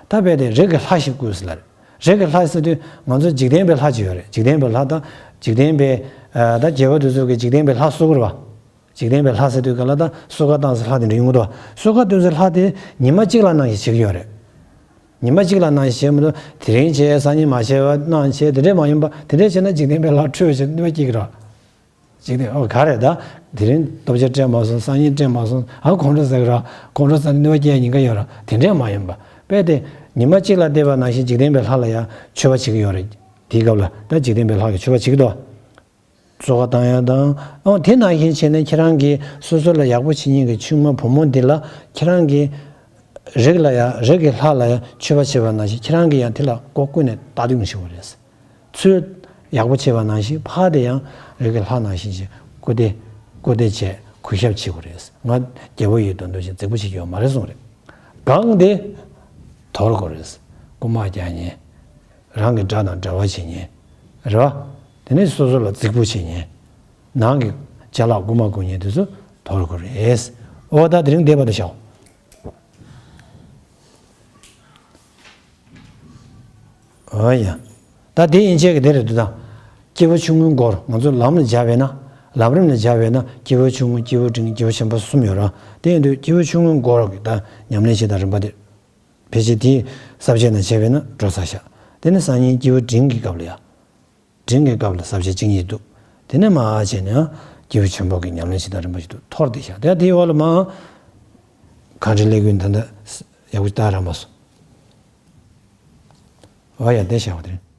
ད་དཔེ་དེ་རིགས་ཀྱི་ལྷ་ཞིག་བསྐུལ་ཟེར་ལ་རེད། རིགས་ཀྱི་ལྷ་ཟེར་དུས་ང་ཚོ་འཇིག་རྟེན་པའི་ལྷ་ཅིག་ཡོད་རེད། འཇིག་རྟེན་པའི་ལྷ་དང་འཇིག་རྟེན་པའི། ད་རྒྱལ་པོ་དེ་ཚོ་གི་འཇིག་རྟེན་པའི་ལྷ་གསོལ་དགོས་རེད་བ། འཇིག་རྟེན་པའི་ལྷ་ཟེར་དུས་ག་ལ་ད་གསོལ་ཁ་བཏང་ས་ལྷ་དེ་འདྲ་ཡོང་གི་འདུག་གསོལ་ཁ་བཏོན་ས་ལྷ་དེ་ཉི་མ་གཅིག་ལ་གནང་ཞིག་བྱེད་ཀྱི་ཡོད་རེད། ཉི་མ་གཅིག་ལ་གནང་ཞིག་བྱེད་མི་འདུག་དེ་རིང་བྱས་སང་ཉིན་མ་བྱས་པ་གནང་བྱས་དེ་འདྲས་མ་ཡིན་པ་དེ་འདྲས་བྱས་ན་འཇིག་རྟེན་པའི་ལྷ་ཁྲོས་བྱས་གནོད་པ་སྐྱེལ་གྱི་རེད། འཇིག་རྟེན་ཨོ་ག་རེད་ད། དེ་རིང་སྟོབས་ཆེན་སྤྲད་མ་སོང་། སང་ཉིན་སྤྲད་མ་སོང་། ཨ་ཁོང་ཁྲོ་ཟ་གི་ར། ཁོང་ཁྲོ་ཟ་ནས་ནུས་པ་སྐྱེ་ཉེན་ཁ་ཡོད་ར། དེ་འདྲས་མ་ཡིན་པ། དཔེ་དེ་ཉི་མ་གཅིག་ལ་བལྟས་པ་ནང་བཞིན་འཇིག་རྟེན་པའི་ལྷ་ལ་ཡང་མཆོད་པ་བྱེད་ཀྱི་ཡོད་རེད། དེའི་སྐབས་ལ་ད་འཇིག་རྟེན་པའི་ལྷ་གི་མཆོད་པ་བྱེད་ཀྱི་འདུག། བཙོ་བ་བཏང་ཡ་དང་། ཨོ་དེ་ནང་བཞིན་བྱས་ནས་ཁྱེད་རང་གིས་སོ་སོ་ལ་ཡག་པོ་བྱེད་མཁན་གྱི་ཆུང་མ་བུ་མོ་འདི་ལ་ཁྱེད་རང་གིས་རིགས་ལ་ཡང་རིགས་ཀྱི་ལྷ་ལ་ཡང་མཆོད་པ་བྱེད་པ་ནང་བཞིན་ཁྱེད་རང་གིས་ཡང་དེ་ལ་སྒོ་ཀུན་ནས་ལྟ་སྡུག་བྱེད་དགོས་རེད། ཚུར་ཡག་པོ་བྱེད་པ་ནང་བཞིན་ཕར་དེ་ཡང་རིགས་ཀྱི་ལྷ་ནང་བཞིན་ཞིག་སྐུར་འདེབས་སྐུར་འདེབས་བྱས་གུས་ཞབས་བྱེད་དགོས་རེད། ང་རྒྱལ་པོ་ཡི་དོན་དུ་ཞིག་རྫིག་པོ་བྱེད་ཀྱི་ཡོད་མ་རེད་གསུངས་རེད། གང་དེ་དོར་དགོས་རེད། རྐུ་མ་རྒྱག་མཁན། རང་གི་དགྲ་དང་འབྲེལ་བ་བྱེད་མཁན། རེད་བ། དེ་ནས་སོ་སོ་ལ་རྫིག་པོ་བྱེད་མཁན། ནང་གི་ཅ་ལག་རྐུ་མ་རྐུ་མཁན་དེ་ཚོ་དོར་དགོས་རེད། ཨོ་ད་དེ་རིང་བསྡད་པ་དང་བཞག། ཨོ་ཡ། ད་དེ་ཡན་ཆད་ཀྱི་དེ་རེད་འདུག་ད། སྐྱེས་བུ་ཆུང་ངུའི་སྒོར་ང་ཚོ་ལམ་ལ་སྦྱར་བས་ན། ལམ་རིམ་ལ་སྦྱར་བས་ན་སྐྱེས་བུ་ཆུང་ངུ། སྐྱེས་བུ་འབྲིང་། སྐྱེས་བུ་ཆེན་པོ་གསུམ་ཡོད་ར། དེ་ཡིན་དུས་སྐྱེས་བུ་ཆུང་ངུའི་སྒོར་གྱི་ད་ཉམས་ལེན་བྱེད་སྟངས་རིམ་པ་དེ། ཕལ་ཆེར་དེའི་ས་བཅད་ནང་བྱས་པས་ན་འགྲོ་ས་བཞག། དེ་ནི་སང་ཉིན་སྐྱེས་བུ་འབྲིང་གི་སྐབས་ལ་ཡ། འབྲིང་གི་སྐབས་ལ་ས་བཅད་གཅིག་གཉིས་འདུག། དེ་ནས་མར་བྱས་ནས་ཡང་སྐྱེས་བུ་ཆེན་པོ་གི་ཉམས་ལེན་བྱེད་སྟངས་རིམ་པ་ཞིག་འདུག། འཐོར་ཏེ་བཞག། དེ་དེའི་འོག་ལ་མར་གང་དྲན་ལས་ཀུན་ད་ལྟ་ཡག་པོ་ལྟ་ར་མ་སོང་། འོ་ཡ་དེ་བཞག་པ་དེ་རེད།